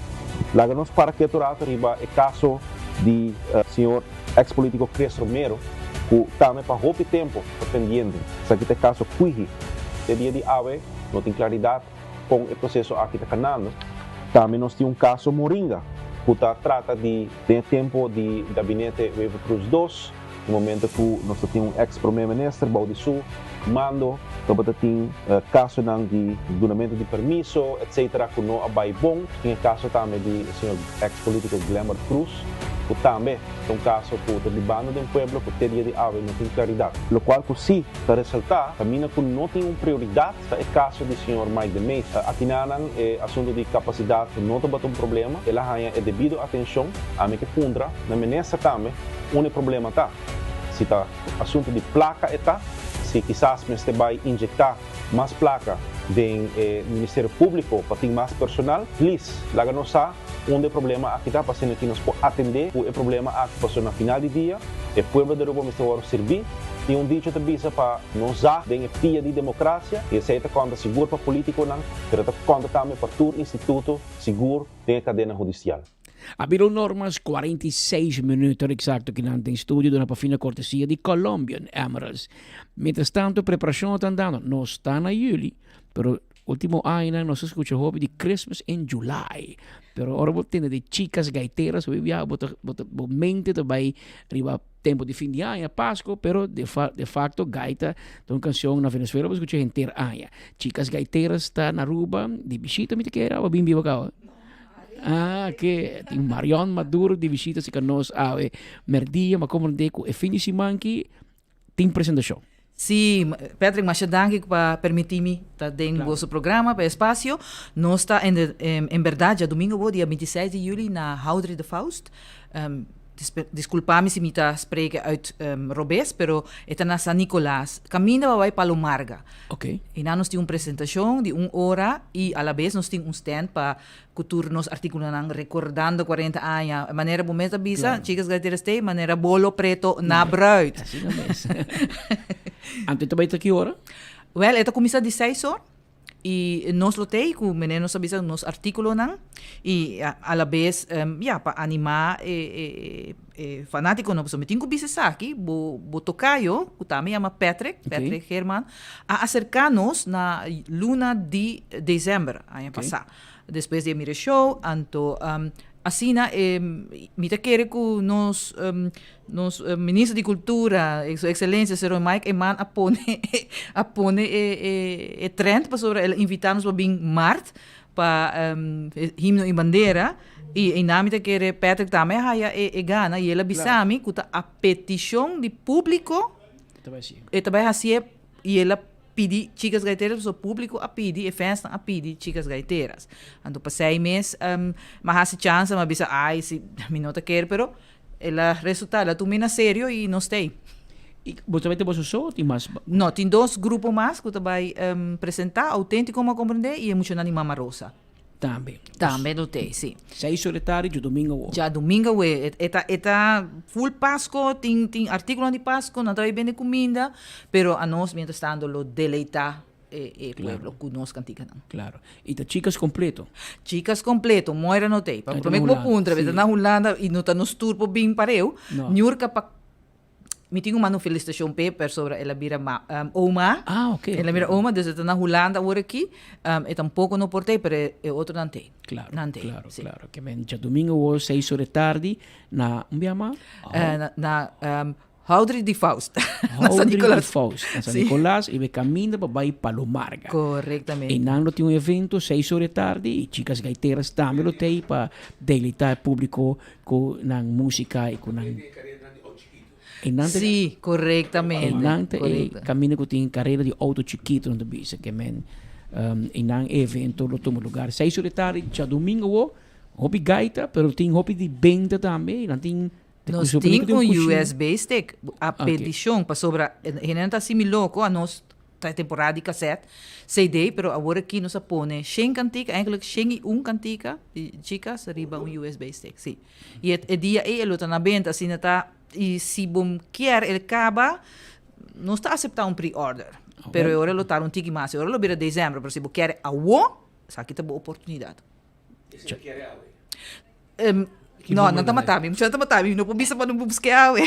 Laga nos para ketu rato riba e kaso di señor eks politiko Chris Romero ku tambe pa hopi tempu ta pendiente. Esaki ta e kaso Kwihi. Te dia di awe no tin klaridat kon e proseso aki ta kanando. Tambe nos tin un kaso Moringa ku ta trata di den e tempu di gabinete Wever Croes dos. Na momento ku nos ta tin un eks prome minister bou di su mando tabata tin kasonan di dunamentu di permiso etc. Ku no a bai bon. Tin e kaso tambe di señor eks politiko Glenbert Cruz ku tambe ta un kaso ku ta bibando den pueblo ku te dia di awe no tin klaridat. Lokual ku si ta resaltá kaminda ku no tin un prioridat ta e kaso di señor Mike de Meza. Akinanan e asuntu di kapasidat no tabata un problema, el a haña e debido atenshon. Ami ke puntra na minister tambe Unda e problema ta? Si ta asuntu di plaka e ta, si kisas mester bai injektá mas plaka den e Ministerio Públiko pa tin mas personal, please laga nos sa unda e problema aki ta pa asina ki nos por atendé ku e problema aki pasobra na final di dia e pueblo di Aruba mester wòrdu sirbí. Tin un dicho ta bisa pa no zag den e pia di demokrasia i esei ta konta sigur pa polítikonan pero ta konta tambe pa tur instituto sigur den e kadena hudisial. A bira un normas 46 minuut exacto kinan den studio duna pa fina cortesia di Colombian Emeralds. Mientras tanto preparacion ta andando. No sta na juli, pero ultimo añanan nos a scucha hopi di Christmas in July. Pero ora bo tende di chicas gaiteras, hopi biaha bo ta, bo ta, bo mente ta bay riba tempo di fin di aña, Pasco, pero de, fa, de facto gaita ta un cancion na Venezuela bo scucha henter aña. Chicas gaiteras ta na Aruba di bishita mi ta kere, abo bin biba caba. Ah, ke tin Marion Maduro di visita si nos awe merdia, ma comprende ku e fin di siman ki tin presentacion. Sí, Patrick, masha danki pa permití mi ta den claro. boso programa, pa espacio. Nos ta en, de, en, en berdad djadomingo bo, dia 26 di juli, na Houdry de Faust. Um, disculpa mi si mi ta spreken uit um, robes, pero e ta na San Nicolas. Caminda pa bai Palo Marga. Ok. Y nan nos tin un presentacion di un ora y a la vez nos tin un stand pa cu tur nos articulonan recordando 40 aña. Manera bo mes a bisa, claro. Chicas Gaiteras Stay, manera bolo preto na bruid. Así no mes. Anto ta bai ta ki ora? Wel, e ta cuminsa di 6 or. Y nos lo tey cu meneer nos a bisa nos articulonan y a la vez um, ya pa anima e, e, e fanaticonan pasobra mi tin cu bisa esaki bo bo tocayo cu tambe yama Patrick, okay. Patrick Herman a acerca nos na luna di december aña okay. pasa despues di a mira e show anto um, asina e mi ta kere cu nos um, Nos Minister di Cultura, Su Excelencia Señor Mike Eman a pone a pone e e e trend pasobra el a invita nos pa bin mart pa Himno y Bandera y einan mi ta kere Patrick tambe a haya e e gana y el a bisa mi cu ta a peticion di publico e ta bay hacié y el a pidi Chicas Gaiteras pasobra publico a pidi e fansnan a pidi Chicas Gaiteras. Anto pasey mes mi a haci chansa mi a bisa ay si mi no ta kere pero El a resulta, el a tuma na serio y nos ta ey. Y bo ta bay ta boso so o tin mas? No, tin dos grupo mas cu ta bay presenta, Autentico mi a comprende y e muchanan di Mama Rosa. Tambe. Tambe lo ta ey, si. Seis ora di tardi djadomingo awo. Djadomingo awo. E ta, e ta full Pasco, tin, tin articulonan di Pasco, nan ta bay bende cuminda, pero anos mientras tanto lo deleita e, e pueblo cu nos canticanan. Claro. Y ta chicas completo? Chicas completo, Moira no t'ey. Pa prome cu bo puntra, ta na Hulanda y no ta nos tur por bin pareu. No. Niurka pa Mi tin un manda un felicitacion p'e, pasobra el a bira ma, um, oma. Ah, ok. El a bira oma, dus e ta na Hulanda awor aki. Um, e tampoco no por t'ey, pero e, e otronan t'ey. Claro, Nan t'ey, claro, sí. claro. Ke men djadomingo awor seis ora di tardi na, un bia ma? Eh, na, na, um, Houdry di Faust. Na San Houdry di Nicolas. Faust. Na San Sí. Nicolas y be caminda pa bay Palomarga. Correctamente. Einan lo tin un evento seis ora di tardi y Chicas Gaiteras tambe lo t'ey pa deleita e publico cu nan musica y cu nan Einan ta Sí, correctamente. Einan ta e Correcto. caminda cu tin carera di auto chikito nan ta bisa ke men einan e evento lo tuma lugar seis ora di tardi djadomingo awo hopi gaita pero tin hopi di benta tambe y nan tin Nos tin un USB stick a peticion pasobra hende ta haci mi loco a nos ta temporada di cassette, CD, pero awor aki nos a pone shen cantica, eigenlijk shen y un cantica di chicas riba un USB stick, si. Y e dia ey e lo ta na benta, asina ta, y si bo kier el caba, nos ta acepta un pre-order, pero e ora lo tarda un tiki mas, e ora lo bira december, pero si bo kier awo, esaki ta bo oportunidad. No, nan ta mata mi. Mucha nan ta mata mi. No por bisa pa no buske awe.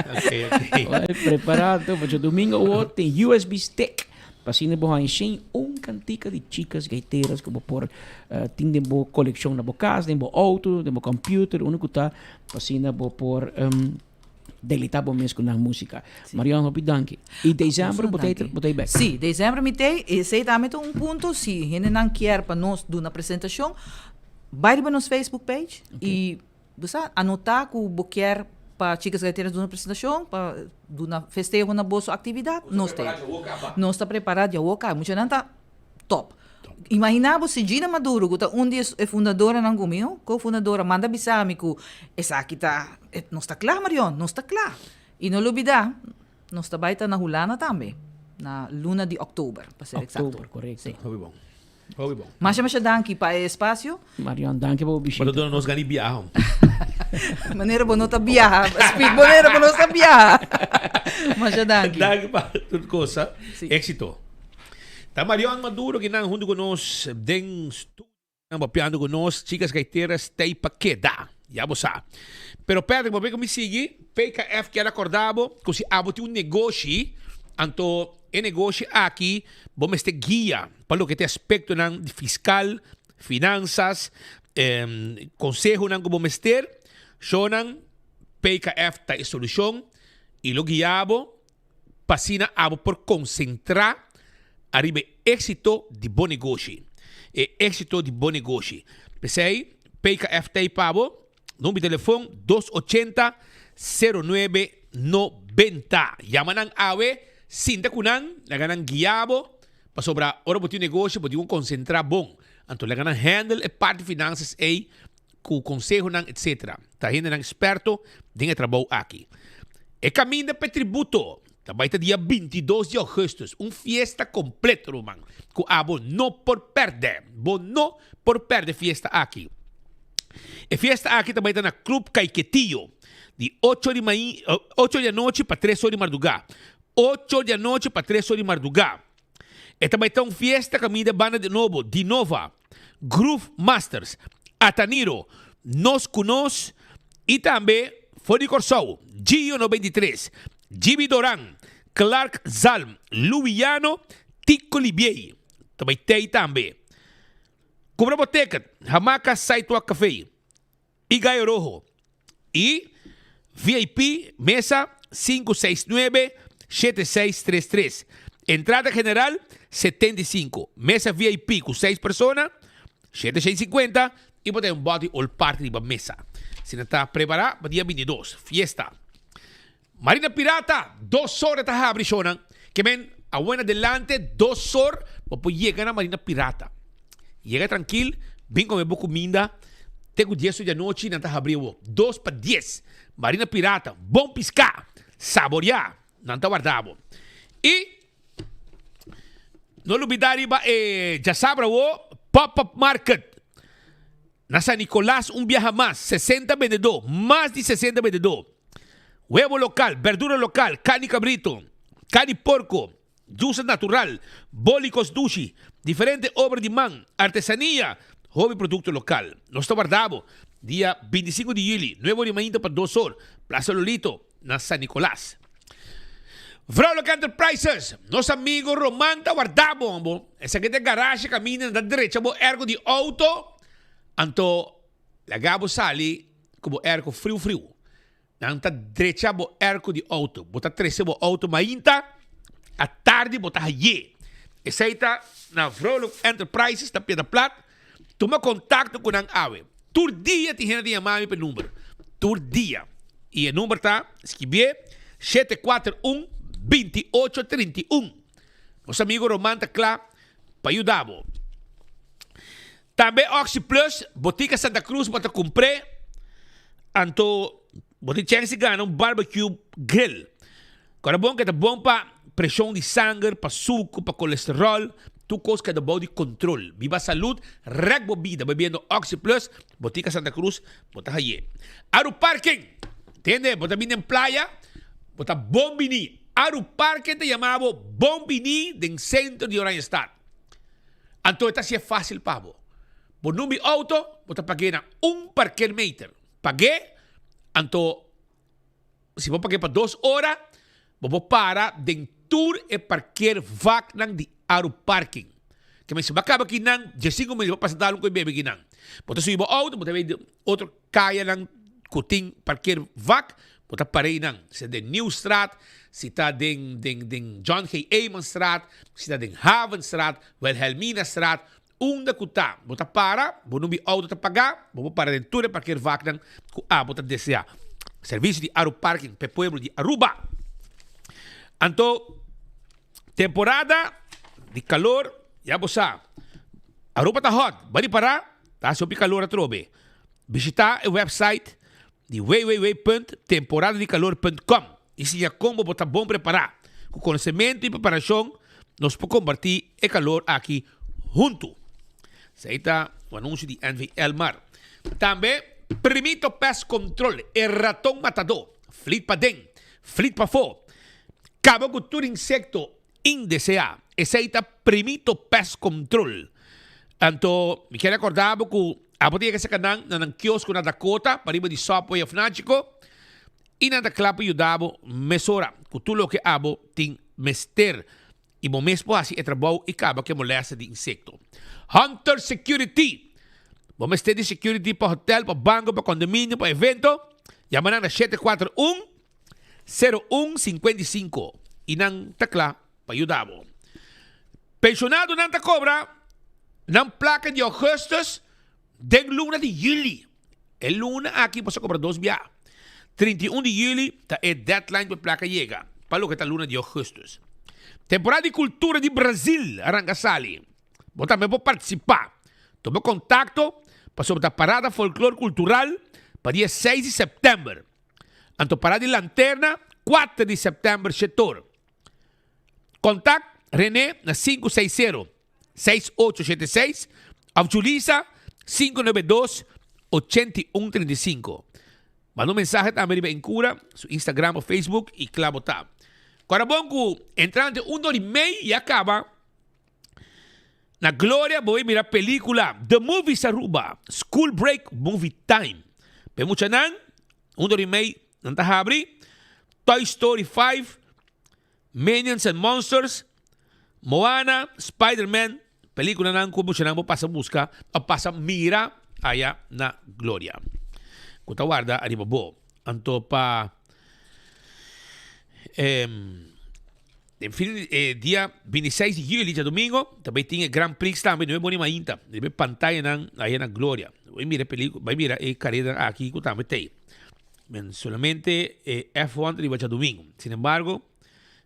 Ok, ok. Well, prepara to, pasobra domingo awor tin USB stick. Pa asina bo haña shen un kantika di chicas gaiteras ku bo por tin den bo kolekshon na bo kas, den bo outo, den bo computer, unda ku ta, pa asina bo por. Deleita bo mes cu nan musica. Marion, hopi danki. Y december bo ta bo ta bek? Sí, december mi t'ey. Esey tambe ta un punto, si hendenan kier pa nos duna presentacion, bay riba nos Facebook page y bo sa, anota cu bo kier pa Chicas Gaiteras duna presentacion, pa duna festeho na boso actividad, nos t'ey. Nos ta prepara djawo caba. Muchanan ta top. Imagina bo si Gina Maduro cu ta un di e fundadoranan cu mi, no, co-fundadora, manda bisa mi cu esaki ta, nos ta cla Marion, nos ta cla. Y no lubida, nos ta bay ta na Hulanda tambe, na luna di october, pa ser exacto. October, correcto. Si. Hopi bon. Hopi bon. Masha masha danki pa e espacio. Marion, danki pa bo bishita. Bo ta duna nos gana di biaha. Manera bo no ta biaha, speak manera bo no ta biaha. Masha danki. Danki pa tur cosa. Éxito. Ta Marion Maduro ki nan huntu ku nos den studio nan papiando ku nos Chicas Gaiteras t'ei pa keda. Ya bo sa. Pero Patrick bo ku mi sigui PKF kier akorda bo ku si abo tin un negoshi anto e negoshi aki bo mester guia pa loke ta e aspektonan di fiskal, finansas, konsehonan ku bo mester. Shownan PKF ta e solushon i lo guia bo pa asina abo por konsentrá ariba e éksito di bo negoshi. E éksito di bo negoshi. P'esei, PKF ta ei pa bo. Number di telefon, dos ochenta, sero nuebe, nobenta. Yama nan awe, sinta ku nan, laga nan guia bo, pasobra ora bo tin un negoshi bo tin ku konsentrá bon. Anto laga nan handle e parti finansas ei ku konsehonan etc. Ta hendenan eksperto den e trabou aki. E kaminda p'e tributo ta bai ta dia 22 di augustus, un fiesta kompleto ruman ku abo no por pèrdè. Bo no por pèrdè fiesta aki. E fiesta aki ta bai ta na Club Caiquetillo di ocho di mai ocho di anochi pa tres or di mardugá. Ocho di anochi pa tres or di mardugá. E ta bai ta un fiesta kaminda banda di nobo, Dinova, Groove Masters, Ataniro, Nos Ku Nos i tambe for di Kòrsou, Gio 93, Gibi Doran, Clark Zalm, Luwiano, Tico Libiey ta bai tei tambe. Kumpra bo ticket, Hamaka Sidewalk Café. Y Gallo Rojo y VIP mesa 569 7633. Entrada general 75. Mesa VIP cu 6 persona 750 y bo ta un body all party riba mesa. Si nan ta prepara pa dia 22 fiesta. Marina Pirata dos or e ta habri shownan. Ke men awe en adelante dos or bo por yega na Marina Pirata. Yega trankil, bin kome bo kuminda te ku dies or di anochi nan ta habri awo. Dos pa dies. Marina Pirata, bon piská, saboreá, nan ta warda bo. I no lubida riba e djasabra awo Pop-up Market. Na San Nicolas un biaha mas, 60 bendedó, mas di 60 bendedó. Huevo local, berdura local, carni cabrito, carni porco, juices natural, bolicos dushi, diferente obra di man, artesania, hopi producto local. Nos ta warda bo dia 25 di juli, nuebe ora di mainta pa dos or, Plaza Lolito, na San Nicolas. Vrolijk Enterprises, nos amigo Roman ta warda bo, bo. Esaki ta e garage caminda nan ta drecha bo airco di auto, anto laga bo sali cu bo airco friu friu. Nan ta drecha bo airco di auto. Bo ta trece bo auto mainta, atardi bo ta haye. Esey ta na Vrolijk Enterprises na Piedra Plat. Tuma contacto cu nan awe. Tur dia tin hende ta yama mi pa e number. Tur dia. Y e number ta, skibié, 741 28 31. Nos amigo Roman ta kla pa yuda bo. Tambe Oxi Plus, Botica Santa Cruz bo ta cumpr'é, anto bo tin chance di gana un barbecue grill. Kòrda bon ku e ta bon pa preshon di sanger, pa suku, pa kolesteròl, tur kos keda bou di kontrol. Biba salud, rèk bo bida bebiendo Oxi Plus, Botica Santa Cruz, bo ta haye. Aru Parking, tende, bo ta bini den playa, bo ta bon bini. Aru Parking ta yama bo bon bini den sentro di Oranjestad. Anto e ta hasié fásil pa bo. Bo number di outo, bo ta pag'é na un parkeermeter. Pag'é, anto. Si bo parkeer pa dos ora, bo por para den tur e parkeervaknan di Aru Parking. Ke men si bo a kaba kinan, diesinco minuut bo pasa dal un koe bebe kinan. Bo ta subi bo auto, bo ta bay di otro kayanan ku tin parkeervak, Bo ta para einan. Si ta den Nieuwstraat, si ta den den den John G. Eemanstraat, si ta den Havenstraat, Wilhelminastraat, unda ku ta. Bo ta para, bo number di outo ta pagá, bo por para den tur e parkeervaknan ku abo ta deseá. Servisio di Aru Parking p'e pueblo di Aruba. Anto, temporada di kalor, ya bo sa, Aruba ta hot, bai di pará, ta hasi hopi kalor atrobe. Bishitá e website di www.temporadadicalor.com i siña kon bo por ta bon prepará. Ku konosementu i preparashon nos por kompartí e kalor aki huntu. Esei ta un anunsio di NV Elmar. Tambe Primito Pest Control, e raton matadó, flit paden, flit pafó, kaba ku tur insekto indeseá. Esei ta Primito Pest Control. Anto, mi kier recorda bo cu abo ta yega cerca nan na nan kiosko na Dakota, pariba di Subway of Nachico, y nan ta cla pa yuda bo mesora cu tur loke abo tin mester. Y bo mes por haci e trabou y caba cu e molestia di insecto. Hunter Security. Bo mester di security pa hotel, pa banco, pa condominio, pa evento? Yama nan na 741 01 55 y nan ta cla pa yuda bo. Pensionadonan ta cobra nan placa di augustus den luna di juli. E luna aki boso cobra dos bia. 31 di juli ta e deadline pa e placa yega pa loke ta luna di augustus. Temporada di cultura di Brazil a ranca sali. Bo tambe por participa. Tuma contacto pasobra ta Parada Folklor Cultural pa dia 6 di september. Anto Parada di Lanterna 4 di september shetor. Contact Rene na 560 6876 of Julisa 592 8135. Manda un mensahe tambe riba Encura su Instagram of Facebook y cla bo ta. Cora bon cu entrante un dor y mei ya caba Na Gloria bo bay mira pelicula The Movies Aruba, School Break Movie Time. P'e muchanan, un dor y mei nan ta habri, Toy Story 5, Minions and Monsters, Moana, Spider-Man, peliculanan cu muchanan bo pasa busca of pasa mira aya na Gloria. Cu ta warda ariba bo. Anto pa Den fin di e dia 26 di juli, djadumingo, ta bay tin e Grand Prix tambe, no e boni mainta, riba e pantayanan aya na Gloria. Bay mira e pelicu, bay mira e careranan aki cu tambe t'ey. Men solamente e F1 ta riba djadumingo. Sin embargo,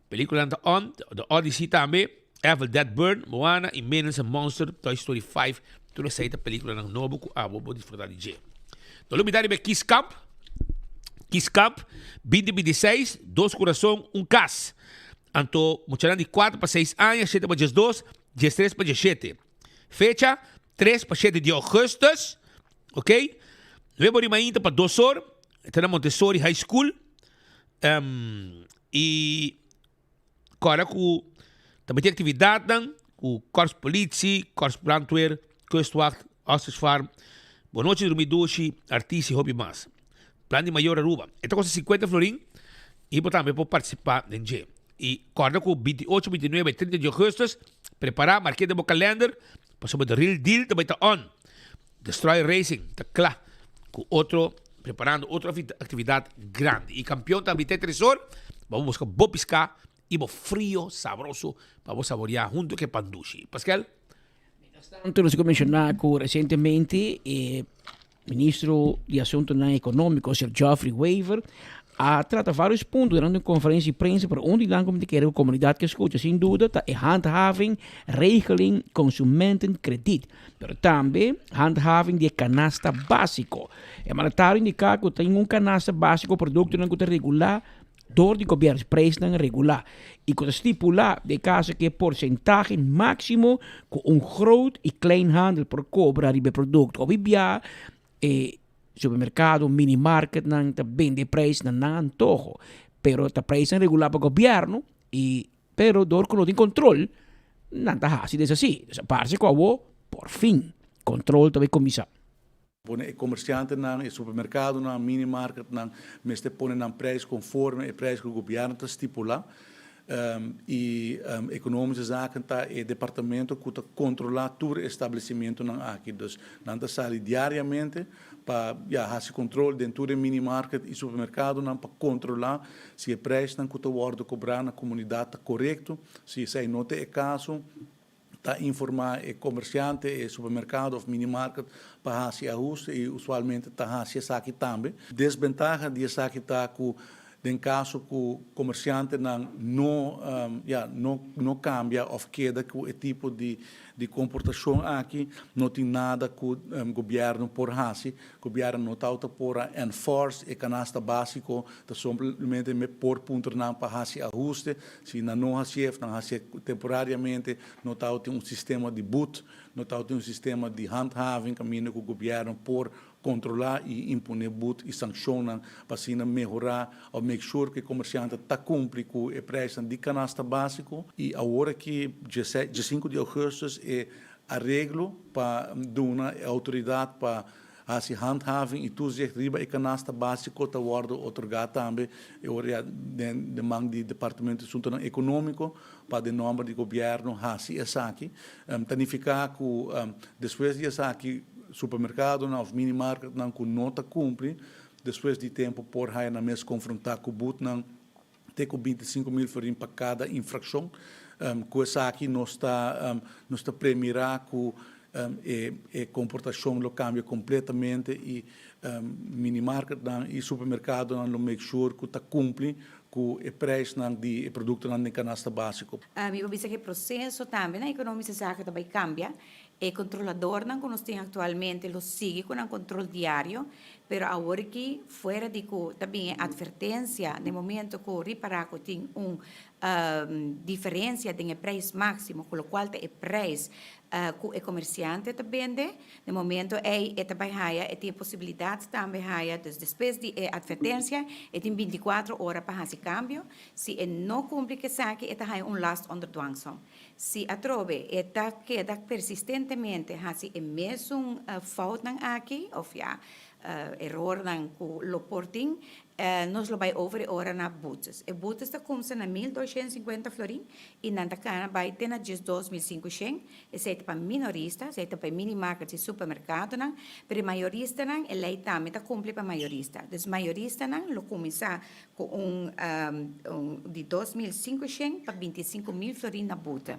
peliculanan ta on, The Odyssey tambe, Evil Dead Burn, Moana y Minions and Monsters, Toy Story 5, tur esey ta peliculanan nobo cu abo por disfruta di dje. No lubida riba e Kiss Camp. Kiss Camp, 2026, dos kurason, un kas. Anto muchanan di 4 pa 6 aña, 7 pa 12, 13 pa 17. Fecha, 3 pa 7 di augustus, ok? Nuebe ora mainta pa 2 or, ta na Montessori High School. Um, y Kòrda ku ta mete aktividatnan ku Korps Politie, Korps Brandweer, Kustwacht, Ostrich Farm, Bon Nochi Drumi Dushi, Artis i hopi mas. Plan di Mayor Aruba. E ta kosta 50 florin i bo tambe por partisipá den dje. I kòrda ku 28, 29 i 30 di augustus, prepará, mark'é den bo kalènder pasobra The Real Deal ta bai ta on. Destroyer Racing ta kla ku otro preparando otro aktividat grandi. I kampion ta habit'é tresor pa bo buska bo piská i bo frio sabroso pa bo saboriá huntu ku e pan dushi. Paskel? Mientrastanto nos a menshoná ku resientemente e ministro di Asuntonan Ekonómiko, señor Geoffrey Wever, a trata varios punto durante un conferencia di prensa, pero un di nan cu mi ta kere cu comunidad ke scucha sin duda ta e handhaving regeling consumentenkrediet, pero tambe handhaving di e canasta basico. E mandatario indica cu tin un canasta basico productonan cu ta regula door di gobierno, prijsnan regula y cu ta stipula den caso cu e porcentahe maximo cu un groot y kleinhandel por cobra riba e producto. Hopi bia E supermerkado, minimarketnan ta bende prijs na nan antoho, pero ta prijsnan regulá pa gobièrnu i pero dor ku no tin kontrol nan ta hasi des así. Dus a parse ku awo por fin kontrol ta bai kuminsá. Pone e komersiantenan, e supermerkadonan, minimarketnan mester pone nan prijs konforme e prijs ku gobièrnu ta stipulá. I Economische Zaken ta e departamento ku ta kontrolá tur e establesimentunan aki. Dus nan ta sali diariamente pa ya hasi kontrol den tur e minimarket i supermerkadonan pa kontrolá si e preisnan ku ta wòrdu kobrá na komunidat ta korekto. Si esei no ta e kaso, ta informá e komersiante, e supermerkado òf minimarket pa hasi ahuste i usualmente ta hasi esaki tambe. Desbentaha di esaki ta ku den kaso ku komersiantenan no ya no no kambia òf keda ku e tipo di di komportashon aki no tin nada ku gobièrnu por hasi. Gobièrnu no ta por a enforce e kanasta básiko, ta simplemente por puntra nan pa hasi ahuste. Si nan no hasié of nan hasié temporariamente, no ta tin un sistema di boet, no ta tin un sistema di handhaving kaminda ku gobièrnu por kontrolá i imponé boet i sankshonnan pa asina mehorá of make sure ku e komersiante ta kumpli ku e preisnan di kanasta básiko. I awor aki, djesinku di ougùstùs, e areglo pa duna e outoridat pa Hasi handhaving i toezicht riba e kanasta básiko ta wòrdu otorgá tambe e ora ya den den man di Departamento di Asuntonan Ekonómiko pa den nòmber di gobièrnu hasi esaki. Ta nifiká ku despues di esaki supermerkadonan òf minimarketnan ku no ta kumpli despues di tempu por haya nan mes konfrontá ku butnan te ku 25.000 florin pa kada infrakshon. Ku esaki nos ta nos ta premirá ku e e komportashon lo kambia kompletamente i minimarketnan i supermerkadonan lo make sure ku ta kumpli ku e preisnan di e produktonan den kanasta básiko. Mi por bisa ku e proseso tambe na ekonomische zaken ta bai kambia. E kontroladornan ku nos tin aktualmente lo sigui ku nan kontrol diario, pero awor aki fuera di ku ta bin e atvertensia den momento ku ripará ku tin un diferensia den e preis máksimo ku lokual ta e preis ku e komersiante ta bende, den momento ei e ta bai haya e tin e posibilidat tambe haya, dus despues di e atvertensia e tin bintikuatro ora pa hasi kambio, si e no kumpli ku esaki e ta haya un last onder dwangsom. Si atrobe e ta keda persistentemente hasi e mesun foutnan aki of ya erornan ku lo por tin, nos lo bai over e ora na boetes. E boetes ta kumsa na 1250 florin i nan ta kana bai te na 12500. Esei ta pa minorista, esei ta pa e minimarkets i supermerkadonan, pero e mayoristanan e lei tambe ta kumpli pa mayorista. Dus mayoristanan lo kuminsá Ku un di 2500 pa 25.000 florin na boete.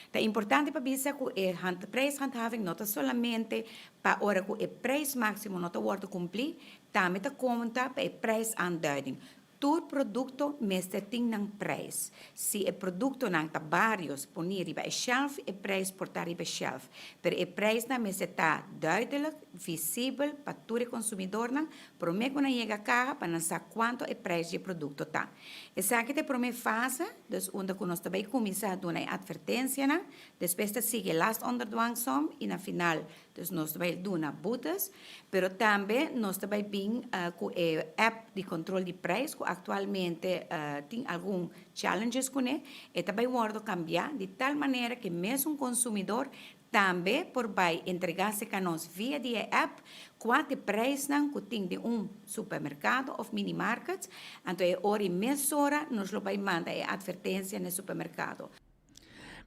Ta importante pa bisa ku e prijshandhaving no ta solamente pa ora ku e prijs máksimo no ta wòrdu kumplí, tambe ta konta pa e prijsaanduiding. Tur produkto mester tin nan prijs. Si e produktonan ta barios poní riba e shelf, e prijs por ta riba e shelf. Pero e prijsnan mester ta duidelijk, visibel pa tur e konsumidornan Promé ku nan yega kaha pa nan sa kuantu e preis di e produkto ta. Esaki ta e promé fase, dus unda ku nos ta bai kuminsá duna e atvertensianan, despues ta sigui e last onder dwangsom i na final dus nos ta bai duna boetes, pero tambe nos ta bai bin ku e app di kontrol di preis ku aktualmente tin algun challenges kuné, e ta bai wòrdu kambiá di tal manera ku e mesun konsumidor Tambe por bai entregá serka nos via di e app kua t'e preisnan ku tin den un supermerkado òf minimarket, anto e ora i mesora nos lo bai manda e atvertensia n'e supermerkado.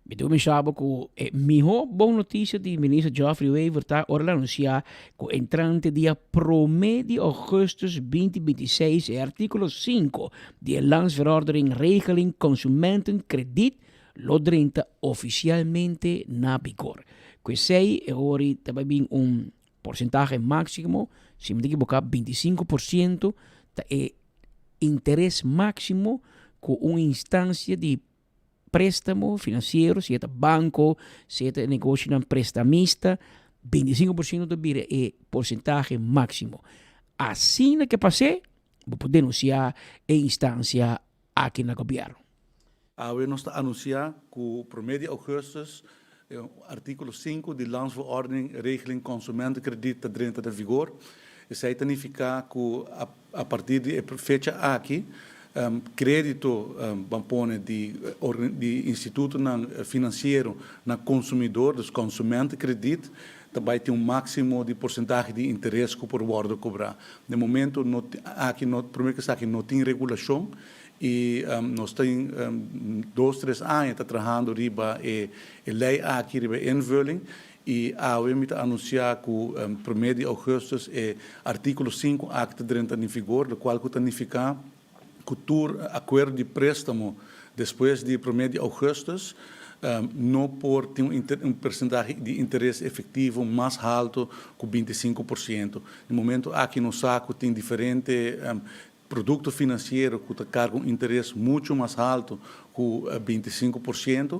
Mi ta kuminsá bo ku e mihó bon notisia di Minister Geoffrey Wever ta ora el anunsiá ku entrante dia promé di ougùstùs 2026 e artíkulo 5 di e Landsverordening Regeling Consumentenkrediet lo drenta ofisialmente na bigor. Ku esei e hori ta bai bin un porsentahe máksimo, si mi ta ekiboká 25% ta e interes máksimo ku un instansia di préstamo finansiero, si e ta banko, si e ta negoshonan prestamista, 25% ta bira e porsentahe máksimo. Asina ke pas'é, bo por denunsiá e instansia aki na gobièrnu. Awe nos ta anunsiá ku promé di ougùstùs artíkulo 5 di Landsverordening Regeling Consumentenkrediet ta drenta na vigor. Esei ta nifiká ku a partir di e fecha aki krédito ban pone di di institutonan finansiero na konsumidor, dus consumentenkrediet, ta bai tin un máksimo di porsentahe di interes ku por wòrdu kobrá. Den momento no aki no promé ku esaki no tin regulashon. Y nos tin dos tres aña ta trahando riba e ley aki, riba e invulling y awe mi ta anuncia cu primer di augustus e articulo sinku aki ta drenta den vigor, locual cu ta nifica cu tur acuerdo di prestamo despues di primer di augustus no por tin un percentahe di interes efectivo mas halto cu 25%. Den momento aki nos sa cu tin diferente Produkto finansiero ku ta karga un interes muchu mas haltu ku 25%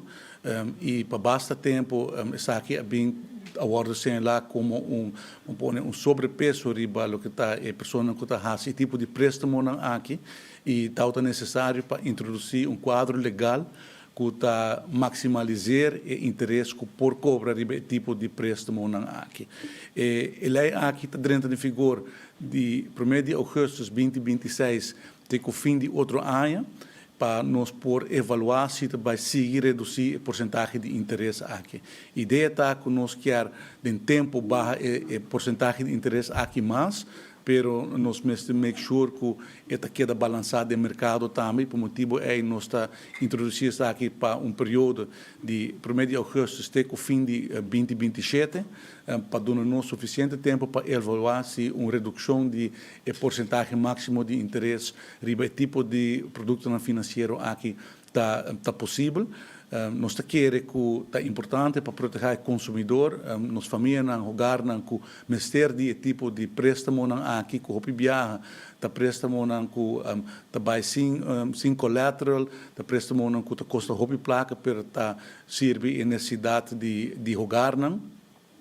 i pa basta tempu esaki a bin a wòrdu señalá komo un, bo pone, un sobrepeso riba loke ta e personanan ku ta hasi e tipo di préstamonan aki i tau ta nesesario pa introdusí un kuadro legal ku ta maksimaliser e interes ku por kobra riba e tipo di préstamonan aki. E lei aki ta drenta den vigor di promé di ougùstùs 2026 te ku fin di otro aña pa nos por evaluá si ta bai sigui redusí e porsentahe di interes aki. Idea ta ku nos kier den tempu baha e porsentahe di interes aki mas, Pero nos mester make sure cu e ta keda balansa den mercado tambe y pa motibo ey nos ta introduci esaki pa un periodo di primer di augustus te cu fin di 2027 pa duna nos suficiente tempo pa evalua si un reduccion di e porcentahe maximo di interes riba e tipo di productonan financiero aki ta posibel. Nos ta kere ku ta importante pa protehá e konsumidor, nos famianan, hogarnan ku mester di e tipo di préstamonan aki ku hopi biaha ta préstamonan ku ta bai sin sin collateral, ta préstamonan ku ta kosta hopi plaka pero ta sirbi e nesesidat di di hogarnan.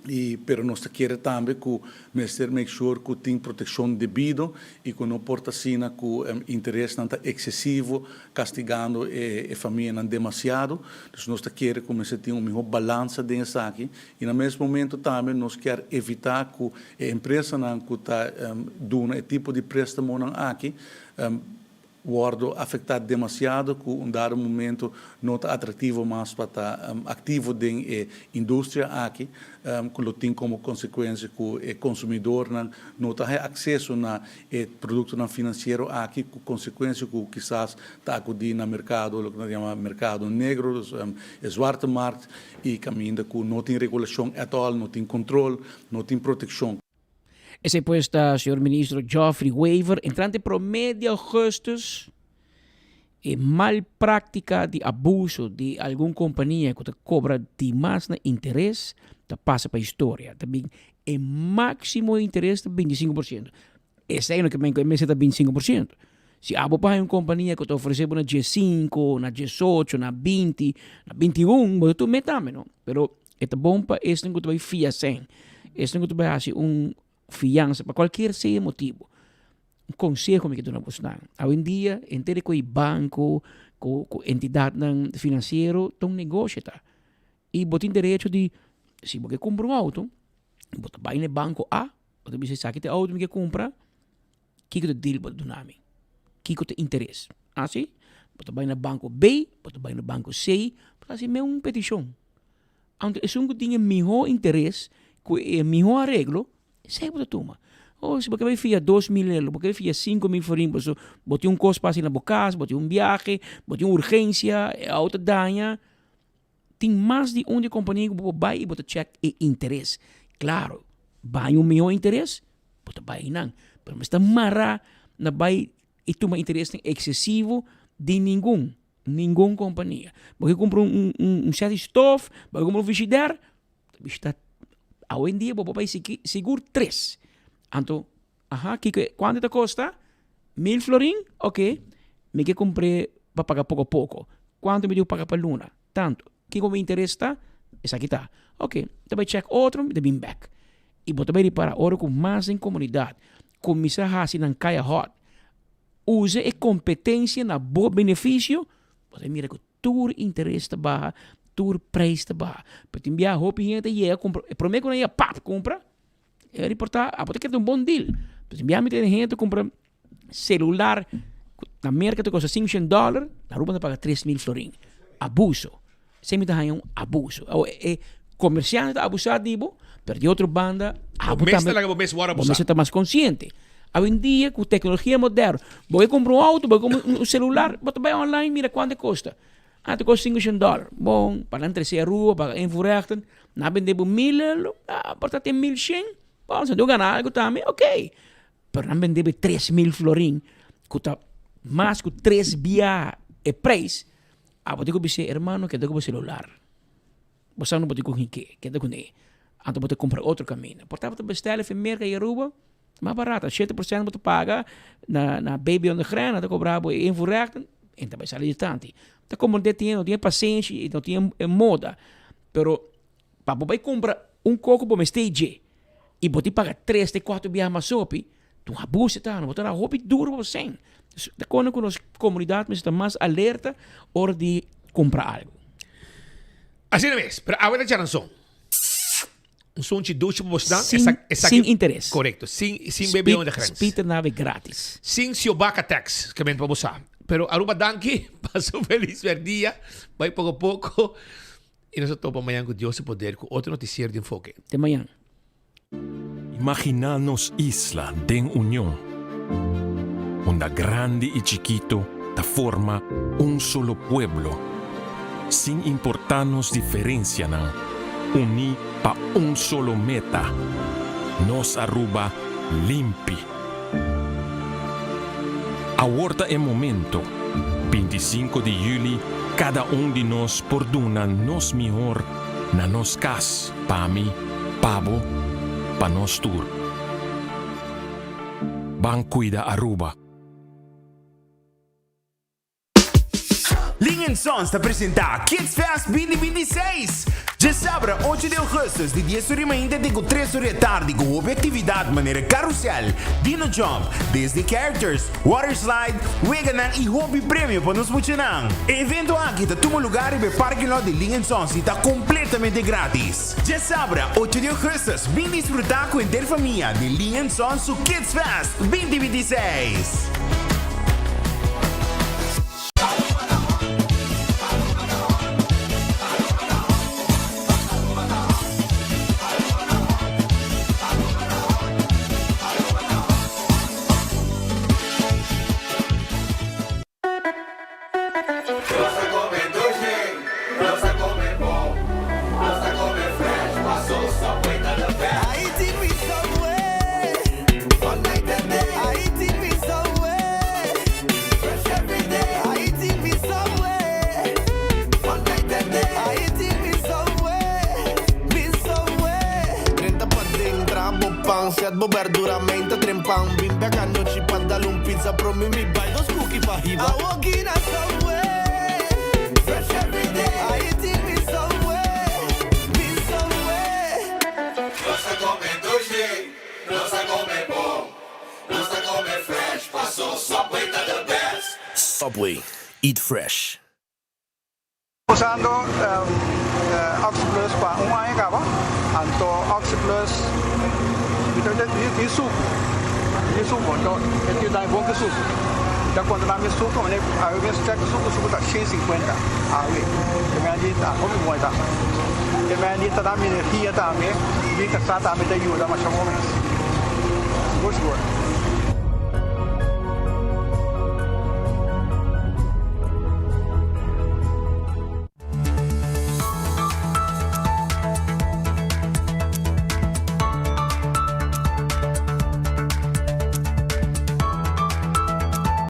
Y pero nos ta kere tambe cu mester make sure cu tin proteccion debido y cu no por ta asina cu interesnan ta excesivo castigando e famianan demasiado. Dus nos ta kere cu mester tin un miho balansa den esaki y na mes momento tambe nos kier evita cu e empresanan cu ta duna e tipo di prestamonan aki Wordo afecta demasiado cu un dado momento no ta atractivo mas pa ta activo den e industria aki, cu lo tin como consecuencia cu e consumidornan no ta haya acceso na e productonan financiero aki, cu consecuencia cu kisas ta acudi na mercado, loke nan ta yama mercado negro, dus e zwarte markt, y caminda cu no tin regulacion at all, no tin control, no tin proteccion. Esei pues ta señor ministro Geoffrey Wever entrante prome di augustus e mal práctica di abuso di algun compania cu ta cobra dimas na interes ta pasa pa historia. Ta bin e maximo interes ta 25%. Esei no ke men cu e mester ta 25%. Si abo pa haña un compania cu ta ofrece bo na 15, na 18, na 20, na 21, bo ta tuma e tambe no. Pero E ta bon pa esnan ku ta bai fia sèn, esnan ku ta bai hasi un fiansa pa kualkier sea motibu. Un konseho mi ke duna bosnan, awendia henter ku e banko, ku ku entidatnan finansiero ta un negosio ta. I bo tin derecho di si bo ke kumpra un outo, bo ta bai na e banko A, bo ta bisa esaki ta e outo mi ke kumpra, Kiko ta deal bo ta duna mi? Kiko ta interes? Asi, bo ta bai na banko B, bo ta bai na banko C, bo ta hasi un petishon. Anto esun ku tin e mihó interes, ku e mihó areglo, esei bo ta tuma. Oh, si bo ke bai fia 2000 euro, bo ke bai fia 5000 florin, paso bo tin un kos pasa na bo kas, bo tin un biahe, bo tin un urgensia, e outo daña. Tin mas di un di kompania ku bo por bai i bo ta chèk e interes. Klaro, bai un mihó interes, bo ta bai einan. Pero mester mará na bai i tuma interesnan eksesivo di ningun, ningun kompania. Bo ke kumpra un un sèt di stof, bo ke kumpra un frishider, ta bishita awendia bo por bai sigur tres. Anto, aha, kiko e, kuantu ta kosta? Mil florin? Oke, mi ke kumpr'é pa paga poko poko. Kuantu mi diu paga pa luna? Tantu. Kiko mi interes ta? Esaki ta. Oke, mi ta bai chèk otro, mi ta bin bèk. I bo ta bai ripará ora ku mas den komunidat kuminsá hasi nan kaya hòt, usa e kompetensia na bo benefisio, bo ta mira ku tur interes ta baha, tur preis ta baha. Pero tin biaha hopi hende ta yega kumpra, e promé ku nan yega pap kumpra, E riporta, abo ta kere ta un bon deal. Pues bia mi tene hende kumpra celular na Merka ta kosta 500 dollar, na Aruba ta paga 3000 florin. Abuso. Esei mi ta haña un abuso. Awo e komersiante ta abusa di bo, pero di otro banda abo Bo mes tambe ta laga bo mes wòrdu bo abusá. mester ta mas konsiente. Awendia ku teknologia moderno, bo ke kumpra un outo, bo ke kumpra un selular, bo ta bai online mira kuantu e kosta. Ah, ta kosta sinku shen dòler. Bon, pa nan trese Aruba, paga invoerrechten, nan a bende bo mil, ah, por ta tin 1100. Bon, si nan gana algu tambe, ok. Pero nan bende bo 3000 florin, ku ta mas ku tres bia e preis. Abo tin ku bis'é, hermano, keda ku bo selular. Bo sa no bo tin ku hinke, keda kuné. Anto bo ta kumpra otro kaminda. Por ta bo ta bestèl efe Merka i Aruba, mas barata. 7% bo ta paga na na Baby on the Grens, nan ta kobra bo e invoerrechten en ta bai sali distanti. Ta komprendé tin no tin e pasenshi i no tin e moda. Pero pa bo bai kumpra un koko bo mester dje i bo tin paga tres te kuater biaha mas hopi, ta un abuso ta, bo ta traha hopi duro pa bo sèn. Ta kone ku nos komunidat mester ta mas alerta ora di kumpra algu. Asina mes, pero awe ta djaranson. Un sunchi dushi pa bosnan. Sin, sin interes. Korekto, sin, sin bebe onder grens. Spit nawe gratis. Sin siobaka tax, ke men pa bo sa. Pero Aruba danki, pasa un felis werdia, bai poko poko. I nos ta topa mañan ku Dios su poder ku otro notisiero di Enfoke. Te mañan. Imaginá nos isla den union, unda grandi i chikito ta forma un solo pueblo, sin importá nos diferencianan, uní pa un solo meta, nos Aruba limpi. Awor ta e momento, 25 di juli kada un di nos por duna nos mihor na nos kas, pa mi, pa bo, pa nos tur. Ban cuida Aruba. Ling and Sons ta presenta Kids Fest 2026! Djasabra ocho di augustus di dies ora di mainta te ku tres ora di atardi ku hopi aktividat manera karusel, dino jump, Disney characters, water slide, weganan i hopi premio pa nos muchanan. E evento aki ta tuma lugar riba e parking lot di Ling and Sons i ta kompletamente gratis. Djasabra ocho di augustus bin disfruta ku henter famia di Ling and Sons su Kids Fest 2026! Nos ta come dushi, nos ta come bon, nos ta come fresh, paso Subway ta the best. I eating me Subway, all night and day. I eating me Subway, fresh every day. I eating me Subway, all night and day. I eating me Subway, me Subway. Drenta paden, traha bo pan, set bo berdura, meinta trempan. Bin bek anochi pa dal un pizza, promi mi bai dos cookie pa hiba. I walk in a Subway, fresh every day. I eating me Subway, me Subway. Nos ta come dushi, nos ta come bon, nos ta come fresh, paso Subway ta the best. Subway, eat fresh. Usando Oxyplus pa un aña caba, anto Oxyplus mi ta tin sucu, mi tin sucu, anto e tin dai bon ki sucu. Mi ta controla mi sucu, mane awe mes check sucu, sucu ta 150 awe, e mene di ta hopi bon e ta. E mene di ta da mi energia tambe, mi casa tambe ta yuda masha bon mes, sigur sigur.